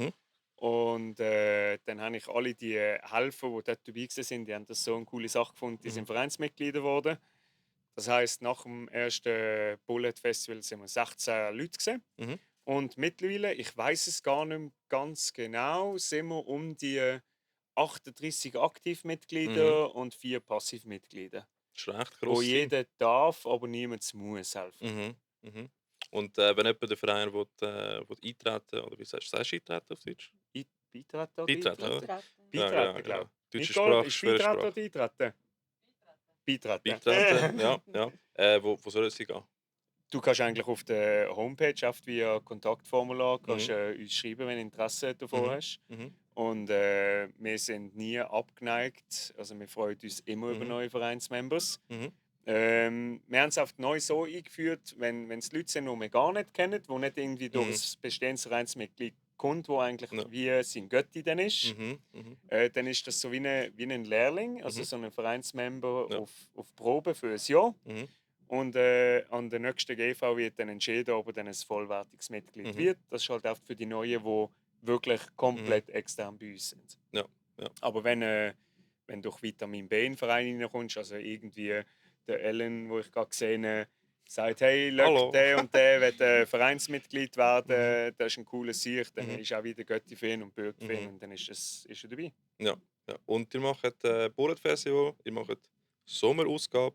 Speaker 16: Und dann habe ich alle die Helfer, die dort dabei waren, die haben das so eine coole Sache gefunden, die sind Vereinsmitglieder geworden. Das heisst, nach dem ersten Bullet Festival sind wir 16 Leute gewesen. Und mittlerweile, ich weiß es gar nicht mehr ganz genau, sind wir um die 38 Aktivmitglieder und 4 Passivmitglieder.
Speaker 2: Das ist ein recht
Speaker 16: Wo
Speaker 2: grosses Team.
Speaker 16: jeder darf, aber niemand muss helfen.
Speaker 2: Und wenn jemand den Verein will, eintreten oder wie sagst du eintreten auf Deutsch?
Speaker 16: Beitreten oder
Speaker 2: Beitreten, oder?
Speaker 16: Beitreten,
Speaker 2: Ja,
Speaker 16: glaube
Speaker 2: genau.
Speaker 16: ich.
Speaker 2: Deutsche
Speaker 16: Nicole,
Speaker 2: Sprache,
Speaker 16: ist
Speaker 2: schwere
Speaker 16: Beitreten
Speaker 2: Sprache.
Speaker 16: oder Eintreten? Beitreten.
Speaker 2: Ja. Wo soll es gehen?
Speaker 16: Du kannst eigentlich auf der Homepage oft via Kontaktformular kannst, uns schreiben, wenn du Interesse davon hast. Und wir sind nie abgeneigt. Also wir freuen uns immer über neue Vereinsmembers. Wir haben es oft neu so eingeführt, wenn es Leute sind, die wir gar nicht kennen, die nicht irgendwie durch ein bestehendes Vereinsmitglied kommt, wo eigentlich wie sein Götti dann ist. Dann ist das so wie ein Lehrling, also so ein Vereinsmember auf Probe für ein Jahr. Und an der nächsten GV wird dann entschieden, ob er dann ein vollwertiges Mitglied wird. Das ist halt oft für die Neuen, die wirklich komplett extern bei uns sind.
Speaker 2: Ja.
Speaker 16: Aber wenn du durch Vitamin B in den Verein reinkommst, also irgendwie der Ellen, wo ich gerade gesehen habe, sagt, hey, look, der und der will Vereinsmitglied werden, das ist ein cooler Sieg, dann ist auch wieder Götti für ihn und bürgt für ihn und dann ist er dabei.
Speaker 2: Ja. Und ihr macht Bullet Festival, ihr macht Sommerausgabe.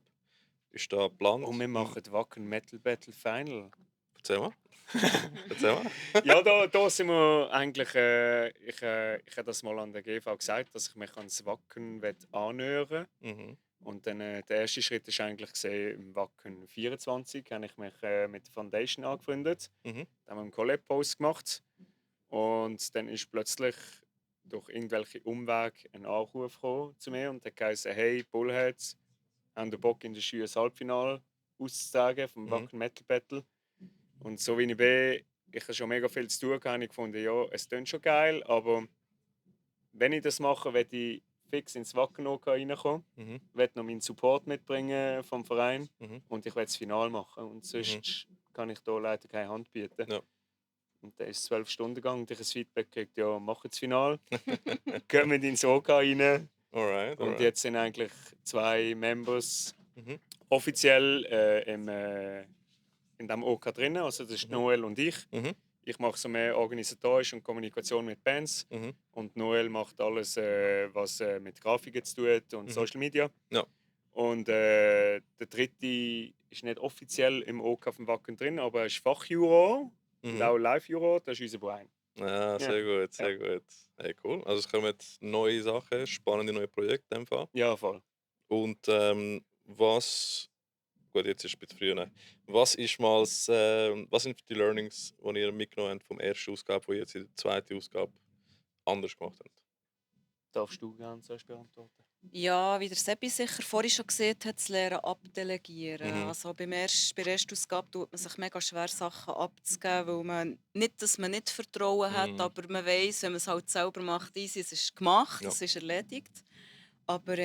Speaker 2: Ist da geplant?
Speaker 16: Und wir machen Wacken Metal Battle Final.
Speaker 2: Erzähl mal.
Speaker 16: Ja, da sind wir eigentlich. Ich habe das mal an der GV gesagt, dass ich mich ans Wacken annähern will. Und dann der erste Schritt ist eigentlich gesehen, im Wacken 24 habe ich mich mit der Foundation angefreundet. Da haben wir einen Collab-Post gemacht. Und dann ist plötzlich durch irgendwelche Umwege ein Anruf gekommen zu mir und hat gesagt, hey, Bullheads, haben du Bock in der Schule das Halbfinale auszusagen vom Wacken Metal Battle? Und so wie ich bin, ich habe schon mega viel zu tun, habe ich gefunden, ja, es klingt schon geil, aber wenn ich das mache, werde ich fix ins Wacken reinkommen, werde noch meinen Support mitbringen vom Verein und ich werde das Finale machen. Und sonst kann ich da leider keine Hand bieten.
Speaker 2: Ja.
Speaker 16: Und dann ist es 12 Stunden gegangen und ich habe das Feedback gekriegt, ja, mach das Finale. Gehen wir ins OK rein.
Speaker 2: Alright.
Speaker 16: Und jetzt sind eigentlich 2 Members offiziell in diesem OK drin. Also das ist Noel und ich. Ich mache so mehr organisatorisch und Kommunikation mit Bands. Und Noel macht alles, was mit Grafiken zu tun hat und Social Media.
Speaker 2: Ja.
Speaker 16: Und der dritte ist nicht offiziell im OK vom Wacken drin, aber er ist Fachjuror und auch Live-Juror. Das ist unser Brian.
Speaker 1: Ja, sehr gut, sehr gut. Hey, cool. Also es kommen neue Sachen, spannende neue Projekte in dem Fall.
Speaker 16: Ja, voll.
Speaker 1: Und was, gut, jetzt ist es ein bisschen früher, ne? Was sind die Learnings, die ihr mitgenommen habt vom ersten Ausgabe, die ihr jetzt in der zweiten Ausgabe anders gemacht habt?
Speaker 16: Darfst du gerne zuerst beantworten?
Speaker 15: Ja, wie der Sebi sicher vorhin schon gesehen hat, das Lernen abdelegieren.
Speaker 1: Mhm.
Speaker 15: Also bei der ersten Ausgabe tut man sich mega schwer, Sachen abzugeben, weil man nicht, dass man nicht Vertrauen hat,
Speaker 1: Mhm.
Speaker 15: aber man weiss, wenn man es halt selber macht, easy, es ist gemacht,
Speaker 1: Ja.
Speaker 15: es ist erledigt. Aber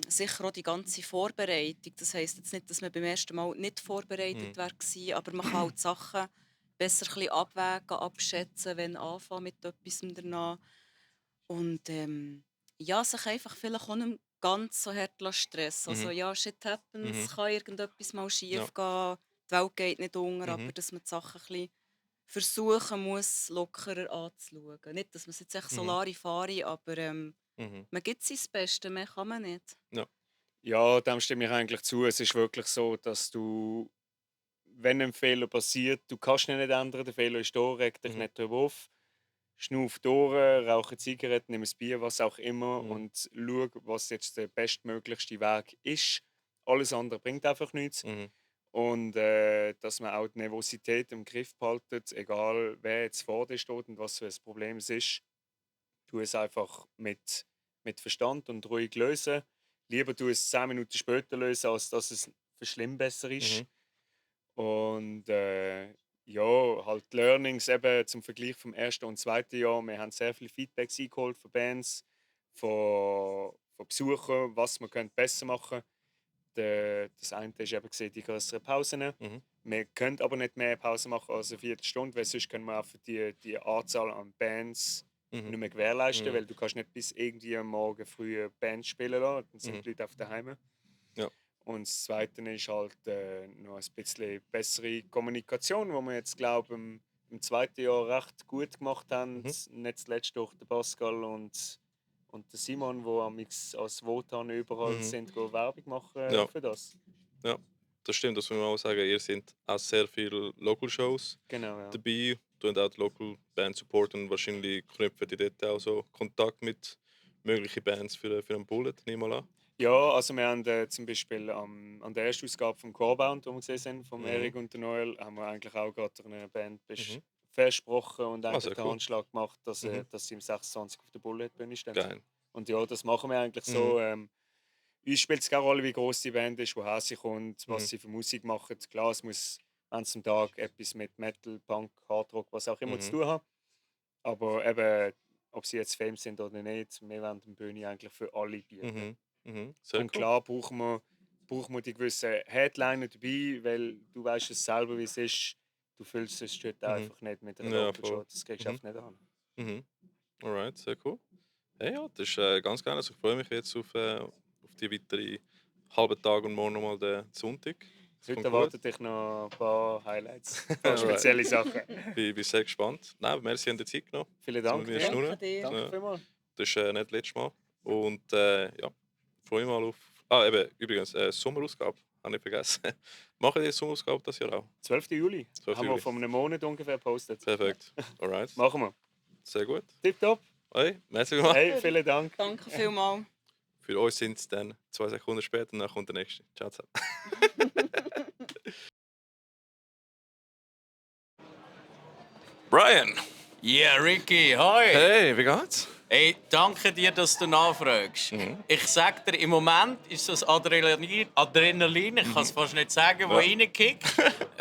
Speaker 15: sicher auch die ganze Vorbereitung. Das heisst jetzt nicht, dass man beim ersten Mal nicht vorbereitet war, aber man kann halt die Sachen besser ein bisschen abwägen, abschätzen, wenn anfangen mit etwas danach. Und ja, sich einfach vielleicht auch nicht mehr ganz so hart stressen. Also
Speaker 1: Mhm.
Speaker 15: ja, shit happens,
Speaker 1: Mhm.
Speaker 15: kann irgendetwas mal schief
Speaker 1: Ja.
Speaker 15: gehen, die Welt geht nicht unter,
Speaker 1: Mhm.
Speaker 15: aber dass man die Sachen ein bisschen versuchen muss, lockerer anzuschauen. Nicht, dass man es jetzt echt so
Speaker 1: Mhm.
Speaker 15: Larifari, aber
Speaker 1: Mhm.
Speaker 15: man gibt sein Bestes, mehr kann man nicht.
Speaker 1: Ja.
Speaker 16: Ja, dem stimme ich eigentlich zu. Es ist wirklich so, dass du, wenn ein Fehler passiert, du kannst ihn nicht ändern, der Fehler ist da, reg dich
Speaker 1: Mhm.
Speaker 16: nicht darüber auf. Schnuff durch, rauche Zigaretten, nimm ein Bier, was auch immer
Speaker 1: Mhm.
Speaker 16: und schau, was jetzt der bestmöglichste Weg ist. Alles andere bringt einfach nichts.
Speaker 1: Mhm.
Speaker 16: Und dass man auch die Nervosität im Griff behaltet, egal wer jetzt vor dir steht und was für ein Problem es ist. Tu es einfach mit Verstand und ruhig lösen. Lieber du es 10 Minuten später lösen, als dass es für schlimm besser ist.
Speaker 1: Mhm.
Speaker 16: Und ja, halt Learnings eben zum Vergleich vom ersten und zweiten Jahr. Wir haben sehr viele Feedbacks eingeholt von Bands, von Besuchern, was wir besser machen können. Das eine ist eben gesehen, die größeren Pausen.
Speaker 1: Mhm.
Speaker 16: Wir können aber nicht mehr Pausen machen als eine Viertelstunde, weil sonst können wir einfach die Anzahl an Bands
Speaker 1: Mhm.
Speaker 16: nicht mehr gewährleisten,
Speaker 1: Mhm.
Speaker 16: weil du kannst nicht bis irgendwie am Morgen früh Bands spielen lassen, dann sind
Speaker 1: Mhm.
Speaker 16: die Leute auf daheim.
Speaker 1: Ja.
Speaker 16: Und das Zweite ist halt noch ein bisschen bessere Kommunikation, wo wir jetzt, glaube ich, im zweiten Jahr recht gut gemacht haben.
Speaker 1: Mhm.
Speaker 16: Nicht zuletzt durch den Pascal und den Simon, die als Votan überall
Speaker 1: Mhm.
Speaker 16: sind, Werbung machen
Speaker 1: Ja.
Speaker 16: für das.
Speaker 1: Ja, das stimmt, das muss man auch sagen. Ihr seid auch sehr viele Local-Shows
Speaker 16: Genau, ja.
Speaker 1: dabei. Tun auch die Local Band supporten und wahrscheinlich knüpfen die dort auch so Kontakt mit möglichen Bands für einen Bullet, nehme ich mal an.
Speaker 16: Ja, also wir haben zum Beispiel an der ersten Ausgabe vom Corebound, wo wir gesehen sind, von
Speaker 1: Mhm.
Speaker 16: Erik und der Noel, haben wir eigentlich auch gerade einer Band
Speaker 1: Mhm.
Speaker 16: versprochen und eigentlich
Speaker 1: sehr
Speaker 16: den
Speaker 1: cool.
Speaker 16: Handschlag gemacht, dass
Speaker 1: Mhm.
Speaker 16: sie im 26 auf der Bullet-Bühne stehen.
Speaker 1: Geil.
Speaker 16: Und ja, das machen wir eigentlich so. Uns spielt es keine Rolle, wie groß die Band ist, woher sie kommt, was
Speaker 1: Mhm.
Speaker 16: sie für Musik machen. Klar, es muss an zum Tag etwas mit Metal, Punk, Hardrock, was auch immer zu
Speaker 1: Mhm.
Speaker 16: tun haben. Aber eben, ob sie jetzt Fame sind oder nicht, wir wollen die Bühne eigentlich für alle bieten.
Speaker 1: Mhm. Mhm. Sehr
Speaker 16: Und
Speaker 1: cool.
Speaker 16: klar brauchen wir die gewissen Headliner dabei, weil du weißt es selber, wie es ist. Du füllst es dort
Speaker 1: Mhm.
Speaker 16: einfach nicht mit einer
Speaker 1: Ja,
Speaker 16: Local Show.
Speaker 1: voll.
Speaker 16: Das kriegst du
Speaker 1: Mhm.
Speaker 16: einfach nicht an.
Speaker 1: Mhm. Alright, sehr cool. Hey, ja, das ist ganz geil. Also ich freue mich jetzt auf die weiteren halben Tag und morgen nochmal den Sonntag. Das
Speaker 16: Heute
Speaker 1: kommt gut.
Speaker 16: erwartet dich noch ein paar Highlights, ein paar
Speaker 1: Alright.
Speaker 16: spezielle Sachen.
Speaker 1: Bin sehr gespannt. Nein, aber merci an die Zeit genommen.
Speaker 16: Vielen
Speaker 1: Dass
Speaker 16: Dank
Speaker 1: wir mit mir
Speaker 16: dir.
Speaker 1: schnurren.
Speaker 16: Danke vielmals.
Speaker 1: Das ist nicht das letzte Mal. Und ja, freue mich mal auf. Eben, übrigens, Sommerausgabe, habe ich vergessen. Machen die Sommerausgabe das Jahr auch?
Speaker 16: 12. Juli.
Speaker 1: 12.
Speaker 16: Haben wir
Speaker 1: Juli.
Speaker 16: vor einem Monat ungefähr gepostet.
Speaker 1: Perfekt. Alright.
Speaker 16: Machen wir.
Speaker 1: Sehr gut.
Speaker 16: Tipptopp.
Speaker 1: Hey, merci vielmals.
Speaker 16: Hey, vielen Dank.
Speaker 15: Danke vielmals.
Speaker 1: Für uns sind es dann 2 Sekunden später und dann kommt der nächste. Ciao zusammen. Brian!
Speaker 17: Ja, Ricky, hoi!
Speaker 1: Hey, wie geht's?
Speaker 17: Hey, danke dir, dass du nachfragst. Ich sag dir, im Moment ist das Adrenalin, ich kann es fast nicht sagen, wo reinkickt.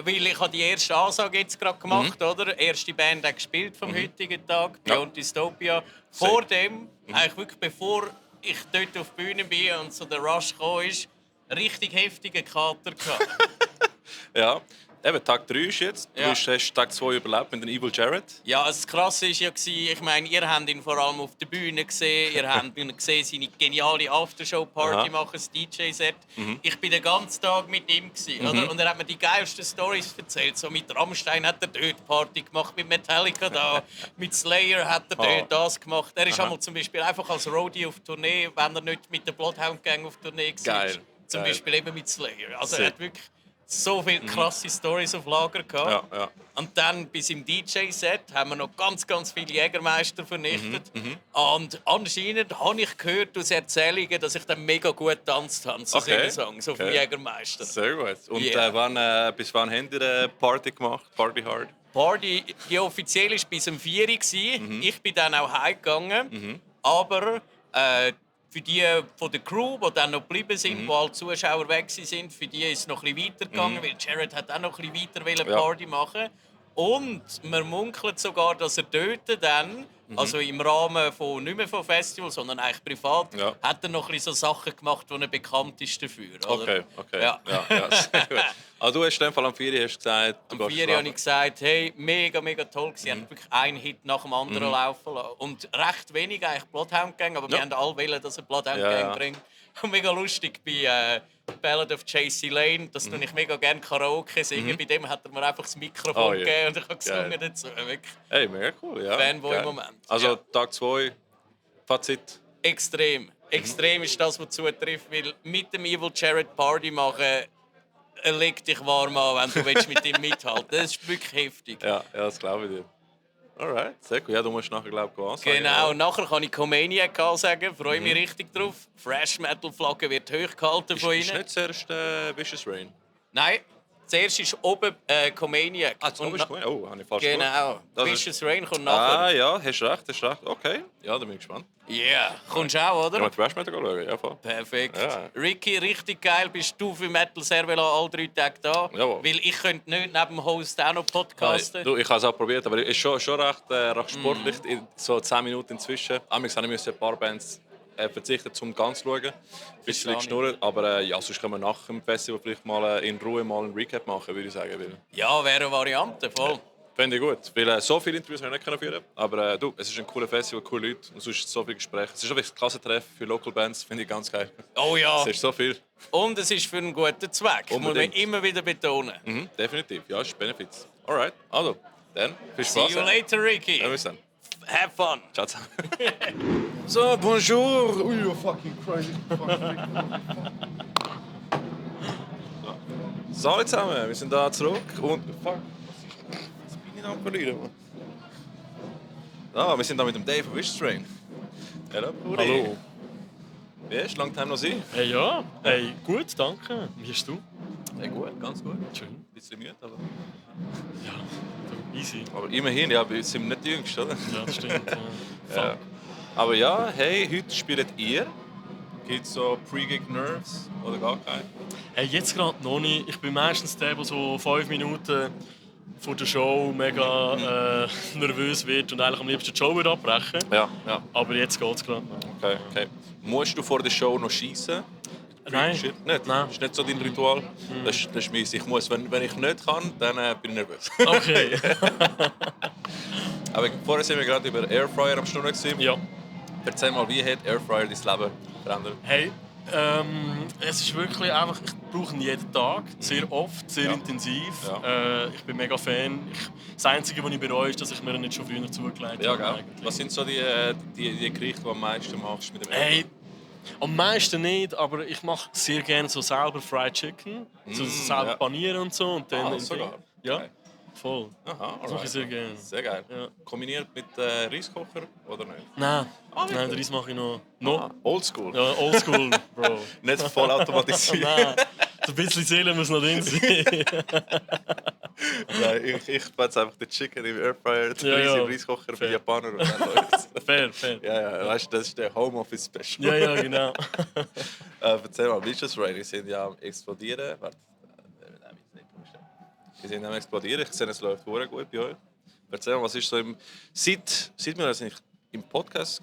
Speaker 17: Weil ich habe die erste Ansage jetzt gerade gemacht, oder? Erste Band hat gespielt vom heutigen Tag, Beyond Dystopia. Vor dem, eigentlich wirklich bevor ich dort auf die Bühne bin und so der Rush kam, ist richtig heftiger Kater gehabt.
Speaker 1: Ja, eben Tag 3 ist jetzt. Du hast Tag 2 überlebt mit dem Evil Jared.
Speaker 17: Ja, das Krasse war ja, ich meine, ihr habt ihn vor allem auf der Bühne gesehen, ihr habt ihn gesehen, seine geniale Aftershow-Party
Speaker 1: Aha.
Speaker 17: machen, das DJ-Set.
Speaker 1: Mhm.
Speaker 17: Ich bin den ganzen Tag mit ihm, oder? Und er hat mir die geilsten Storys erzählt. So mit Rammstein hat er dort Party gemacht, mit Metallica da, mit Slayer hat er dort das gemacht. Er ist
Speaker 1: Aha.
Speaker 17: einmal zum Beispiel einfach als Roadie auf Tournee, wenn er nicht mit der Bloodhound Gang auf Tournee war.
Speaker 1: Geil.
Speaker 17: Zum
Speaker 1: Geil.
Speaker 17: Beispiel eben mit Slayer. Also
Speaker 1: Sick.
Speaker 17: er hat wirklich so viele krasse Stories auf Lager gehabt.
Speaker 2: Ja.
Speaker 17: Und dann bis im DJ-Set haben wir noch ganz, ganz viele Jägermeister vernichtet. Und anscheinend habe ich gehört aus Erzählungen, dass ich dann mega gut getanzt habe zu solchen Songs auf dem Jägermeister.
Speaker 2: Sehr gut. Und
Speaker 17: Yeah.
Speaker 2: bis wann habt ihr eine Party gemacht? Party hard?
Speaker 17: Party, die offiziell war bis um 4 Uhr. Ich bin dann auch heimgegangen. Aber für die von der Crew, die dann noch geblieben sind, wo alle Zuschauer weg sind, für die ist es noch ein bisschen weitergegangen, weil Jared hat auch noch ein bisschen weiter Party machen. Und man munkelt sogar, dass er dort dann, also im Rahmen von, nicht mehr von Festivals, sondern eigentlich privat, hat er noch ein bisschen so Sachen gemacht, wo er bekannt ist dafür. Oder?
Speaker 2: Okay.
Speaker 17: Ja.
Speaker 2: Sehr gut. Also du hast in dem Fall am 4 Uhr gesagt, du
Speaker 17: Am
Speaker 2: gehst
Speaker 17: 4 Uhr
Speaker 2: schlafen.
Speaker 17: habe ich gesagt, hey, mega, mega toll gewesen. Haben wirklich einen Hit nach dem anderen laufen lassen. Und recht wenig eigentlich Bloodhound Gang, aber wir haben alle wollen, dass er Bloodhound Gang bringt. Und mega lustig bei Ballad of J.C. Lane, das tue ich mega gerne Karaoke singen. Bei dem hat er mir einfach das Mikrofon gegeben und ich habe gesungen dazu. Wirklich.
Speaker 2: Hey, mega cool, ja.
Speaker 17: Fanboy
Speaker 2: Geil.
Speaker 17: Moment.
Speaker 2: Also Tag 2, Fazit.
Speaker 17: Extrem. Extrem ist das, was zutrifft, weil mit dem Evil Jared Party machen, er legt dich warm an, wenn du mit ihm mithalten willst. Das ist wirklich heftig.
Speaker 2: Ja, das glaube ich dir. Alright, sehr gut. Ja, du musst nachher, glaube ich, ansagen.
Speaker 17: Genau, nachher kann ich Comaniac sagen, freue mich richtig drauf. Thrash Metal Flagge wird hochgehalten von ihnen.
Speaker 2: Ist nicht zuerst Vicious Rain?
Speaker 17: Nein, zuerst ist oben Comaniac.
Speaker 2: Oben ist Comaniac? Oh, habe ich falsch
Speaker 17: Genau,
Speaker 2: Das
Speaker 17: Vicious Rain kommt nachher.
Speaker 2: Ah ja, hast recht. Okay, ja, da bin ich gespannt.
Speaker 17: Ja, yeah. Kommst du auch, oder?
Speaker 2: Ja, Thrash Metal schauen, ja voll.
Speaker 17: Perfekt.
Speaker 2: Ja.
Speaker 5: Ricky, richtig geil, bist du für Metal Servela alle 3 Tage da.
Speaker 2: Jawohl.
Speaker 5: Weil ich könnte nicht neben dem Host auch noch podcasten.
Speaker 2: Du, ich habe es auch probiert, aber es ist schon recht sportlich. So 10 Minuten inzwischen. Amigs habe ich ein paar Bands verzichten, um ganz zu schauen. Ein bisschen geschnurrt. Aber ja, sonst können wir nach dem Festival vielleicht mal in Ruhe mal einen Recap machen, würde ich sagen. Weil
Speaker 5: Ja, wäre eine Variante, voll.
Speaker 2: Fände ich gut. Weil so viele Interviews habe ich nicht führen können. Aber du, es ist ein cooler Festival, coole Leute und sonst so viele Gespräche. Es ist wirklich ein Klassentreff für Local Bands, finde ich ganz geil.
Speaker 5: Oh ja.
Speaker 2: Es ist so viel.
Speaker 5: Und es ist für einen guten Zweck, muss man immer wieder betonen.
Speaker 2: Definitiv, ja, es ist Benefits. Alright, also, dann viel Spaß.
Speaker 5: See you later, Ricky.
Speaker 2: Ja, bis dann.
Speaker 5: Have fun.
Speaker 2: Ciao zusammen.
Speaker 18: So, bonjour. Oh, you're fucking crazy.
Speaker 2: So, alle zusammen, wir sind da zurück und... Fuck, was bin ich da am Verlieren, Mann? Ah, wir sind da mit dem Dave von Vicious Rain. Hallo, Puri.
Speaker 19: Hallo.
Speaker 2: Wie ist long time no see?
Speaker 19: Hey, ja, hey, gut, danke. Wie bist du?
Speaker 2: Hey, gut, ganz gut.
Speaker 19: Schön.
Speaker 2: Ein bisschen müde, aber...
Speaker 19: Ja, du, easy.
Speaker 2: Aber immerhin, ja, wir sind nicht die Jüngsten, oder?
Speaker 19: Ja, das stimmt.
Speaker 2: Ja. Aber ja, hey, heute spielt ihr. Gibt es so Pre-Gig Nerves oder gar keine?
Speaker 19: Hey, jetzt gerade noch nicht. Ich bin meistens der, der so 5 Minuten vor der Show mega nervös wird und eigentlich am liebsten die Show würde abbrechen.
Speaker 2: Ja.
Speaker 19: Aber jetzt geht es gerade noch.
Speaker 2: Okay. Musst du vor der Show noch schießen?
Speaker 19: Nein.
Speaker 2: Nicht? Nein. Das ist nicht so dein Ritual? Das ist meins. Ich muss, wenn ich nicht kann, dann bin ich nervös.
Speaker 19: Okay.
Speaker 2: Aber vorher sind wir gerade über Airfryer am Stunde gewesen.
Speaker 19: Ja.
Speaker 2: Erzähl mal, wie hat Airfryer dein Leben verändert?
Speaker 19: Hey, es ist wirklich einfach, ich brauche ihn jeden Tag, sehr oft, sehr intensiv.
Speaker 2: Ja.
Speaker 19: Ich bin mega Fan. Das Einzige, was ich bereue, ist, dass ich mir ihn nicht schon früher zugelegt
Speaker 2: Ja,
Speaker 19: habe.
Speaker 2: gell? Was sind so die Gerichte, die du am meisten machst mit dem
Speaker 19: Hey, am meisten nicht, aber ich mache sehr gerne so selber Fried Chicken. So selber panieren und so. Und dann
Speaker 2: sogar?
Speaker 19: Ja,
Speaker 2: Okay.
Speaker 19: voll.
Speaker 2: Aha,
Speaker 19: Das mache ich sehr gerne.
Speaker 2: Sehr geil.
Speaker 19: Ja.
Speaker 2: Kombiniert mit Reiskocher oder nicht?
Speaker 19: Nein,
Speaker 2: wirklich?
Speaker 19: nein, den Reis mache ich noch.
Speaker 2: Oldschool?
Speaker 19: Ja, oldschool, Bro.
Speaker 2: Nicht voll automatisiert.
Speaker 19: Nein, so ein bisschen Seele muss noch drin sein.
Speaker 2: Nein, ich jetzt einfach den Chicken im Airfryer, den Reis im Reiskocher für Japaner und dann läuft's.
Speaker 19: Fair.
Speaker 2: Ja, weißt du, das ist der Homeoffice-Special.
Speaker 19: Ja, genau.
Speaker 2: Erzähl mal, Vicious Rain, die sind ja am explodieren. Warte, die sind am explodieren. Ich sehe, es läuft sehr gut bei euch. Erzähl mal, was ist so seit wir das nicht im Podcast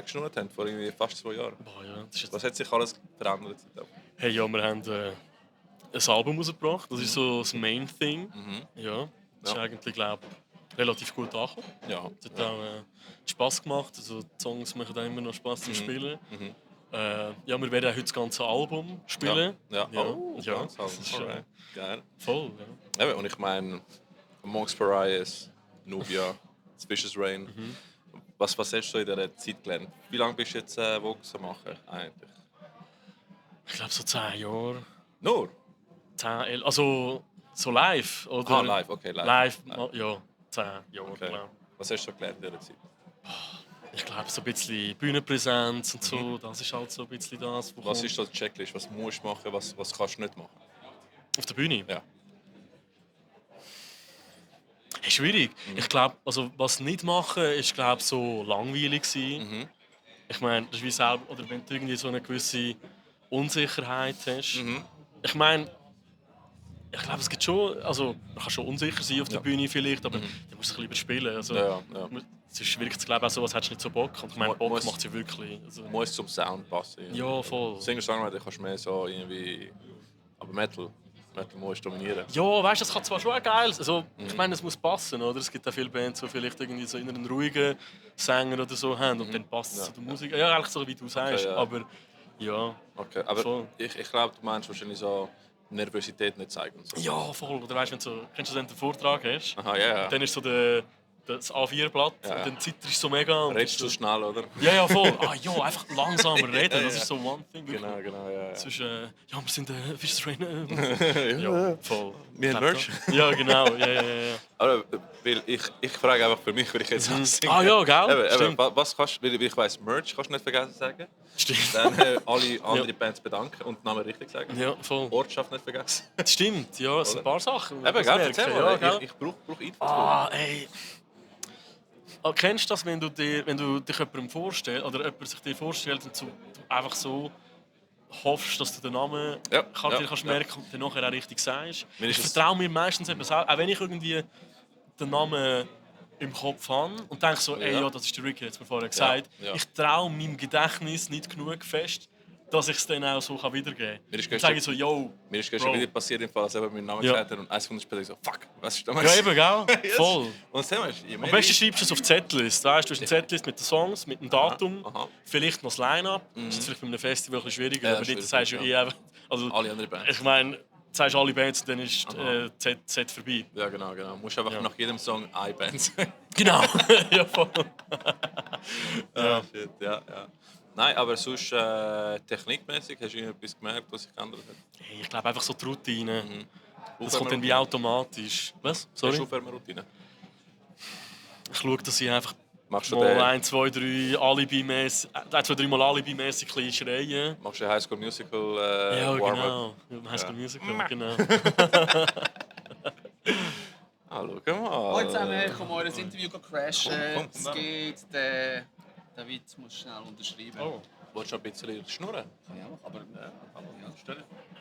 Speaker 2: geschnurrt haben, vor irgendwie fast 2 Jahren.
Speaker 19: Boah, ja,
Speaker 2: Was hat sich alles verändert seitdem?
Speaker 19: Hey, ja, wir haben ein Album rausgebracht. Das ist so das Main Thing. Ja, das ist eigentlich, glaube ich, relativ gut angekommen.
Speaker 2: Ja.
Speaker 19: Es hat auch Spass gemacht. Also, die Songs machen auch immer noch Spass zum Spielen. Ja, wir werden auch heute das ganze Album spielen.
Speaker 2: Ja. Oh,
Speaker 19: ja.
Speaker 2: das ist
Speaker 19: schon
Speaker 2: geil.
Speaker 19: Voll,
Speaker 2: ja. Und ich meine, Amongst Pariahs, Nubia, Vicious Rain. Was hast du in dieser Zeit gelernt? Wie lange bist du jetzt Vox am machen eigentlich?
Speaker 19: Ich glaube so 10 Jahre.
Speaker 2: Nur?
Speaker 19: 10, 11, also so live, oder?
Speaker 2: Ah, live, okay, live.
Speaker 19: Ja, 10 Jahre,
Speaker 2: Okay.
Speaker 19: genau.
Speaker 2: Was hast du so gelernt in dieser Zeit?
Speaker 19: Ich glaube, so ein bisschen Bühnenpräsenz und so, das ist halt so ein bisschen das.
Speaker 2: Was ist so die Checklist? Was musst du machen, was kannst du nicht machen?
Speaker 19: Auf der Bühne?
Speaker 2: Ja.
Speaker 19: Hey, schwierig. Ich glaube, also, was nicht machen, ist glaube so langweilig sein. Ich meine, das ist wie selber, oder wenn du irgendwie so eine gewisse Unsicherheit hast. Ich meine, ich glaube, es gibt schon, also man kann schon unsicher sein auf der Bühne vielleicht, aber dann musst du ein bisschen überspielen. Also, es ist schwierig zu glauben, also, was hättest du nicht so Bock? Und ich meine, Bock macht sie wirklich. Also,
Speaker 2: Muss zum Sound passen. irgendwie.
Speaker 19: Ja, voll.
Speaker 2: Singer-Songwriter kannst du mehr so irgendwie... Aber Metal musst du dominieren.
Speaker 19: Ja, weißt du, das kann zwar schon geil sein. Also, ich meine, es muss passen, oder? Es gibt auch viele Bands, die vielleicht irgendwie so einen ruhigen Sänger oder so haben und dann passt es zu der Musik. Ja, eigentlich so, wie du sagst,
Speaker 2: ja.
Speaker 19: aber ja.
Speaker 2: Okay, aber
Speaker 19: voll.
Speaker 2: ich glaube, du meinst wahrscheinlich so Nervosität nicht zeigen. Und so.
Speaker 19: Ja, voll. Oder weißt du, wenn du so, kennst du den Vortrag hast?
Speaker 2: Aha, ja, ja.
Speaker 19: Dann ist so das A4-Blatt
Speaker 2: Ja.
Speaker 19: und dann zitterst du so mega.
Speaker 2: Redest du schnell, oder?
Speaker 19: Ja, voll. Ja, einfach langsamer reden, das ist so one thing. Wirklich.
Speaker 2: Genau, ja.
Speaker 19: Zwischen, ja, wir sind Fischer's Rain.
Speaker 2: Ja.
Speaker 19: voll.
Speaker 2: Wir haben Merch.
Speaker 19: Ja, genau. Ja.
Speaker 2: Aber weil ich frage einfach für mich, weil ich jetzt ansinge.
Speaker 19: Ah ja, gell? Stimmt.
Speaker 2: Was kannst du, weil ich weiss, Merch kannst du nicht vergessen zu sagen.
Speaker 19: Stimmt.
Speaker 2: Dann alle andere Bands bedanken und den Namen richtig sagen.
Speaker 19: Ja, voll.
Speaker 2: Ortschaft nicht vergessen.
Speaker 19: Stimmt, ja, es sind ein paar Sachen.
Speaker 2: Eben, gell, erzähl mal.
Speaker 19: Ja,
Speaker 2: Ich brauche Infos.
Speaker 19: Ey. Kennst du das, wenn du dich jemandem vorstellst, oder jemand sich dir vorstellt und du einfach so hoffst, dass du den Namen kannst merken und dann nachher auch richtig sagst? Ich vertraue mir meistens eben auch wenn ich irgendwie den Namen im Kopf habe und denke so, ey, ja, das ist der Ricky, hat es mir vorher gesagt.
Speaker 2: Ja.
Speaker 19: Ich traue meinem Gedächtnis nicht genug fest, dass ich es dann auch so wiedergeben kann.
Speaker 2: Mir ist
Speaker 19: Dann sage ich so, yo,
Speaker 2: Mir ist gestern
Speaker 19: Bro.
Speaker 2: wieder passiert, im Fall, dass er meinen Namen
Speaker 19: Ja.
Speaker 2: gesagt hat und 1 Sekunde später so, fuck, was ist da?
Speaker 19: Ja, eben, gell?
Speaker 2: Yes.
Speaker 19: Voll.
Speaker 2: Und dann
Speaker 19: Am besten schreibst du es auf die Setlist. Weißt, du hast eine Setlist mit den Songs, mit dem Datum, vielleicht noch das Line-Up. Das ist vielleicht bei einem Festival ein bisschen schwieriger,
Speaker 2: Ja,
Speaker 19: aber
Speaker 2: schwierig,
Speaker 19: nicht sagst du
Speaker 2: ja.
Speaker 19: einfach. Also,
Speaker 2: Alle anderen Bands.
Speaker 19: Ich meine, du sagst alle Bands und dann ist Z vorbei.
Speaker 2: Ja, genau. Du musst einfach nach jedem Song eine Band sagen.
Speaker 19: Genau. Ja, voll.
Speaker 2: Ja, shit, ja. Nein, aber sonst technikmäßig hast du irgendetwas gemerkt, was sich geändert hat?
Speaker 19: Hey, ich glaube einfach so die Routine. Das
Speaker 2: Aufwärmen-
Speaker 19: kommt dann wie automatisch. Was? Sorry?
Speaker 2: Hast du Aufwärmroutine?
Speaker 19: Ich schaue, dass ich einfach
Speaker 2: Machst du
Speaker 19: mal
Speaker 2: den-
Speaker 19: 1, 2, 3 Alibi-mäßig, 1, 2, 3 Mal Alibi-mäßig ein bisschen schreien.
Speaker 2: Machst du High School Musical
Speaker 19: Ja,
Speaker 2: Warm-up?
Speaker 19: genau. High School Musical, genau.
Speaker 2: Schau mal.
Speaker 8: Hallo zusammen, ich komme euer Interview crashen.
Speaker 2: Komm,
Speaker 8: Es
Speaker 2: komm.
Speaker 8: geht, der Witz muss schnell unterschreiben.
Speaker 2: Oh. Willst du ein bisschen schnurren?
Speaker 8: Kann ich auch, aber
Speaker 2: Ja.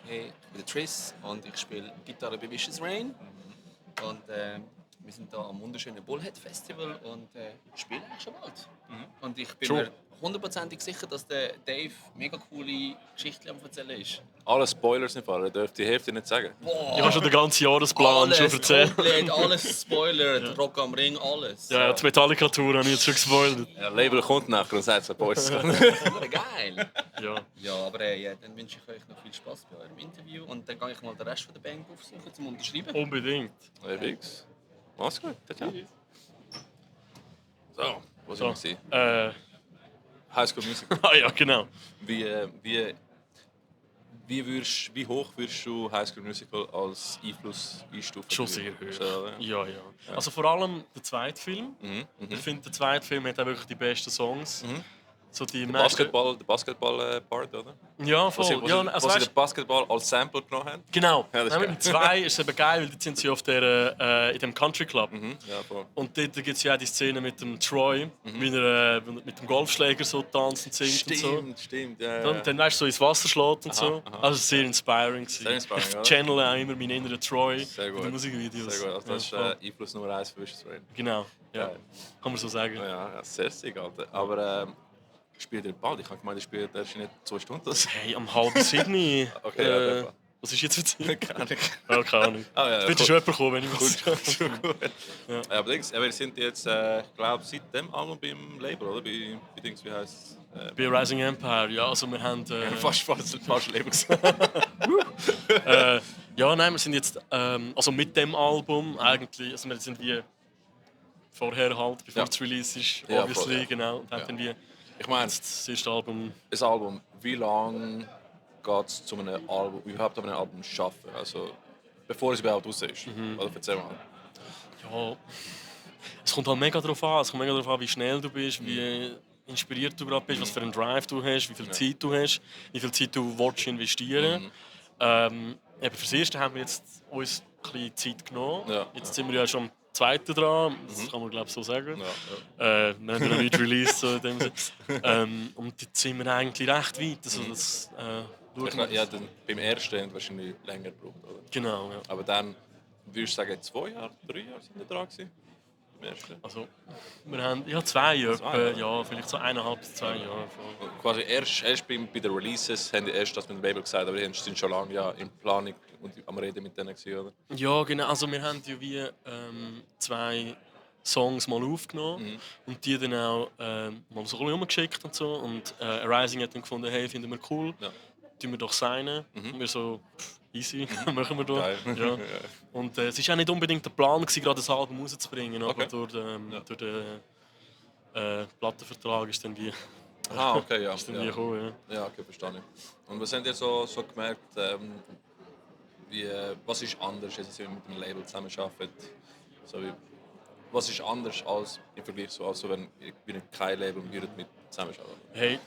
Speaker 8: hey, ich bin der Triss und ich spiele Gitarre bei Vicious Rain. Und wir sind hier am wunderschönen Bullhead Festival und spielen eigentlich schon bald. Und ich bin
Speaker 2: Schon.
Speaker 8: mir hundertprozentig sicher, dass der Dave mega coole Geschichten am Erzählen ist.
Speaker 2: Alle Spoilers im Fall, er dürfte die Hälfte nicht sagen.
Speaker 8: Boah.
Speaker 19: Ich habe schon den ganzen Jahresplan schon erzählt.
Speaker 8: Komplett, alles Spoiler, Rock am Ring, alles.
Speaker 19: Ja, die Metallica-Tour habe ich jetzt schon gespoilert.
Speaker 2: Ja, Label kommt nachher und sagt so, Boys.
Speaker 8: Super geil.
Speaker 19: Ja.
Speaker 8: Ja, aber dann wünsche ich euch noch viel Spaß bei eurem Interview und dann gehe ich mal den Rest der Band aufsuchen zum Unterschreiben.
Speaker 19: Unbedingt.
Speaker 2: Hey, Wix. Mach's gut. Ciao. So, wo
Speaker 19: So,
Speaker 2: sind wir? High School Musical.
Speaker 19: Ah ja, genau.
Speaker 2: Wie hoch würdest du High School Musical als Einfluss einstufen?
Speaker 19: Schon sehr hoch.
Speaker 2: So,
Speaker 19: Ja. Also vor allem der zweite Film. Ich finde, der zweite Film hat auch wirklich die besten Songs. So die
Speaker 2: Der
Speaker 19: meisten-
Speaker 2: Basketball-Part, oder?
Speaker 19: Ja, voll.
Speaker 2: Wo sie,
Speaker 19: Ja,
Speaker 2: wo
Speaker 19: also
Speaker 2: sie
Speaker 19: weißt-
Speaker 2: den Basketball als Sample genommen haben.
Speaker 19: Genau.
Speaker 2: Ja, das ist
Speaker 19: Nein,
Speaker 2: geil.
Speaker 19: mit 2 ist es eben geil, weil dort sind sie auf der, in dem Country Club.
Speaker 2: Ja, voll.
Speaker 19: Und dort gibt es ja auch die Szene mit dem Troy, wie er mit dem Golfschläger so tanzt und singt und so.
Speaker 2: Stimmt. Ja,
Speaker 19: Dann weißt du, so ins Wasser schlägt und so.
Speaker 2: Aha.
Speaker 19: Also sehr inspiring.
Speaker 2: Sehr inspiring,
Speaker 19: Ich
Speaker 2: oder?
Speaker 19: channel auch immer meinen inneren Troy
Speaker 2: Sehr
Speaker 19: in
Speaker 2: gut.
Speaker 19: den Musikvideos.
Speaker 2: Sehr gut. Also das ist
Speaker 19: Ja, voll.
Speaker 2: Einfluss Nummer 1 für Vicious Rain.
Speaker 19: Genau, ja.
Speaker 2: Geil.
Speaker 19: Kann man so sagen.
Speaker 2: Ja, sehr sick, Alter. Aber spielt ihr bald? Ich habe gemeint, ihr spielt erst in 2 Stunden.
Speaker 19: Hey, um 6:30.
Speaker 2: Okay, ja, der Fall.
Speaker 19: Was ist jetzt für Zeit?
Speaker 2: Keine Ahnung.
Speaker 19: Ja, keine Ahnung.
Speaker 2: Ah, ja,
Speaker 19: Es wird
Speaker 2: cool.
Speaker 19: schon jemand kommen, wenn ich was
Speaker 2: Gut.
Speaker 19: Ja.
Speaker 2: Ja, aber Dings, wir sind jetzt, glaube ich, seit dem Album beim Label, oder? Bei Dings, wie heisst es?
Speaker 19: Bei Rising Empire, ja, also wir haben...
Speaker 2: Fast Label gesagt.
Speaker 19: Ja, nein, wir sind jetzt, also mit dem Album eigentlich, also wir sind wie vorher halt, bevor
Speaker 2: Ja.
Speaker 19: das Release ist,
Speaker 2: Ja,
Speaker 19: obviously,
Speaker 2: voll, ja.
Speaker 19: genau, und haben
Speaker 2: Ja.
Speaker 19: dann wie
Speaker 2: Ich meine,
Speaker 19: das erste Album...
Speaker 2: das Album, wie lange geht es zu einem Album, überhaupt an einem Album schaffen? Also, bevor es überhaupt raus ist. Oder erzähl mal.
Speaker 19: Ja, es kommt halt mega darauf an. Es kommt mega darauf an, wie schnell du bist, wie inspiriert du gerade bist, was für einen Drive du hast, wie viel Zeit du hast, wie viel Zeit du willst investieren. Eben fürs Erste haben wir jetzt uns ein bisschen Zeit genommen. Jetzt sind wir ja schon am zweiten dran, das kann man glaube ich so sagen. Wir haben ja noch nicht released, so in dem Sinne. Und jetzt sind wir eigentlich recht weit. Also das,
Speaker 2: ja, dann beim ersten haben wir wahrscheinlich länger gebraucht, oder?
Speaker 19: Genau, ja.
Speaker 2: Aber dann, würdest du sagen, 2 Jahre, 3 Jahre sind wir dran gewesen?
Speaker 19: Also, wir haben 2 Jahre, ja, vielleicht so 1,5 bis 2 Jahre.
Speaker 2: Quasi erst bei den Releases haben die erst das mit dem Label gesagt, aber die sind schon lange ja in Planung und am Reden mit denen gewesen, oder?
Speaker 19: Ja, genau. Also wir haben ja wie 2 Songs mal aufgenommen und die dann auch mal so ein bisschen rumgeschickt und so. Und Arising hat dann gefunden, hey, finden wir cool, tun wir doch signen. Und wir so, easy, machen wir doch. Ja. Und es war auch nicht unbedingt der Plan, gerade das Album rauszubringen, aber durch den Plattenvertrag ist dann wie...
Speaker 2: Okay, ja.
Speaker 19: Ist dann wie gekommen,
Speaker 2: ja, okay, verstehe ich. Und was habt ihr so gemerkt, was ist anders, als ihr mit dem Label zusammenarbeitet? So was ist anders als im Vergleich so, also wenn ihr kein Label mit zusammenarbeiten?
Speaker 19: Hey,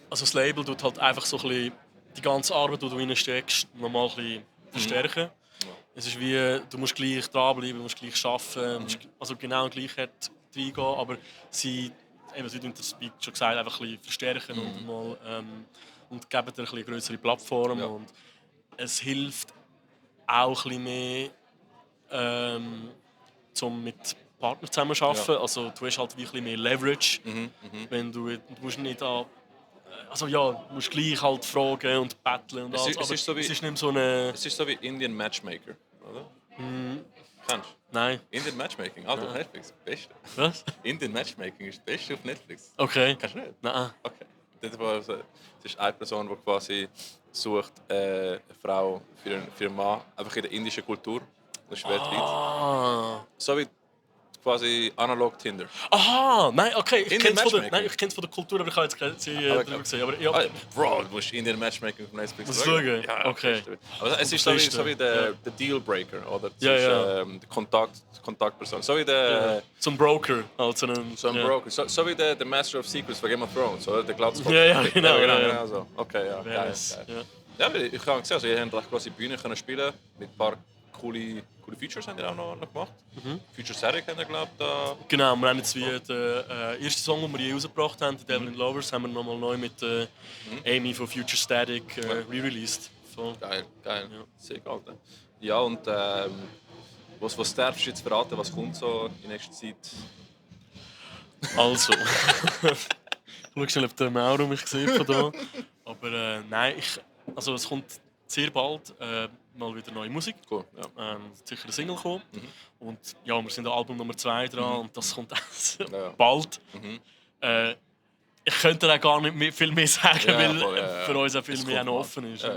Speaker 19: also das Label tut halt einfach so ein bisschen die ganze Arbeit, die du reinsteckst, nochmal ein bisschen verstärken. Es ist wie, du musst gleich dranbleiben, du musst gleich arbeiten, also genau gleich reingehen, aber sie tun das, wie schon gesagt, einfach ein bisschen verstärken und geben dir eine größere Plattform. Und es hilft auch ein bisschen mehr, um mit Partnern zusammenzuarbeiten. Ja. Also du hast halt wie ein bisschen mehr Leverage, wenn du musst nicht also ja, du musst gleich halt fragen und betteln und alles, aber es ist nicht mehr so eine...
Speaker 2: Es ist so wie Indian Matchmaker, oder? Kennst du?
Speaker 19: Nein.
Speaker 2: Indian Matchmaking, Alter, auf Netflix, Beste.
Speaker 19: Was?
Speaker 2: Indian Matchmaking ist das Beste auf Netflix.
Speaker 19: Okay.
Speaker 2: Kennst du nicht?
Speaker 19: Nein.
Speaker 2: Okay. Das ist eine Person, die quasi sucht eine Frau für einen Mann, einfach in der indischen Kultur. Das ist weltweit. So wie quasi analog Tinder.
Speaker 19: Aha, nein, okay, ich kenne es
Speaker 2: Matchmaking.
Speaker 19: von der Kultur, aber ich habe jetzt keine Serie darüber gesehen. Aber, ja.
Speaker 2: Bro, du musst Indian Matchmaking auf Netflix
Speaker 19: schauen.
Speaker 2: Ja,
Speaker 19: okay.
Speaker 2: Aber es ist so wie der Dealbreaker, oder? Die Kontaktperson. So wie der...
Speaker 19: So ein Broker. Also
Speaker 2: so ein Broker. So wie der Master of Secrets von Game of Thrones, oder? Der Glatzkopf.
Speaker 19: Ja, genau.
Speaker 2: Genau so. Okay, ja, geil.
Speaker 19: Ja,
Speaker 2: ich kann gesehen, also ihr habt eine große Bühne können spielen mit ein paar coole Features haben ihr auch noch gemacht. Features Serie haben ihr, glaube ich,
Speaker 19: Genau, wir haben jetzt wie den ersten Song, den wir je rausgebracht haben, Devil in Lovers, haben wir nochmal neu mit Amy von Future Static re-released. So.
Speaker 2: Geil. Ja. Sehr geil. Ja, und was darfst du jetzt verraten, was kommt so in nächster Zeit?
Speaker 19: Also, ich schaue schnell, ob der Mauro mich sieht von da. Aber nein, also es kommt sehr bald mal wieder neue Musik.
Speaker 2: Cool,
Speaker 19: sicher eine Single kommen. Und ja, wir sind an Album Nummer 2 dran und das kommt bald. Ich könnte da gar nicht viel mehr sagen, weil für uns auch viel mehr noch offen ist.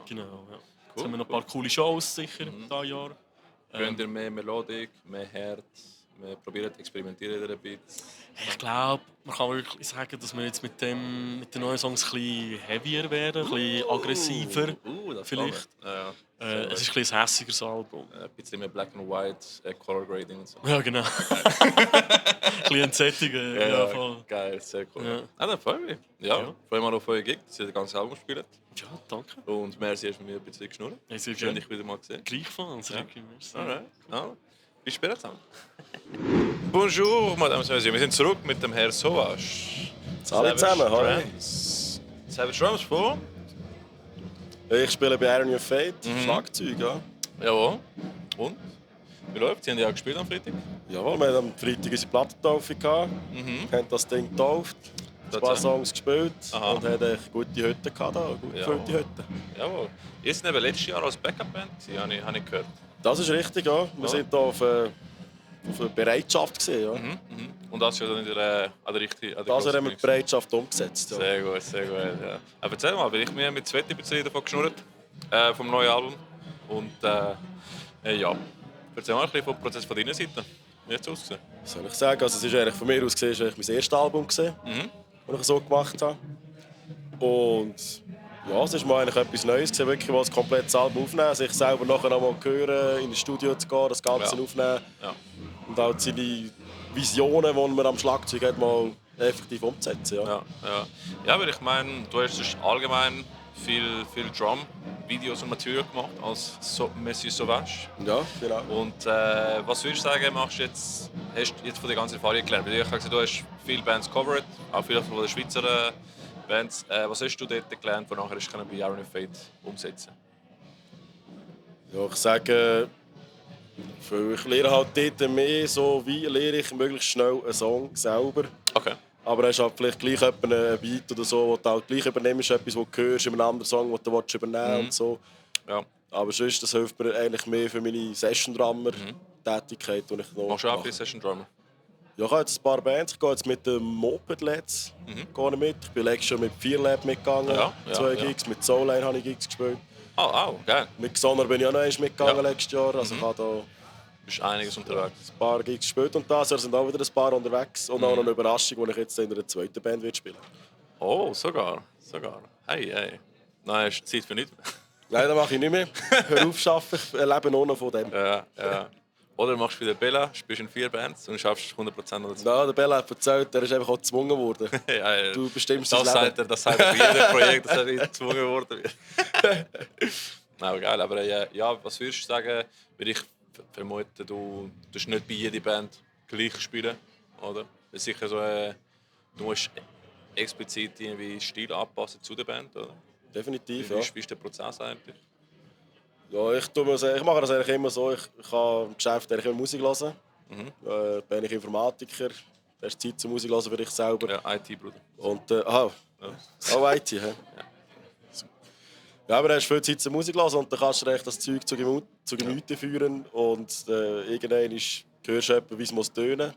Speaker 19: Genau. Jetzt haben wir noch ein paar coole Shows sicher dieses Jahr.
Speaker 2: Könnt ihr mehr Melodik, mehr Herz? Wir probieren zu experimentieren ein bisschen.
Speaker 19: Ich glaube, man kann wirklich sagen, dass wir jetzt mit den neuen Songs ein bisschen heavier werden, ein bisschen aggressiver vielleicht.
Speaker 2: Ja.
Speaker 19: Es ist ein bisschen ein hässigeres Album.
Speaker 2: Ein bisschen mehr Black and White, Color Grading und so.
Speaker 19: Ja, genau. Ein bisschen entsättigen.
Speaker 2: Ja, voll. Geil, sehr cool. Ja. Dann freue ich mich. Ja. Freue mich auf euren Gig, dass ihr das ganze Album spielt.
Speaker 19: Ja, danke.
Speaker 2: Und merci, hast du mir ein bisschen geschnurrt. Schön, dich wieder mal gesehen.
Speaker 19: Gleichfalls.
Speaker 2: Alright. Bis später zusammen. Bonjour, Madame et Messieurs. Wir sind zurück mit dem Herrn Sauvage.
Speaker 20: Hallo zusammen, hallo.
Speaker 2: Savage Drums vor?
Speaker 20: Ich spiele bei Iron Your Fate, Schlagzeug, ja.
Speaker 2: Jawohl. Und? Wie läuft? Sie haben ja auch gespielt am Freitag?
Speaker 20: Jawohl, wir hatten am Freitag unsere Plattentaufe gehabt. Haben das Ding getauft, ein paar Songs gespielt und hatten gute Hütten gehabt, gut gefüllte Hütten.
Speaker 2: Jawohl. Ihr seid eben letztes Jahr als Backup-Band, habe ich gehört.
Speaker 20: Das ist richtig, ja. Wir sind hier auf eine Bereitschaft gesehen, ja.
Speaker 2: Und das ist ja dann an der richtigen...
Speaker 20: Das haben wir die Bereitschaft umgesetzt. Ja.
Speaker 2: Sehr gut, sehr gut. Ja. Aber erzähl mal, weil ich mir mit Sveti davon geschnurrt vom neuen Album. Und ja, erzähl mal ein bisschen vom Prozess von deiner Seite. Wie hat es ausgesehen?
Speaker 20: Was soll ich sagen? Also, es ist eigentlich von mir aus gesehen, mein erstes Album, das ich so gemacht habe. Und Ja, es ist mal eigentlich etwas Neues gewesen, wirklich mal ein komplettes Album aufnehmen, sich selber nachher noch mal hören, in das Studio zu gehen, das Ganze aufnehmen und auch seine Visionen, die man am Schlagzeug hat, mal effektiv umzusetzen.
Speaker 2: Ja, aber ich meine, du hast allgemein viel Drum-Videos und Material gemacht als Monsieur Sauvage.
Speaker 20: Ja, genau.
Speaker 2: Und was würdest du sagen, hast du jetzt von der ganzen Erfahrung gelernt? Weil ich habe gesagt, du hast viele Bands covered, auch viele von den Schweizer Bands. Was hast du dort gelernt, wo nachher bei Iron of Fate umsetzen?
Speaker 20: Ja, ich sage, ich lehre halt dort mehr so, wie lehre ich möglichst schnell einen Song selber.
Speaker 2: Okay.
Speaker 20: Aber es ist halt vielleicht gleich einen Beat oder so, wo du halt gleich übernimmst, etwas, was du hörst in einem anderen Song, den du übernehmen und so.
Speaker 2: Ja.
Speaker 20: Aber sonst, das hilft mir eigentlich mehr für meine Session-Drummer-Tätigkeit, die ich noch
Speaker 2: Machst du auch viel Session-Drummer?
Speaker 20: Ja, ich habe jetzt ein paar Bands. Ich gehe jetzt mit dem Moped-Lads mit. Ich bin letztes Jahr mit 4 Lab mitgegangen. 2 Gigs. Mit Soulline habe ich Gigs gespielt.
Speaker 2: Oh, geil.
Speaker 20: Mit Xoner bin ich auch noch einmal mitgegangen letztes Jahr. Also ich habe da
Speaker 2: bist einiges unterwegs.
Speaker 20: Ein paar Gigs gespielt und das Jahr sind auch wieder ein paar unterwegs. Und auch noch eine Überraschung, die ich jetzt in einer zweiten Band spielen will.
Speaker 2: Oh, sogar. Hey. Nein, ist Zeit für nichts.
Speaker 20: Nein, das mache ich nicht mehr. Hör auf, arbeiten. Ich lebe nur noch von dem.
Speaker 2: Ja. Oder machst du wieder Bella, spielst in 4 Bands und schaffst 100% dazu.
Speaker 20: Ja, der Bella hat erzählt, er ist einfach auch gezwungen worden.
Speaker 2: Ja.
Speaker 20: Du bestimmst
Speaker 2: das
Speaker 20: das Leben.
Speaker 2: Das sagt er bei jedem Projekt, dass er gezwungen worden wird. Nein, geil. Aber was würdest du sagen, wenn ich vermute, du musst nicht bei jeder Band gleich spielen, oder? Das ist sicher so, du musst explizit irgendwie Stil anpassen zu der Band, oder?
Speaker 20: Definitiv,
Speaker 2: Wie ist der Prozess eigentlich?
Speaker 20: Ja, ich mache das eigentlich immer so. Ich kann im Geschäft immer Musik hören. Bin ich Informatiker. Da ist Zeit zum Musik hören für dich selber.
Speaker 2: Ja, IT, Bruder.
Speaker 20: Und, auch IT, hä? Ja, aber du hast viel Zeit zum Musik hören und dann kannst du recht das Zeug zu Gemüte führen. Und irgendwann hörst du etwas, wie es muss tönen.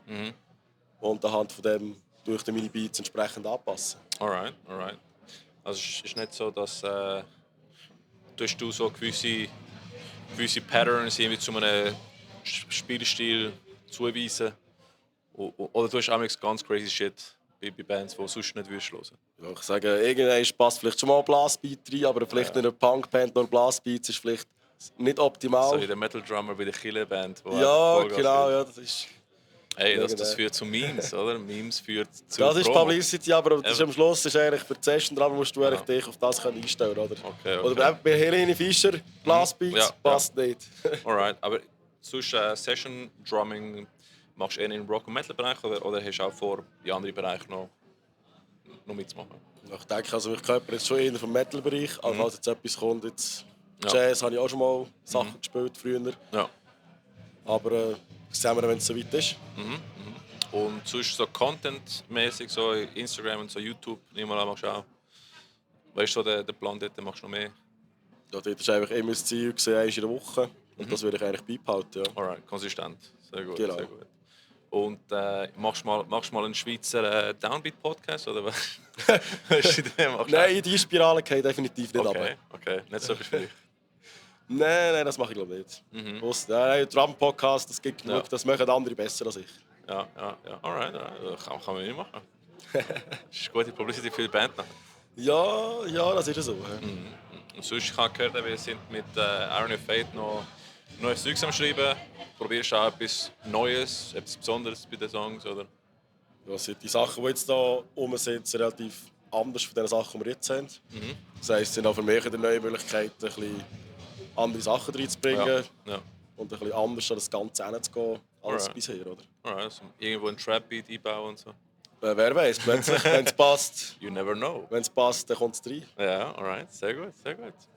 Speaker 20: Und anhand von dem durch meine Beats entsprechend anpassen.
Speaker 2: Alright. Also es ist nicht so, dass du so gewisse Patterns irgendwie zu einem Spielstil zuweisen. Oder du hast auch ganz crazy Shit bei Bands, die du sonst nicht hören würdest.
Speaker 20: Ja, ich sage, irgendwann passt vielleicht schon mal ein Blastbeat rein, aber vielleicht in einer Punkband noch ein Blastbeat ist vielleicht nicht optimal.
Speaker 2: So wie der Metal Drummer bei der Killer-Band.
Speaker 20: Ja, genau, ja, das ist...
Speaker 2: Hey, das führt zu Memes, oder? Memes führt zu
Speaker 20: Das ist
Speaker 2: Promo.
Speaker 20: Publicity, aber das ist am Schluss ist eigentlich für die Session dran, musst du eigentlich dich auf das einstellen können, oder?
Speaker 2: Okay.
Speaker 20: Oder bei Helene Fischer, Blastbeats, passt nicht.
Speaker 2: Alright, aber sonst Session Drumming machst du eher im Rock- und Metal-Bereich oder hast du auch vor, die anderen Bereiche noch mitzumachen?
Speaker 20: Ich denke, also ich körper jetzt schon eher vom Metal-Bereich, aber falls jetzt etwas kommt, jetzt Jazz habe ich auch schon mal Sachen gespielt früher.
Speaker 2: Ja.
Speaker 20: Aber sehen wir, wenn es soweit ist.
Speaker 2: Und sonst so Content-mäßig, so Instagram und so YouTube, nicht mal machst du auch. Weißt du, der Plan dort, machst du noch mehr?
Speaker 20: Ja, dort ist einfach immer das Ziel, einmal in der Woche. Und das würde ich eigentlich beibehalten. Ja.
Speaker 2: Alright, konsistent. Sehr gut.
Speaker 20: Genau.
Speaker 2: Sehr gut. Und machst du mal einen Schweizer Downbeat-Podcast? Oder was?
Speaker 20: Nein, die Spirale geht definitiv nicht runter.
Speaker 2: Okay, nicht so etwas für dich.
Speaker 20: Nein, das mache ich glaube nicht. Nein, Drum-Podcast, das gibt genug, das machen andere besser als ich.
Speaker 2: Ja. Alright. Kann man nicht machen. Das ist gute Publicity für die Band.
Speaker 20: Ja, das ist so.
Speaker 2: Und sonst, ich habe gehört, wir sind mit Iron of Fate noch neues Zeugs am Schreiben. Probierst du auch etwas Neues, etwas Besonderes bei den Songs, oder?
Speaker 20: Ja, sind die Sachen, die jetzt hier rum sind, relativ anders von den Sachen, die wir jetzt haben. Das heisst, es sind auch für mich eine neue Möglichkeit, ein bisschen andere Sachen reinzubringen und ein bisschen anders an das Ganze hinzugehen als bisher, oder?
Speaker 2: Also irgendwo einen Trap-Beat einbauen und so.
Speaker 20: Wer weiß, wenn es passt.
Speaker 2: You never know.
Speaker 20: Wenn es passt, dann kommt es rein.
Speaker 2: Ja, alright, sehr gut.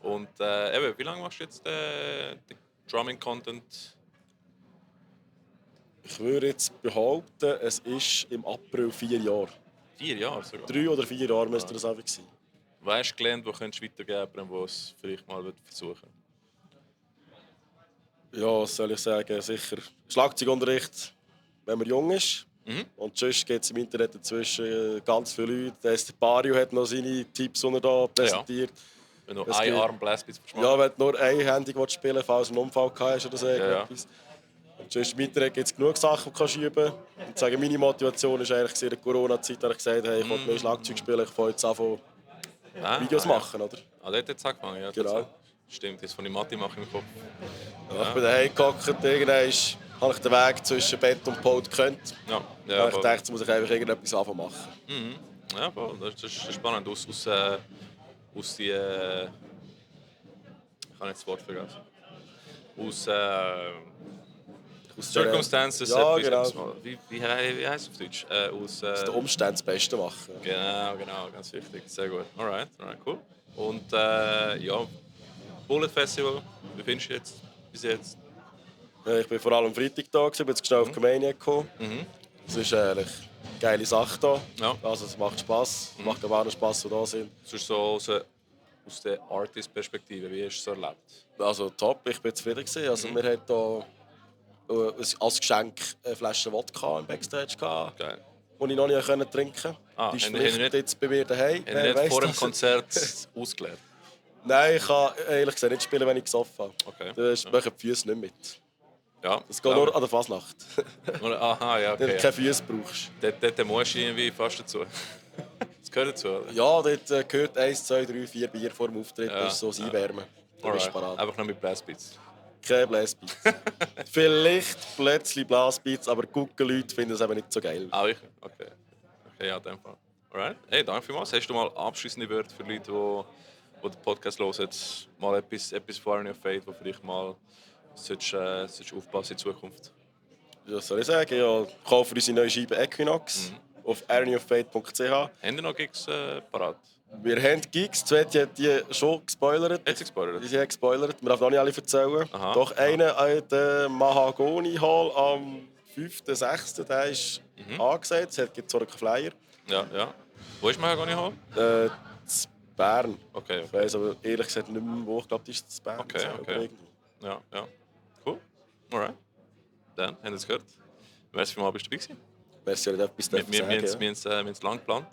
Speaker 2: Und eben, wie lange machst du jetzt den Drumming-Content?
Speaker 20: Ich würde jetzt behaupten, es ist im April 4 Jahre.
Speaker 2: 4 Jahre sogar?
Speaker 20: 3 oder 4 Jahre müsste das einfach sein.
Speaker 2: Was hast du gelernt, wo könntest du weitergeben, wo es vielleicht mal versuchen?
Speaker 20: Ja, was soll ich sagen? Sicher Schlagzeugunterricht, wenn man jung ist. Und sonst gibt es im Internet inzwischen ganz viele Leute. Der Bario hat noch seine Tipps, die er hier präsentiert.
Speaker 2: Wenn du einen Arm Blastbeats
Speaker 20: machst. Ja, wenn du nur einhändig spielen willst, falls du einen Unfall hast oder so etwas. Und sonst im Internet gibt es genug Sachen, die du üben kannst. Und meine Motivation war eigentlich in der Corona-Zeit, dass ich gesagt habe, ich will mehr Schlagzeug spielen, ich fange jetzt an Videos machen, oder?
Speaker 2: Ah, dort hat es angefangen, ja.
Speaker 20: Genau.
Speaker 2: Stimmt, jetzt von die Mathe mache im Kopf.
Speaker 20: Ja. Ich bin daheim gehockt, irgendwann habe ich den Weg zwischen Bett und Pult gekannt.
Speaker 2: Ja,
Speaker 20: ich dachte, jetzt muss ich einfach irgendetwas anfangen machen.
Speaker 2: Mhm. Ja, voll. Das ist spannend. Aus die... ich habe jetzt das Wort vergessen. Aus Circumstances.
Speaker 20: Ja, genau.
Speaker 2: Wie heißt es auf Deutsch? Aus
Speaker 20: den Umständen das Beste machen.
Speaker 2: Genau, ganz wichtig. Sehr gut. Alright, cool. Und ja, Bullet Festival, wie findest du jetzt bis jetzt?
Speaker 20: Ich war vor allem am Freitag da, bin jetzt schnell auf Comania gekommen. Es ist eigentlich eine geile Sache hier.
Speaker 2: Ja.
Speaker 20: Also es macht Spass. Es macht auch Spass, die da sind.
Speaker 2: Es ist so aus der Artist-Perspektive, wie hast du es erlebt?
Speaker 20: Also top, ich bin zufrieden gewesen. Also wir hatten hier als Geschenk eine Flasche Wodka im Backstage gehabt, die ich noch nicht trinken konnte. Die schmeckt jetzt bei mir daheim.
Speaker 2: Haben Sie nicht vor dem Konzert ausgeleert?
Speaker 20: Nein, ich kann ehrlich gesagt nicht spielen, wenn ich gesoffen habe.
Speaker 2: Okay.
Speaker 20: Da machen die Füße nicht mit.
Speaker 2: Ja,
Speaker 20: das geht nur an der Fasnacht.
Speaker 2: Aha, ja, okay.
Speaker 20: Wenn du keine Füße brauchst.
Speaker 2: Dort musst du irgendwie fast dazu. Das gehört dazu, oder?
Speaker 20: Ja, dort gehört 1, 2, 3, 4 Bier vor dem Auftritt. Das ist so das Einwärmen. Dann bist du parat.
Speaker 2: Einfach noch mit Blastbeats.
Speaker 20: Keine Blastbeats. Vielleicht plötzlich Blastbeats, aber gute Leute finden es eben nicht so geil.
Speaker 2: Ah, wirklich? Okay, ja, in dem Fall. Alright. Hey, danke vielmals. Hast du mal abschließende Wörter für Leute, die den Podcast hören? Mal etwas von Irony of Fate, wo vielleicht mal aufpassen in Zukunft?
Speaker 20: Was soll ich sagen? Ja, kaufe unsere neue Scheibe Equinox auf ironyoffate.ch.
Speaker 2: Haben ihr noch Gigs parat?
Speaker 20: Wir haben Gigs. Zweit hat die schon gespoilert.
Speaker 2: Hat sie gespoilert?
Speaker 20: Sie hat gespoilert. Wir dürfen noch nicht alle erzählen.
Speaker 2: Aha.
Speaker 20: Doch einer an der Mahagoni Hall am 5.6. Der ist angesagt. Es gibt so einen Flyer.
Speaker 2: Ja. Wo ist Mahagoni Hall?
Speaker 20: In Bern.
Speaker 2: Okay.
Speaker 20: Ich weiss aber ehrlich gesagt nicht mehr, wo. Ich glaube, das ist in Bern.
Speaker 2: Okay. Ja. Cool. Alright. Dann, haben Sie es gehört? Merci vielmals, bist du dabei gewesen?
Speaker 20: Merci, dass ich etwas
Speaker 2: Wir haben es lang geplant.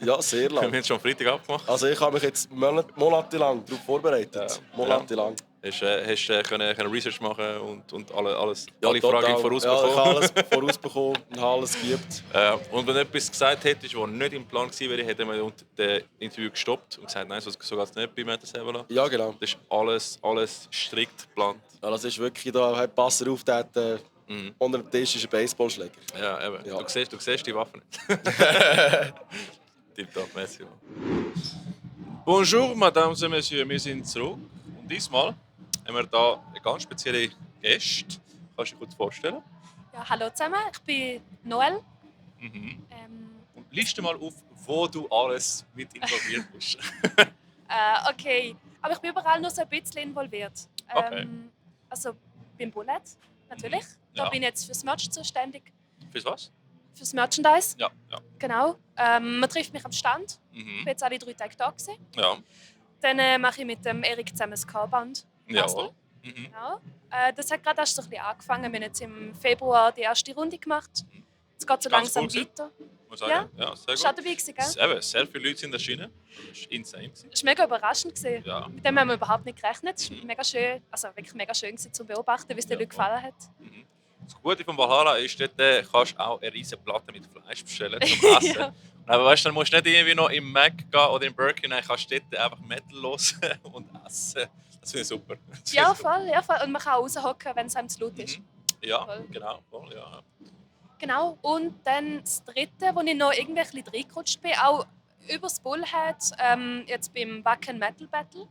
Speaker 20: Ja, sehr lang.
Speaker 2: Wir haben es schon am Freitag abgemacht.
Speaker 20: Also ich habe mich jetzt monatelang darauf vorbereitet. Monatelang.
Speaker 2: Hast du können Research machen und alle
Speaker 20: total.
Speaker 2: Fragen vorausbekommen?
Speaker 20: Ja, ich habe alles vorausbekommen und habe alles geübt.
Speaker 2: Und wenn du etwas gesagt hättest, was nicht im Plan gewesen wäre, hätten wir das Interview gestoppt und gesagt, nein, so geht es nicht bei Metal Sevola.
Speaker 20: Ja, genau.
Speaker 2: Das ist alles strikt geplant.
Speaker 20: Ja, das ist wirklich da, hey, Passer auf, unter dem Tisch ist ein Baseballschläger.
Speaker 2: Ja, eben. Ja. Du siehst die Waffe nicht. Tipptopp, merci. Bonjour, Mesdames et Messieurs, wir sind zurück. Und diesmal haben wir hier eine ganz spezielle Gäste. Kannst du dich kurz vorstellen?
Speaker 21: Ja, hallo zusammen, ich bin Noel.
Speaker 2: Und liste mal auf, wo du alles mit involviert bist.
Speaker 21: Okay, aber ich bin überall nur so ein bisschen involviert.
Speaker 2: Okay.
Speaker 21: Also beim Bullet, natürlich. Da bin ich jetzt fürs Merch zuständig.
Speaker 2: Fürs was?
Speaker 21: Fürs Merchandise.
Speaker 2: Ja.
Speaker 21: Genau. Man trifft mich am Stand. Ich bin jetzt alle 3 Tage da gewesen.
Speaker 2: Ja.
Speaker 21: Dann mache ich mit dem Erik zusammen das K-Band.
Speaker 2: Jawohl.
Speaker 21: Genau. Das hat gerade erst so ein bisschen angefangen. Wir haben jetzt im Februar die erste Runde gemacht. Jetzt geht es so
Speaker 2: Ganz
Speaker 21: langsam
Speaker 2: cool
Speaker 21: weiter.
Speaker 2: Muss sagen. Ja, sehr gut.
Speaker 21: Schon dabei gewesen, gell?
Speaker 2: Sehr viele Leute sind erschienen. Das war insane.
Speaker 21: Das war mega überraschend gewesen.
Speaker 2: Ja.
Speaker 21: Mit dem haben wir überhaupt nicht gerechnet. Es war mega schön, also wirklich mega schön gewesen, zu beobachten, wie es den Leuten gefallen hat.
Speaker 2: Das Gute von Valhalla ist, dort kannst du auch eine riesige Platte mit Fleisch bestellen zum Essen.
Speaker 21: Ja.
Speaker 2: Aber weißt du, dann musst du nicht irgendwie noch im Mac gehen oder im Burger King, kannst du dort einfach Metal hören und essen. Das finde ich super.
Speaker 21: Ja, voll. Und man kann auch raushocken, wenn es einem zu laut ist.
Speaker 2: Ja,
Speaker 21: voll.
Speaker 2: Genau. Voll, ja.
Speaker 21: Genau. Und dann das Dritte, wo ich noch irgendwie ein bisschen reingerutscht bin, auch über das Bullhead, jetzt beim Wacken Metal Battle.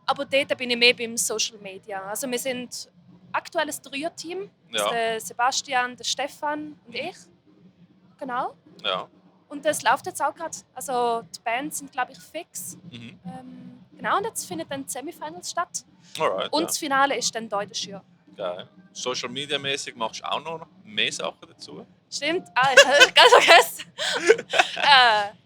Speaker 21: Aber dort bin ich mehr beim Social Media. Also wir sind aktuell ein 3er-Team.
Speaker 2: Ja.
Speaker 21: Der Sebastian, der Stefan und ich. Genau.
Speaker 2: Ja.
Speaker 21: Und das läuft jetzt auch gerade. Also die Bands sind, glaube ich, fix. Genau, und jetzt findet dann die Semifinals statt.
Speaker 2: Alright,
Speaker 21: Und
Speaker 2: ja.
Speaker 21: das Finale ist dann heute Schür.
Speaker 2: Geil. Social Media mäßig machst du auch noch mehr Sachen dazu?
Speaker 21: Stimmt, ich habe ganz vergessen.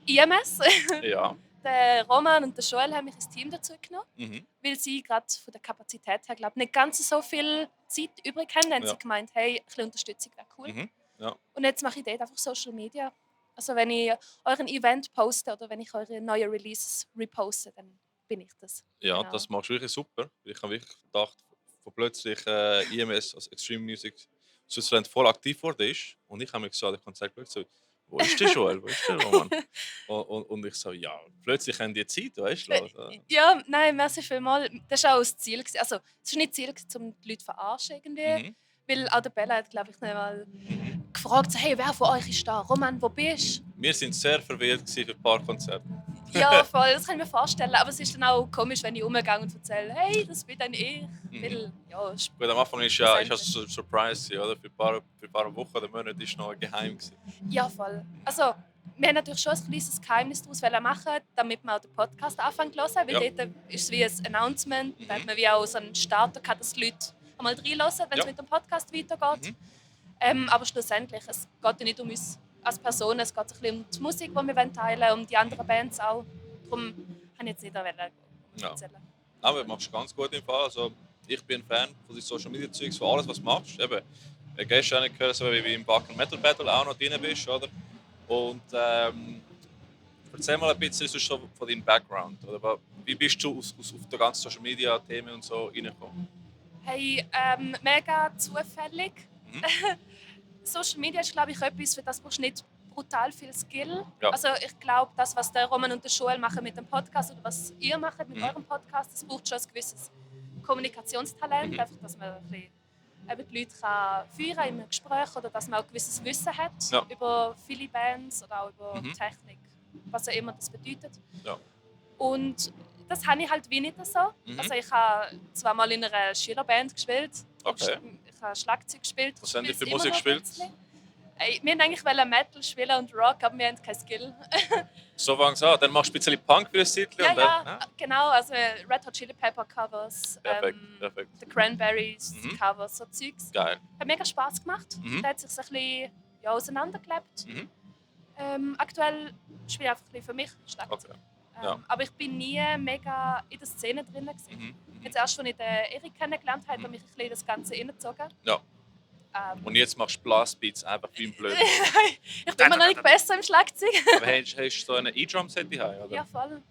Speaker 21: IMS.
Speaker 2: Ja.
Speaker 21: Der Roman und der Joel haben mich ins Team dazu genommen, weil sie gerade von der Kapazität her, glaube nicht ganz so viel Zeit übrig haben. Dann haben sie gemeint, hey, ein bisschen Unterstützung wäre cool.
Speaker 2: Ja.
Speaker 21: Und jetzt mache ich dort einfach Social Media. Also wenn ich euren Event poste oder wenn ich eure neuen Releases reposte, dann bin ich das.
Speaker 2: Ja,
Speaker 21: Genau.
Speaker 2: das machst du wirklich super. Ich habe wirklich gedacht, wo plötzlich IMS, also Extreme Music Switzerland, voll aktiv wurde ist. Und ich habe mir gesagt, ich habe gesagt, so,
Speaker 3: wo ist der Joel, wo ist der Roman? Und ich so, ja, plötzlich haben die Zeit, weißt du? Also,
Speaker 21: Ja, nein, merci vielmals. Das war auch das Ziel. Also, es war nicht das Ziel, um die Leute zu verarschen. Irgendwie. Weil auch der Bella hat, glaube ich, nicht mal gefragt, so, hey, wer von euch ist da? Roman, wo bist du?
Speaker 3: wir sind sehr verwirrt für ein paar Konzerte.
Speaker 21: Ja, voll, das kann ich mir vorstellen. Aber es ist dann auch komisch, wenn ich umgehe und erzähle, hey, das bin dann ich. Weil, ja,
Speaker 3: Gut, am Anfang ist ja so ein Surprise, oder? Für ein paar Wochen oder Monate war noch geheim gewesen.
Speaker 21: Ja, voll. Also, wir haben natürlich schon ein kleines Geheimnis daraus machen, damit wir auch den Podcast anfangen zu hören. Weil dort ist es wie ein Announcement. Da hat man wie auch so einen Starter gehabt, dass die Leute einmal reinhören, wenn es mit dem Podcast weitergeht. Aber schlussendlich, es geht ja nicht um uns als Person, es geht ein bisschen um die Musik, die wir teilen wollen, um die anderen Bands auch. Darum habe ich jetzt nicht erzählen.
Speaker 3: Aber du machst ganz gut im Fall. Also, ich bin ein Fan von den Social Media Zeugs, von alles, was du machst. Eben, gestern habe ich gehört, so wie du im Wacken Metal Battle auch noch drin bist, oder? Und erzähl mal ein bisschen so von deinem Background. Oder? Wie bist du auf die ganzen Social Media Themen und so reingekommen?
Speaker 21: Hey, mega zufällig. Social Media ist, glaube ich, etwas, für das brauchst du nicht brutal viel Skill.
Speaker 3: Ja.
Speaker 21: Also ich glaube, das, was der Roman und der Joel machen mit dem Podcast oder was ihr macht mit eurem Podcast, das braucht schon ein gewisses Kommunikationstalent, einfach, dass man ein bisschen, eben die Leute kann führen im Gespräch oder dass man auch ein gewisses Wissen hat über viele Bands oder auch über Technik, was auch immer das bedeutet.
Speaker 3: Ja.
Speaker 21: Und das habe ich halt wie nicht so. Also ich habe zwar mal in einer Schülerband gespielt.
Speaker 3: Okay.
Speaker 21: Ich habe Schlagzeug gespielt.
Speaker 3: Was haben die für Musik gespielt?
Speaker 21: Wir wollten eigentlich Metal spielen und Rock, aber wir haben keinen Skill.
Speaker 3: So fang's an. Dann machst du ein bisschen Punk für ein Titel.
Speaker 21: Ja, genau. Also Red Hot Chili Pepper Covers,
Speaker 3: Perfekt.
Speaker 21: The Cranberries Covers, so Zeugs.
Speaker 3: Geil.
Speaker 21: Hat mega Spass gemacht. Da hat sich ein bisschen auseinandergelebt. Aktuell spiele ich einfach ein bisschen für mich Schlagzeug.
Speaker 3: Okay. Ja.
Speaker 21: Aber ich bin nie mega in der Szene drin. Jetzt erst, als ich den Erik kennengelernt habe, hat mich ein bisschen das Ganze reingezogen.
Speaker 3: Ja. Und jetzt machst du Blastbeats einfach wie ein Blöd.
Speaker 21: Ich bin mir noch nicht besser im Schlagzeug.
Speaker 3: Aber hast du so eine E-Drum-Set daheim, oder?
Speaker 21: Ja, voll.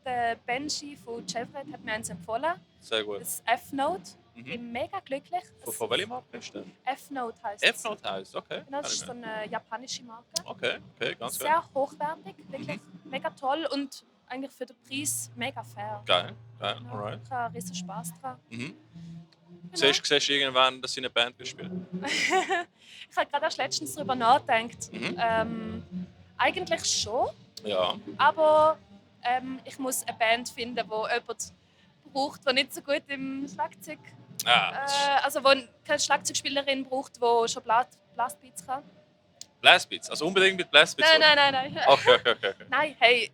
Speaker 21: Der Benji von Chevrolet hat mir eins empfohlen.
Speaker 3: Sehr gut.
Speaker 21: Das F-Note. Ich bin mega glücklich.
Speaker 3: Von welcher Marke ist das?
Speaker 21: F-Note heisst es.
Speaker 3: F-Note heisst, okay.
Speaker 21: Genau, das ist so eine japanische Marke.
Speaker 3: Okay, ganz geil.
Speaker 21: Sehr hochwertig, wirklich mega toll und eigentlich für den Preis mega fair.
Speaker 3: Geil, alright.
Speaker 21: Ich habe riesen Spass daran.
Speaker 3: Siehst du irgendwann, dass sie eine Band spielen?
Speaker 21: Ich habe gerade erst letztens darüber nachgedacht. Eigentlich schon.
Speaker 3: Ja.
Speaker 21: Aber ich muss eine Band finden, die jemand braucht, der nicht so gut im Schlagzeug also wo keine Schlagzeugspielerin braucht, die schon Blastbeats kann.
Speaker 3: Blastbeats? Also unbedingt mit Blastbeats?
Speaker 21: Nein.
Speaker 3: Okay.
Speaker 21: Nein, hey,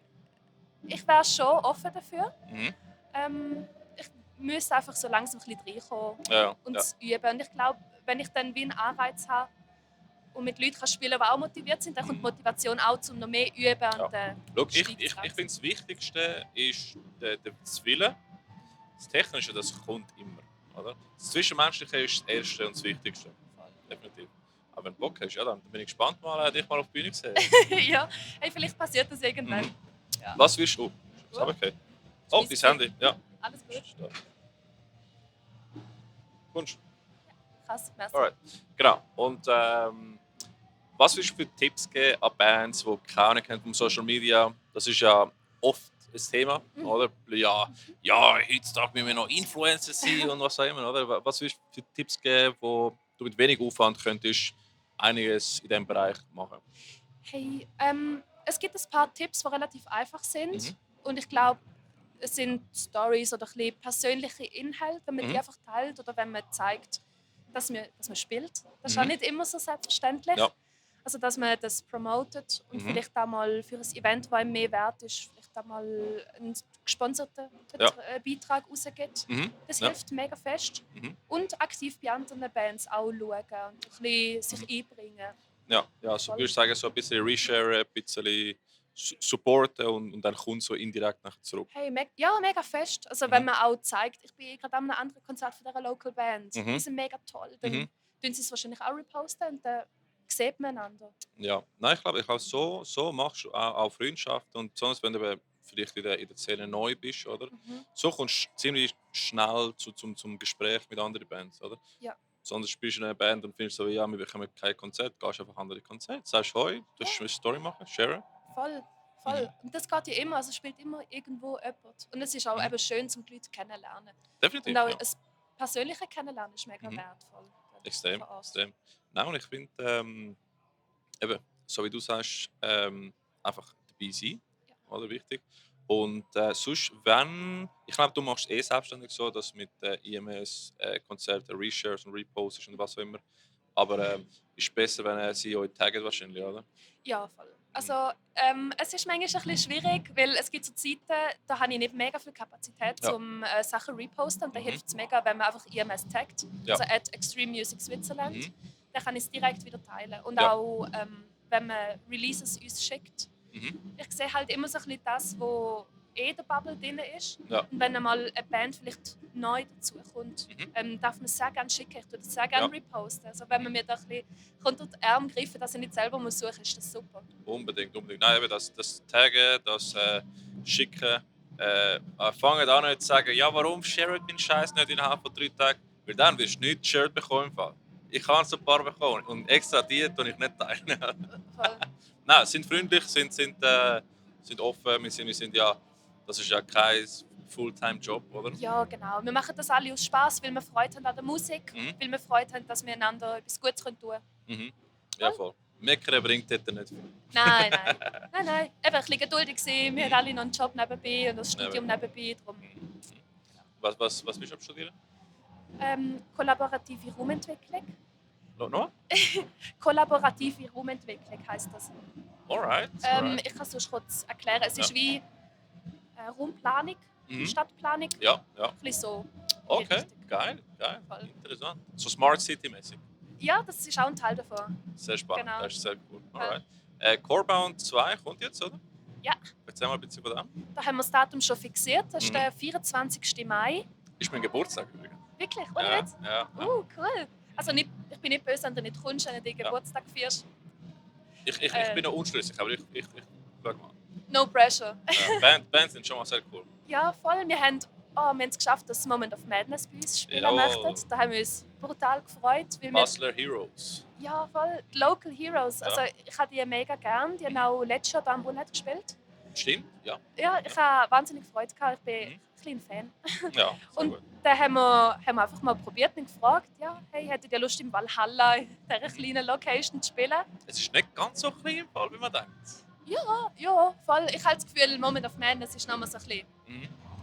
Speaker 21: ich wäre schon offen dafür. Ich müsste einfach so langsam ein bisschen reinkommen und üben. Und ich glaube, wenn ich dann wie einen Anreiz habe und mit Leuten spielen kann, die auch motiviert sind, dann kommt die Motivation auch, um noch mehr üben. Und,
Speaker 3: ich finde, das Wichtigste ist der Wille. Das Technische, das kommt immer. Oder? Das Zwischenmenschliche ist das Erste und das Wichtigste. Definitiv. Aber wenn du Bock hast, dann bin ich gespannt, dich mal auf die Bühne zu sehen.
Speaker 21: Ja, hey, vielleicht passiert das irgendwann. Ja.
Speaker 3: Was willst du? Okay. Oh, dein Handy. Ja.
Speaker 21: Alles gut.
Speaker 3: Kunst.
Speaker 21: Krass, merci.
Speaker 3: Alright. Genau. Und was willst du für Tipps geben an Bands, die keine Ahnung haben von Social Media? Das ist ja oft ein Thema, oder? Ja, heutzutage müssen wir noch Influencer sein und was auch immer, oder? Was willst du für Tipps geben, wo du mit wenig Aufwand könntest einiges in diesem Bereich machen?
Speaker 21: Hey, es gibt ein paar Tipps, die relativ einfach sind. Und ich glaube, es sind Stories oder ein bisschen persönliche Inhalte, wenn man die einfach teilt oder wenn man zeigt, dass man spielt. Das ist auch nicht immer so selbstverständlich. Ja. Also, dass man das promotet und vielleicht auch mal für ein Event, das einem mehr wert ist, vielleicht auch mal einen gesponserten Beitrag rausgibt. Das hilft mega fest. Und aktiv bei anderen Bands auch schauen und ein bisschen sich einbringen.
Speaker 3: Ja, also würde ich sagen, so ein bisschen reshare, ein bisschen supporten und dann kommt so indirekt nachher zurück.
Speaker 21: Hey, mega fest. Also wenn man auch zeigt, ich bin gerade an einem anderen Konzert von dieser Local Band, die sind mega toll, dann tun sie es wahrscheinlich auch reposten und dann sieht man einander.
Speaker 3: Ja, nein, ich glaube, so machst du auch Freundschaft und besonders wenn du vielleicht in der Szene neu bist, oder? So kommst du ziemlich schnell zum Gespräch mit anderen Bands, oder?
Speaker 21: Ja.
Speaker 3: Sonst spielst du in einer Band und findest so, ja, wir bekommen kein Konzert, gehst einfach andere Konzerte, sagst hoi, du hast eine Story machen, share.
Speaker 21: Voll. Und das geht ja immer, also spielt immer irgendwo jemand. Und es ist auch eben schön, um die Leute kennenlernen.
Speaker 3: Definitiv,
Speaker 21: Und auch
Speaker 3: ja.
Speaker 21: das persönliche Kennenlernen ist mega wertvoll.
Speaker 3: Extrem,
Speaker 21: Vor Ort.
Speaker 3: extrem. Nein, und ich finde, eben, so wie du sagst, einfach dabei sein, oder wichtig. Und sonst, wenn, ich glaube, du machst selbstständig so, dass mit IMS Konzerte Reshares und Reposts und was auch immer. Aber ist besser, wenn sie euch taggen wahrscheinlich, oder?
Speaker 21: Ja, voll. Also es ist manchmal ein bisschen schwierig, weil es gibt so Zeiten, da habe ich nicht mega viel Kapazität,
Speaker 3: Ja.
Speaker 21: um Sachen reposten. Und da hilft es mega, wenn man einfach IMS taggt,
Speaker 3: Ja.
Speaker 21: also @Extreme Music Switzerland. Dann kann ich es direkt wieder teilen. Und
Speaker 3: Ja.
Speaker 21: auch, wenn man Releases uns schickt. Ich sehe halt immer so ein bisschen das, wo in der Bubble drin ist.
Speaker 3: Ja.
Speaker 21: Und wenn einmal eine Band vielleicht neu dazukommt, darf man es sehr gerne schicken. Ich würde es sehr gerne reposten. Also wenn man mir da ein bisschen unter die Arme greifen, dass ich nicht selber muss suchen muss, ist das super.
Speaker 3: Unbedingt. Nein, eben das Taggen, das Schicken. Fangen an nicht zu sagen, ja, warum shared mein Scheiß nicht innerhalb von 3 Tagen? Weil dann wirst du nicht Shirt bekommen. Im Fall. Ich habe so ein paar bekommen und extra die tue ich nicht teilen. Nein, sind freundlich, sind offen. Wir sind ja, das ist ja kein Fulltime-Job, oder?
Speaker 21: Ja, genau. Wir machen das alle aus Spaß, weil wir Freude haben an der Musik, weil wir Freude haben, dass wir einander etwas Gutes tun können.
Speaker 3: Ja, voll. Meckern bringt dort nicht viel.
Speaker 21: Nein. Eben ein bisschen geduldig sein. Wir haben alle noch einen Job nebenbei und das Studium nebenbei. Darum.
Speaker 3: Was willst du studieren?
Speaker 21: Kollaborative Raumentwicklung.
Speaker 3: Noch?
Speaker 21: Kollaborative Raumentwicklung heisst das.
Speaker 3: Alright.
Speaker 21: Ich kann es sonst kurz erklären. Es ist wie Raumplanung, Stadtplanung.
Speaker 3: Ja.
Speaker 21: Ein bisschen so.
Speaker 3: Okay, geil. Interessant. So Smart City-mäßig.
Speaker 21: Ja, das ist auch ein Teil davon.
Speaker 3: Sehr spannend,
Speaker 21: Genau.
Speaker 3: das ist sehr cool. Alright. Corebound 2 kommt jetzt, oder?
Speaker 21: Ja.
Speaker 3: Erzähl mal ein bisschen von dem.
Speaker 21: Da haben wir das Datum schon fixiert. Das ist der 24. Mai.
Speaker 3: Ist mein Geburtstag übrigens.
Speaker 21: Wirklich? Ohne
Speaker 3: Ja,
Speaker 21: Witz?
Speaker 3: ja.
Speaker 21: Cool. Also nicht, ich bin nicht böse, wenn du nicht kommst, wenn du den Geburtstag feierst.
Speaker 3: Ich bin noch unschlüssig, aber ich schau mal.
Speaker 21: No pressure.
Speaker 3: Bands sind schon mal sehr cool.
Speaker 21: Ja, voll. Wir haben es geschafft, dass Moment of Madness bei uns spielen
Speaker 3: Jawohl.
Speaker 21: möchten. Da haben wir uns brutal gefreut. Weil
Speaker 3: Hustler Heroes.
Speaker 21: Ja, voll. Die Local Heroes.
Speaker 3: Ja.
Speaker 21: Also ich habe die mega gern. Die haben auch letztes Jahr hier am Bullhead gespielt.
Speaker 3: Stimmt, ja.
Speaker 21: Ja, ich habe wahnsinnig Freude gehabt. Ich bin ein kleiner Fan.
Speaker 3: Ja, sehr
Speaker 21: Und
Speaker 3: gut.
Speaker 21: dann haben wir einfach mal probiert und gefragt, ja, hey, hättet ihr Lust im Valhalla in dieser kleinen Location zu spielen?
Speaker 3: Es ist nicht ganz so klein im Fall, wie man denkt.
Speaker 21: Ja, voll. Ich habe das Gefühl, Moment of Madness ist nochmal so ein bisschen...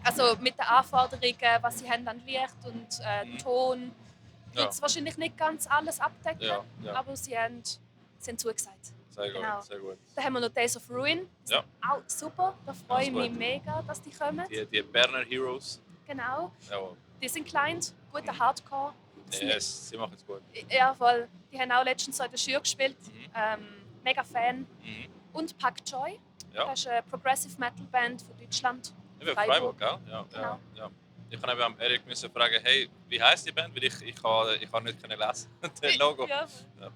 Speaker 21: Also mit den Anforderungen, was sie haben an Licht und Ton, wird es wahrscheinlich nicht ganz alles abdecken,
Speaker 3: Ja.
Speaker 21: aber sie haben zugesagt.
Speaker 3: Sehr gut,
Speaker 21: Genau.
Speaker 3: sehr gut.
Speaker 21: Dann haben wir noch Days of Ruin.
Speaker 3: Ja.
Speaker 21: Auch super, da freue ich
Speaker 3: Ganz
Speaker 21: mich
Speaker 3: gut.
Speaker 21: mega, dass die kommen.
Speaker 3: Die Berner Heroes.
Speaker 21: Genau.
Speaker 3: Jawohl.
Speaker 21: Die sind klein, guter Hardcore.
Speaker 3: Yes, sie machen es gut.
Speaker 21: Ja, voll. Die haben auch letztens so in der Schür gespielt. Mega Fan. Und Pak Choi.
Speaker 3: Ja.
Speaker 21: Das ist eine Progressive Metal Band von Deutschland.
Speaker 3: Ja, Freiburg, gell? Ja,
Speaker 21: Genau.
Speaker 3: ja. Ich kann eben am Erik müssen fragen, hey, wie heisst die Band? Weil ich kann nicht lesen. Das Logo.
Speaker 21: Ja.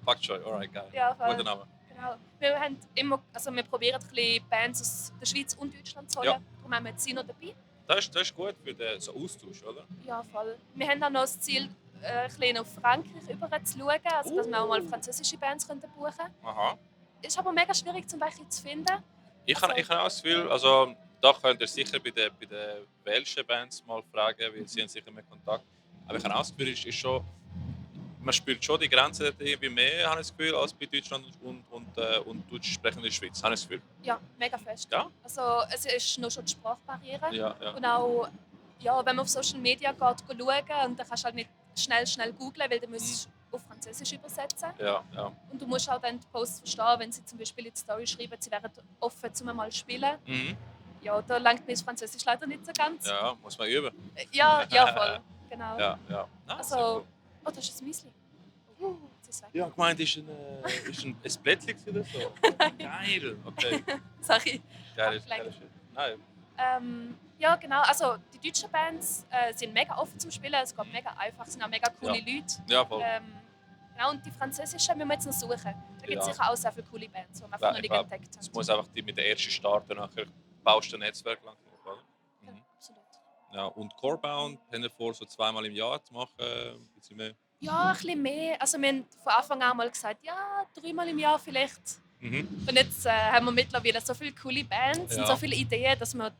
Speaker 3: Pak Choi, alright, geil.
Speaker 21: Ja, voll.
Speaker 3: Guter Name.
Speaker 21: Genau. Wir probieren ein bisschen Bands aus der Schweiz und Deutschland zu holen.
Speaker 3: Ja.
Speaker 21: Darum haben wir jetzt Sino dabei.
Speaker 3: Das ist gut für den so Austausch, oder?
Speaker 21: Ja, voll. Wir haben auch noch das Ziel, ein bisschen auf Frankreich rüber zu schauen, also dass wir auch mal französische Bands buchen können.
Speaker 3: Aha.
Speaker 21: Ist aber mega schwierig, zum Beispiel zu finden.
Speaker 3: Ich habe auch das Gefühl, also da könnt ihr sicher bei den welschen Bands mal fragen, weil sie haben sicher mehr Kontakt. Aber ich habe auch das Gefühl, ist schon, man spürt schon die Grenze dort irgendwie mehr, habe ich das Gefühl, als bei Deutschland und deutsch sprechender Schweiz, habe ich das Gefühl.
Speaker 21: Ja, mega fest.
Speaker 3: Ja?
Speaker 21: Also es ist nur schon die Sprachbarriere.
Speaker 3: Ja.
Speaker 21: Und auch, ja, wenn man auf Social Media geht, schauen und dann kannst du halt nicht schnell googlen, weil du musst auf Französisch übersetzen.
Speaker 3: Ja.
Speaker 21: Und du musst auch dann die Posts verstehen, wenn sie zum Beispiel in die Story schreiben, sie wären offen, zum mal zu spielen. Ja, da langt mir das Französisch leider nicht so ganz.
Speaker 3: Ja, muss man üben.
Speaker 21: Ja, voll. Genau.
Speaker 3: Ja.
Speaker 21: Also, das ist ein Müsli. Jetzt ist weg.
Speaker 3: Ja, gemeint, ist ein Blättchen oder so? Geil, okay.
Speaker 21: Sorry.
Speaker 3: Geil Shit. Nein.
Speaker 21: Ja, genau. Also, die deutschen Bands sind mega offen zum Spielen. Es geht mega einfach, es sind auch mega coole Leute.
Speaker 3: Ja, voll.
Speaker 21: Genau, und die französischen müssen wir jetzt noch suchen. Da gibt es
Speaker 3: Ja.
Speaker 21: sicher auch sehr viele coole Bands, die wir einfach noch nicht entdeckt haben.
Speaker 3: Es muss einfach mit der ersten starten, nachher baust du ein Netzwerk lang genug, oder?
Speaker 21: Absolut.
Speaker 3: Ja, und Corebound haben wir vor, so 2-mal im Jahr zu machen, ein bisschen mehr.
Speaker 21: Ja, ein bisschen mehr. Also wir haben von Anfang an mal gesagt, ja, 3-mal im Jahr vielleicht. Und jetzt haben wir mittlerweile so viele coole Bands und so viele Ideen, dass wir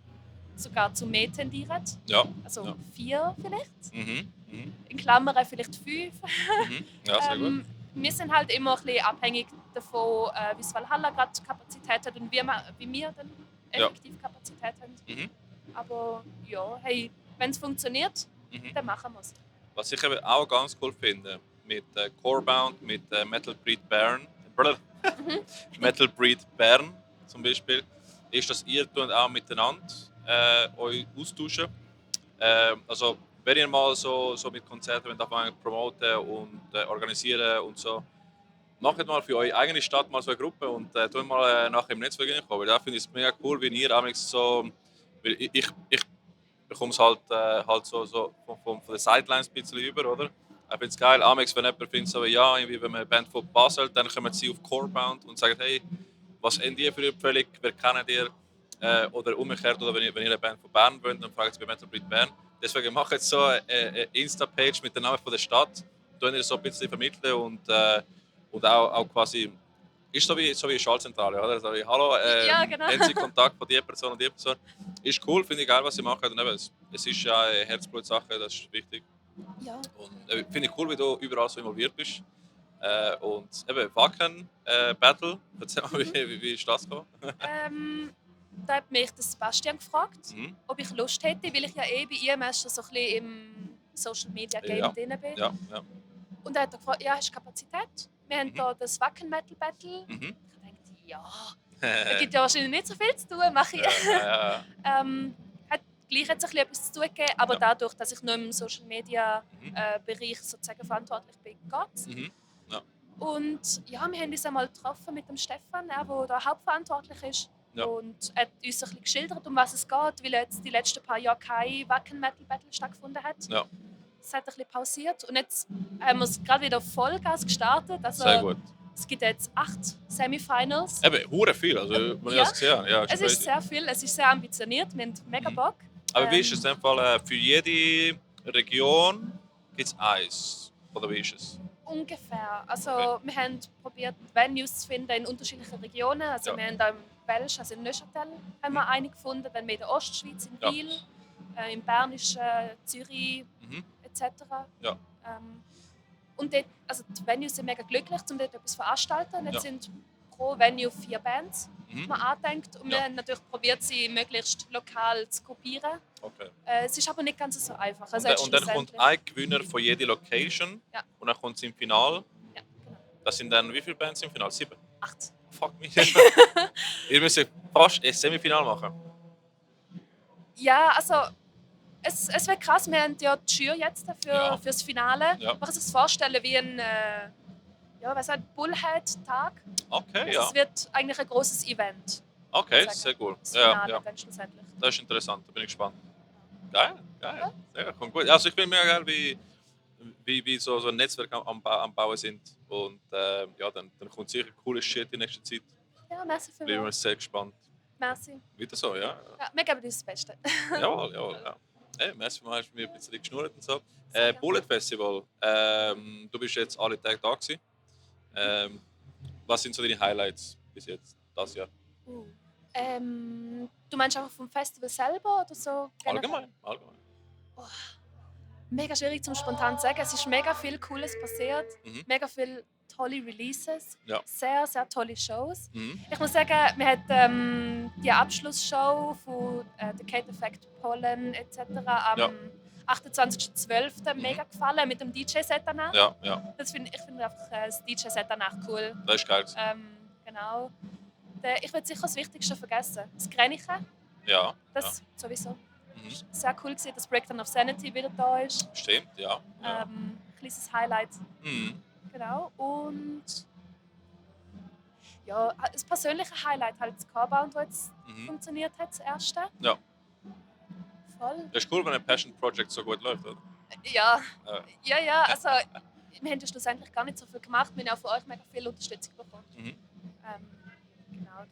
Speaker 21: sogar zu mehr tendieren.
Speaker 3: Ja.
Speaker 21: Also 4 vielleicht.
Speaker 3: Mhm.
Speaker 21: In Klammern vielleicht 5.
Speaker 3: Ja, sehr gut.
Speaker 21: Wir sind halt immer ein bisschen abhängig davon, wie das Valhalla gerade Kapazität hat und wie wir dann effektiv Kapazität haben. Aber ja, hey, wenn es funktioniert, dann machen wir es.
Speaker 3: Was ich eben auch ganz cool finde, mit Corebound, mit Metal Breed Bern, Metal Breed Bern zum Beispiel, ist, dass ihr auch miteinander euch austauschen. Also, wenn ihr mal so mit Konzerten promoten und organisieren und so, macht mal für eure eigene Stadt mal so eine Gruppe und tun mal nachher im Netzwerk reinkommen. Weil da finde ich es mega cool, wie ihr so, weil ich bekomme es halt so von den Sidelines ein bisschen über, oder? Ich finde es geil, Amex, wenn jemand findet, so, ja, irgendwie, wenn man eine Band von Basel, dann kommen sie auf Corebound und sagen, hey, was habt ihr für eine Empfehlung, wer kennt ihr? Oder umgekehrt, oder wenn ihr eine Band von Bern wollt, dann fragt ihr bei Metal Breed Bern. Deswegen mache ich jetzt so eine Insta-Page mit dem Namen von der Stadt, tun ihr so ein bisschen vermitteln und auch quasi, ist so wie eine Schallzentrale, oder? Also, hallo,
Speaker 21: Ja, genau.
Speaker 3: haben Sie Kontakt von dieser Person und dieser Person? Ist cool, finde ich geil, was sie machen. Und eben, es ist ja eine Herzblutsache, das ist wichtig.
Speaker 21: Ja.
Speaker 3: Und finde ich cool, wie du überall so involviert bist. Und eben, Wacken Battle, erzähl mal, wie ist das gekommen?
Speaker 21: Da hat mich der Sebastian gefragt, ob ich Lust hätte, weil ich ja bei IMS schon so ein bisschen im Social Media Game drin bin.
Speaker 3: Ja.
Speaker 21: Und er hat gefragt, ja, hast du Kapazität? Wir haben hier das Wacken Metal Battle. Ich dachte, ja, da gibt ja wahrscheinlich nicht so viel zu tun, mache ich. Hat gleich jetzt ein bisschen etwas zu tun gegeben, aber dadurch, dass ich nur im Social Media Bereich sozusagen verantwortlich bin, geht's. Und ja, wir haben uns einmal getroffen mit dem Stefan, der da hauptverantwortlich ist.
Speaker 3: Ja.
Speaker 21: Und er hat uns ein bisschen geschildert, um was es geht, weil jetzt die letzten paar Jahre kein Wacken Metal Battle stattgefunden hat.
Speaker 3: Ja.
Speaker 21: Es hat ein bisschen pausiert und jetzt haben wir es gerade wieder Vollgas gestartet. Also,
Speaker 3: Sehr gut.
Speaker 21: es gibt jetzt 8 Semifinals.
Speaker 3: Eben, hure viel, also wenn ich das gesehen habe. Ja,
Speaker 21: es ist sehr viel, es ist sehr ambitioniert, wir haben mega Bock.
Speaker 3: Aber wie ist es in dem Fall, für jede Region gibt es eins? Oder wie ist es?
Speaker 21: Ungefähr. Also wir haben probiert, Venues zu finden in unterschiedlichen Regionen. Also wir haben da im Welsch, also in Neuchâtel, haben wir eine gefunden, dann mehr in der Ostschweiz, in Biel, im Bernischen, Zürich etc.
Speaker 3: Ja.
Speaker 21: Und dort, also die Venues sind mega glücklich, um dort etwas zu veranstalten. Und jetzt sind pro Venue 4 Bands, die man andenkt. Und wir haben natürlich probiert, sie möglichst lokal zu kopieren.
Speaker 3: Okay.
Speaker 21: Es ist aber nicht ganz so einfach. Also
Speaker 3: Und dann kommt ein Gewinner von jeder Location und dann kommt es im Finale.
Speaker 21: Ja, genau.
Speaker 3: Das sind dann wie viele Bands im Finale? 7?
Speaker 21: 8.
Speaker 3: Fuck mich. Ihr müsst fast ein Semifinal machen.
Speaker 21: Ja, also es wäre krass. Wir haben ja die Jury jetzt für das Finale.
Speaker 3: Ja.
Speaker 21: Man kann sich das vorstellen wie ein Bullhead-Tag.
Speaker 3: Okay,
Speaker 21: also es wird eigentlich ein großes Event.
Speaker 3: Okay, sehr cool.
Speaker 21: Das Finale dann schlussendlich.
Speaker 3: Das ist interessant, da bin ich gespannt. Geil. Ja, kommt gut. Also ich bin mega geil, wie so ein Netzwerk am Bauen sind. Und dann kommt sicher cooles Shit in nächster Zeit.
Speaker 21: Ja, merci für
Speaker 3: Bin mir sehr gespannt.
Speaker 21: Merci.
Speaker 3: Wieder so, ja.
Speaker 21: Wir geben uns das Beste.
Speaker 3: Jawohl. Ja. Hey, merci mal, hast du mir ein bisschen geschnurrt und so. Bullet Festival, du bist jetzt alle Tage da gewesen. Was sind so deine Highlights bis jetzt, das Jahr?
Speaker 21: Du meinst einfach vom Festival selber oder so?
Speaker 3: Allgemein.
Speaker 21: Mega schwierig zum spontan zu sagen. Es ist mega viel Cooles passiert, mega viele tolle Releases, sehr, sehr tolle Shows. Ich muss sagen, mir hat die Abschlussshow von The Kate Effect Pollen etc. am 28.12. mega gefallen mit dem DJ-Set danach.
Speaker 3: Ja.
Speaker 21: Ich finde einfach das DJ-Set danach cool.
Speaker 3: Das ist geil.
Speaker 21: Genau. Ich würde sicher das Wichtigste vergessen. Das Grenchen.
Speaker 3: Ja.
Speaker 21: Das sowieso. Sehr cool gewesen, dass Breakdown of Sanity wieder da ist.
Speaker 3: Stimmt, ja.
Speaker 21: Kleines Highlight. Genau. Und ja, das persönliche Highlight halt das Corebound, das jetzt funktioniert hat, das erste.
Speaker 3: Ja.
Speaker 21: Voll.
Speaker 3: Das ist cool, wenn ein Passion Project so gut läuft, oder?
Speaker 21: Ja. Also wir haben ja schlussendlich gar nicht so viel gemacht. Wir haben auch von euch mega viel Unterstützung bekommen. Genau.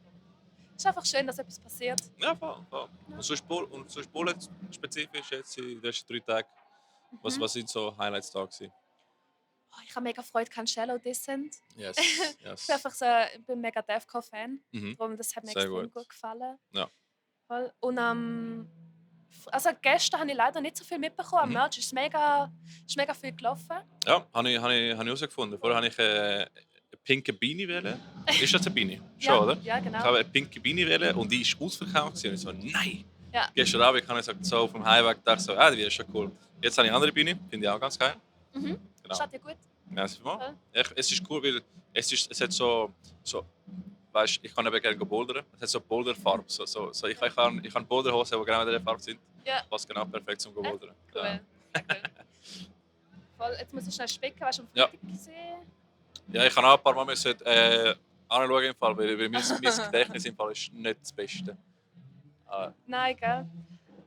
Speaker 21: Es ist einfach schön, dass etwas passiert.
Speaker 3: Ja, voll. Und so Bullet spezifisch jetzt in den letzten 3 Tagen. Was sind so Highlights da gewesen?
Speaker 21: ich habe mega Freude an Shallow Descent.
Speaker 3: Yes,
Speaker 21: Ich
Speaker 3: yes.
Speaker 21: bin einfach so, ich bin mega Deathcore-Fan. Darum, das hat mir
Speaker 3: Sehr
Speaker 21: extrem
Speaker 3: gut.
Speaker 21: gut gefallen.
Speaker 3: Ja.
Speaker 21: Voll. Und also gestern habe ich leider nicht so viel mitbekommen. Am Merch ist mega viel gelaufen.
Speaker 3: Ja, habe ich herausgefunden. Vorher habe ich eine pinke Beanie wählen. Ist das eine Beanie? Schon,
Speaker 21: Ja,
Speaker 3: oder?
Speaker 21: ja, genau.
Speaker 3: Ich habe eine pinke Beanie wählen und die ist ausverkauft. Und ich so, nein!
Speaker 21: Ja.
Speaker 3: Gestern Abend habe ich gesagt, so auf dem Highway gedacht, so, die wäre schon cool. Jetzt habe ich eine andere Beanie, finde ich auch ganz geil.
Speaker 21: Mhm.
Speaker 3: Genau.
Speaker 21: Schaut ja gut.
Speaker 3: Merci mal. Es ist cool, weil es hat so weißt, ich kann eben gerne bouldern. Es hat so Boulderfarbe. Ich kann Boulderhosen, die genau in dieser Farbe sind.
Speaker 21: Ja.
Speaker 3: Passt genau perfekt zum Bouldern.
Speaker 21: Cool.
Speaker 3: Ja.
Speaker 21: Voll. Jetzt muss ich schnell spicken, was du am
Speaker 3: Ja.
Speaker 21: Freitag gesehen.
Speaker 3: Ja, ich habe auch ein paar Mal anschauen im Fall, weil mein Gedächtnis im Fall ist nicht das Beste.
Speaker 21: Nein, gell?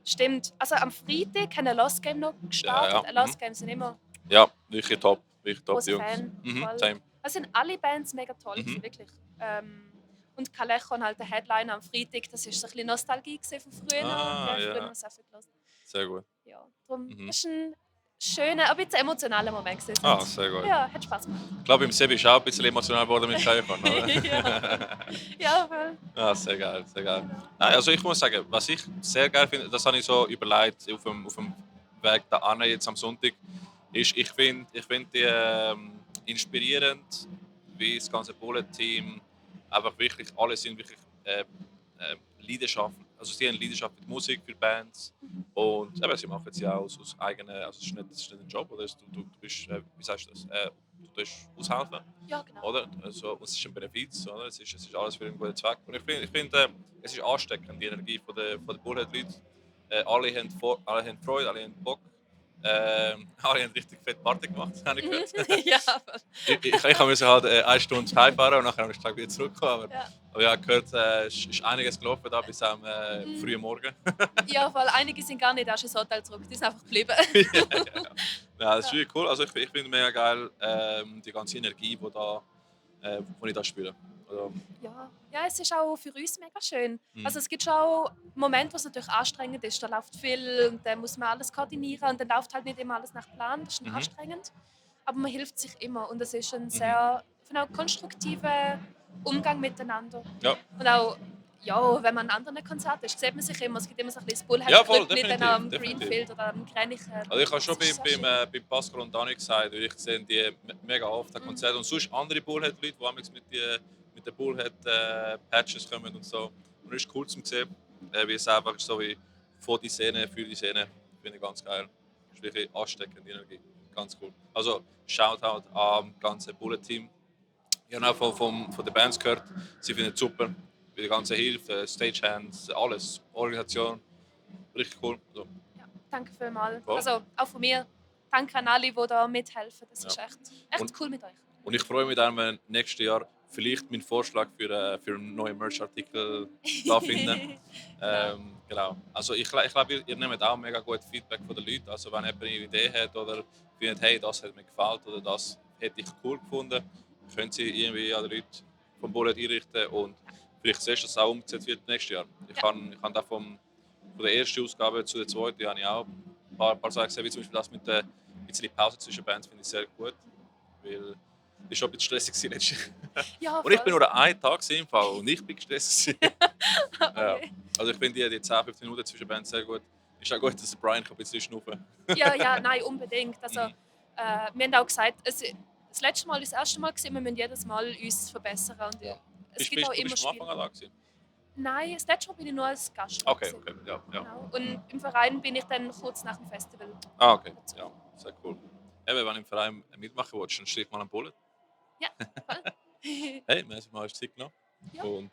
Speaker 21: Stimmt. Also am Freitag haben wir Lost Game noch gestartet.
Speaker 3: Ja.
Speaker 21: Lost Games sind immer
Speaker 3: Ja, wirklich top. Wirklich top,
Speaker 21: großer
Speaker 3: Jungs.
Speaker 21: Fan. Voll.
Speaker 3: Same.
Speaker 21: Es sind alle Bands mega toll, gewesen, wirklich. Und Kalecho halt der Headliner am Freitag, das war so ein bisschen Nostalgie von früher.
Speaker 3: Ah,
Speaker 21: Früher
Speaker 3: ja.
Speaker 21: noch sehr viel gehört.
Speaker 3: Sehr gut.
Speaker 21: Ja, darum, das war ein schöner, ein bisschen emotionaler Moment gewesen.
Speaker 3: Ah, sehr gut.
Speaker 21: Ja, hat Spaß gemacht.
Speaker 3: Ich glaube, im Sebi ist auch ein bisschen emotional geworden mit Kaifan, oder?
Speaker 21: Ja, voll.
Speaker 3: Ja, sehr geil, sehr geil. Nein, also ich muss sagen, was ich sehr geil finde, das habe ich so überlegt auf dem Weg da an jetzt am Sonntag, ist, ich finde die inspirierend, wie das ganze Bullet-Team einfach wirklich, alle sind wirklich Leidenschaft, also sie haben Leidenschaft für die Musik, für Bands und eben, sie machen es ja auch aus eigenen, also es ist nicht ein Job, oder? Du bist, wie sagst du das, du tust aushelfen,
Speaker 21: Ja, genau.
Speaker 3: oder? Also, es ist ein Benefiz, oder? Es ist alles für einen guten Zweck und ich finde, es ist ansteckend, die Energie von der Bullet-Leuten. Alle haben Freude, alle haben Bock. Alle haben richtig fett Party gemacht, habe ich gehört.
Speaker 21: Ja.
Speaker 3: Ich musste halt 1 Stunde heimfahren und nachher am Tag wieder zurückkommen.
Speaker 21: Ja.
Speaker 3: Aber ja, gehört, es ist einiges gelaufen da bis am frühen Morgen.
Speaker 21: Ja, weil einige sind gar nicht erst ins Hotel zurück, die sind einfach geblieben.
Speaker 3: Ja, das ist wirklich cool. Also ich finde mega geil, die ganze Energie, die ich da spüre. Also,
Speaker 21: Ja, es ist auch für uns mega schön.
Speaker 3: Mhm.
Speaker 21: Also es gibt schon auch Momente, wo es natürlich anstrengend ist. Da läuft viel und dann muss man alles koordinieren und dann läuft halt nicht immer alles nach Plan. Das ist dann anstrengend. Aber man hilft sich immer und es ist ein sehr konstruktiver Umgang miteinander.
Speaker 3: Ja.
Speaker 21: Und auch, ja, wenn man an anderen Konzerten ist, sieht man sich immer. Es gibt immer so ein bisschen das
Speaker 3: Ja, voll,
Speaker 21: Bullhead-Grüppli dann am
Speaker 3: definitiv.
Speaker 21: Greenfield oder am Grenichen.
Speaker 3: Also ich habe schon beim Pascal und Dani gesagt, ich sehe die mega oft an Konzerten und sonst andere Bullhead-Leute, die manchmal mit den Bullhead-Patches kommen und so. Und es ist cool zu sehen, wie es einfach so wie vor die Szene, für die Szene, finde ich ganz geil. Das ist wirklich ansteckend, die Energie. Ganz cool. Also Shoutout am ganzen Bullet-Team. Ich habe auch von den Bands gehört, sie finden es super. Die ganze Hilfe, Stagehands, alles, Organisation. Richtig cool. So.
Speaker 21: Danke vielmals.
Speaker 3: Voll.
Speaker 21: Also auch von mir, danke an alle, die da mithelfen. Das ist
Speaker 3: Ja.
Speaker 21: echt
Speaker 3: Und-
Speaker 21: cool mit euch.
Speaker 3: Und ich freue mich dann, wenn nächstes Jahr vielleicht meinen Vorschlag für einen neuen Merch-Artikel da finden. Genau. Also ich glaube, ihr nehmt auch mega gut Feedback von den Leuten. Also wenn jemand eine Idee hat oder findet, hey, das hat mir gefallen oder das hätte ich cool gefunden, können Sie irgendwie an die Leute vom Bullet einrichten und vielleicht siehst du, dass es auch umgesetzt wird nächstes Jahr. Ich habe da von der ersten Ausgabe zu der zweiten habe ich auch ein paar Sachen gesehen, wie zum Beispiel das mit der bisschen Pause zwischen Bands, finde ich sehr gut. Weil es war schon ein bisschen stressig letztes
Speaker 21: Ja,
Speaker 3: und ich
Speaker 21: voll.
Speaker 3: bin nur einen Tag im Fall und ich bin gestresst. Ja. Also ich finde die 10-15 Minuten zwischen Bands sehr gut. Ist auch gut, dass Brian ein bisschen schnaufen kann.
Speaker 21: Ja, nein, unbedingt. Also, wir haben auch gesagt, das letzte Mal ist das erste Mal, wir müssen jedes Mal uns verbessern. Und es gibt auch
Speaker 3: Du
Speaker 21: immer
Speaker 3: bist am
Speaker 21: Spiele.
Speaker 3: Anfang an da gewesen?
Speaker 21: Nein, das letzte Mal bin ich nur als Gast.
Speaker 3: Okay,
Speaker 21: gewesen.
Speaker 3: ja.
Speaker 21: Genau. Und im Verein bin ich dann kurz nach dem Festival.
Speaker 3: Ah, okay. Ja, sehr cool. Eben, wenn du im Verein mitmachen willst, dann schreib mal einen Bullet.
Speaker 21: Ja, voll.
Speaker 3: Hey, merci mal, hast du Zeit genommen.
Speaker 21: Ja,
Speaker 3: und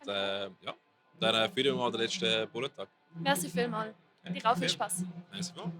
Speaker 3: ja, dann feiern wir mal den letzten Bullet-Tag.
Speaker 21: Merci vielmals. Dir auch viel Spaß.
Speaker 3: Merci mal.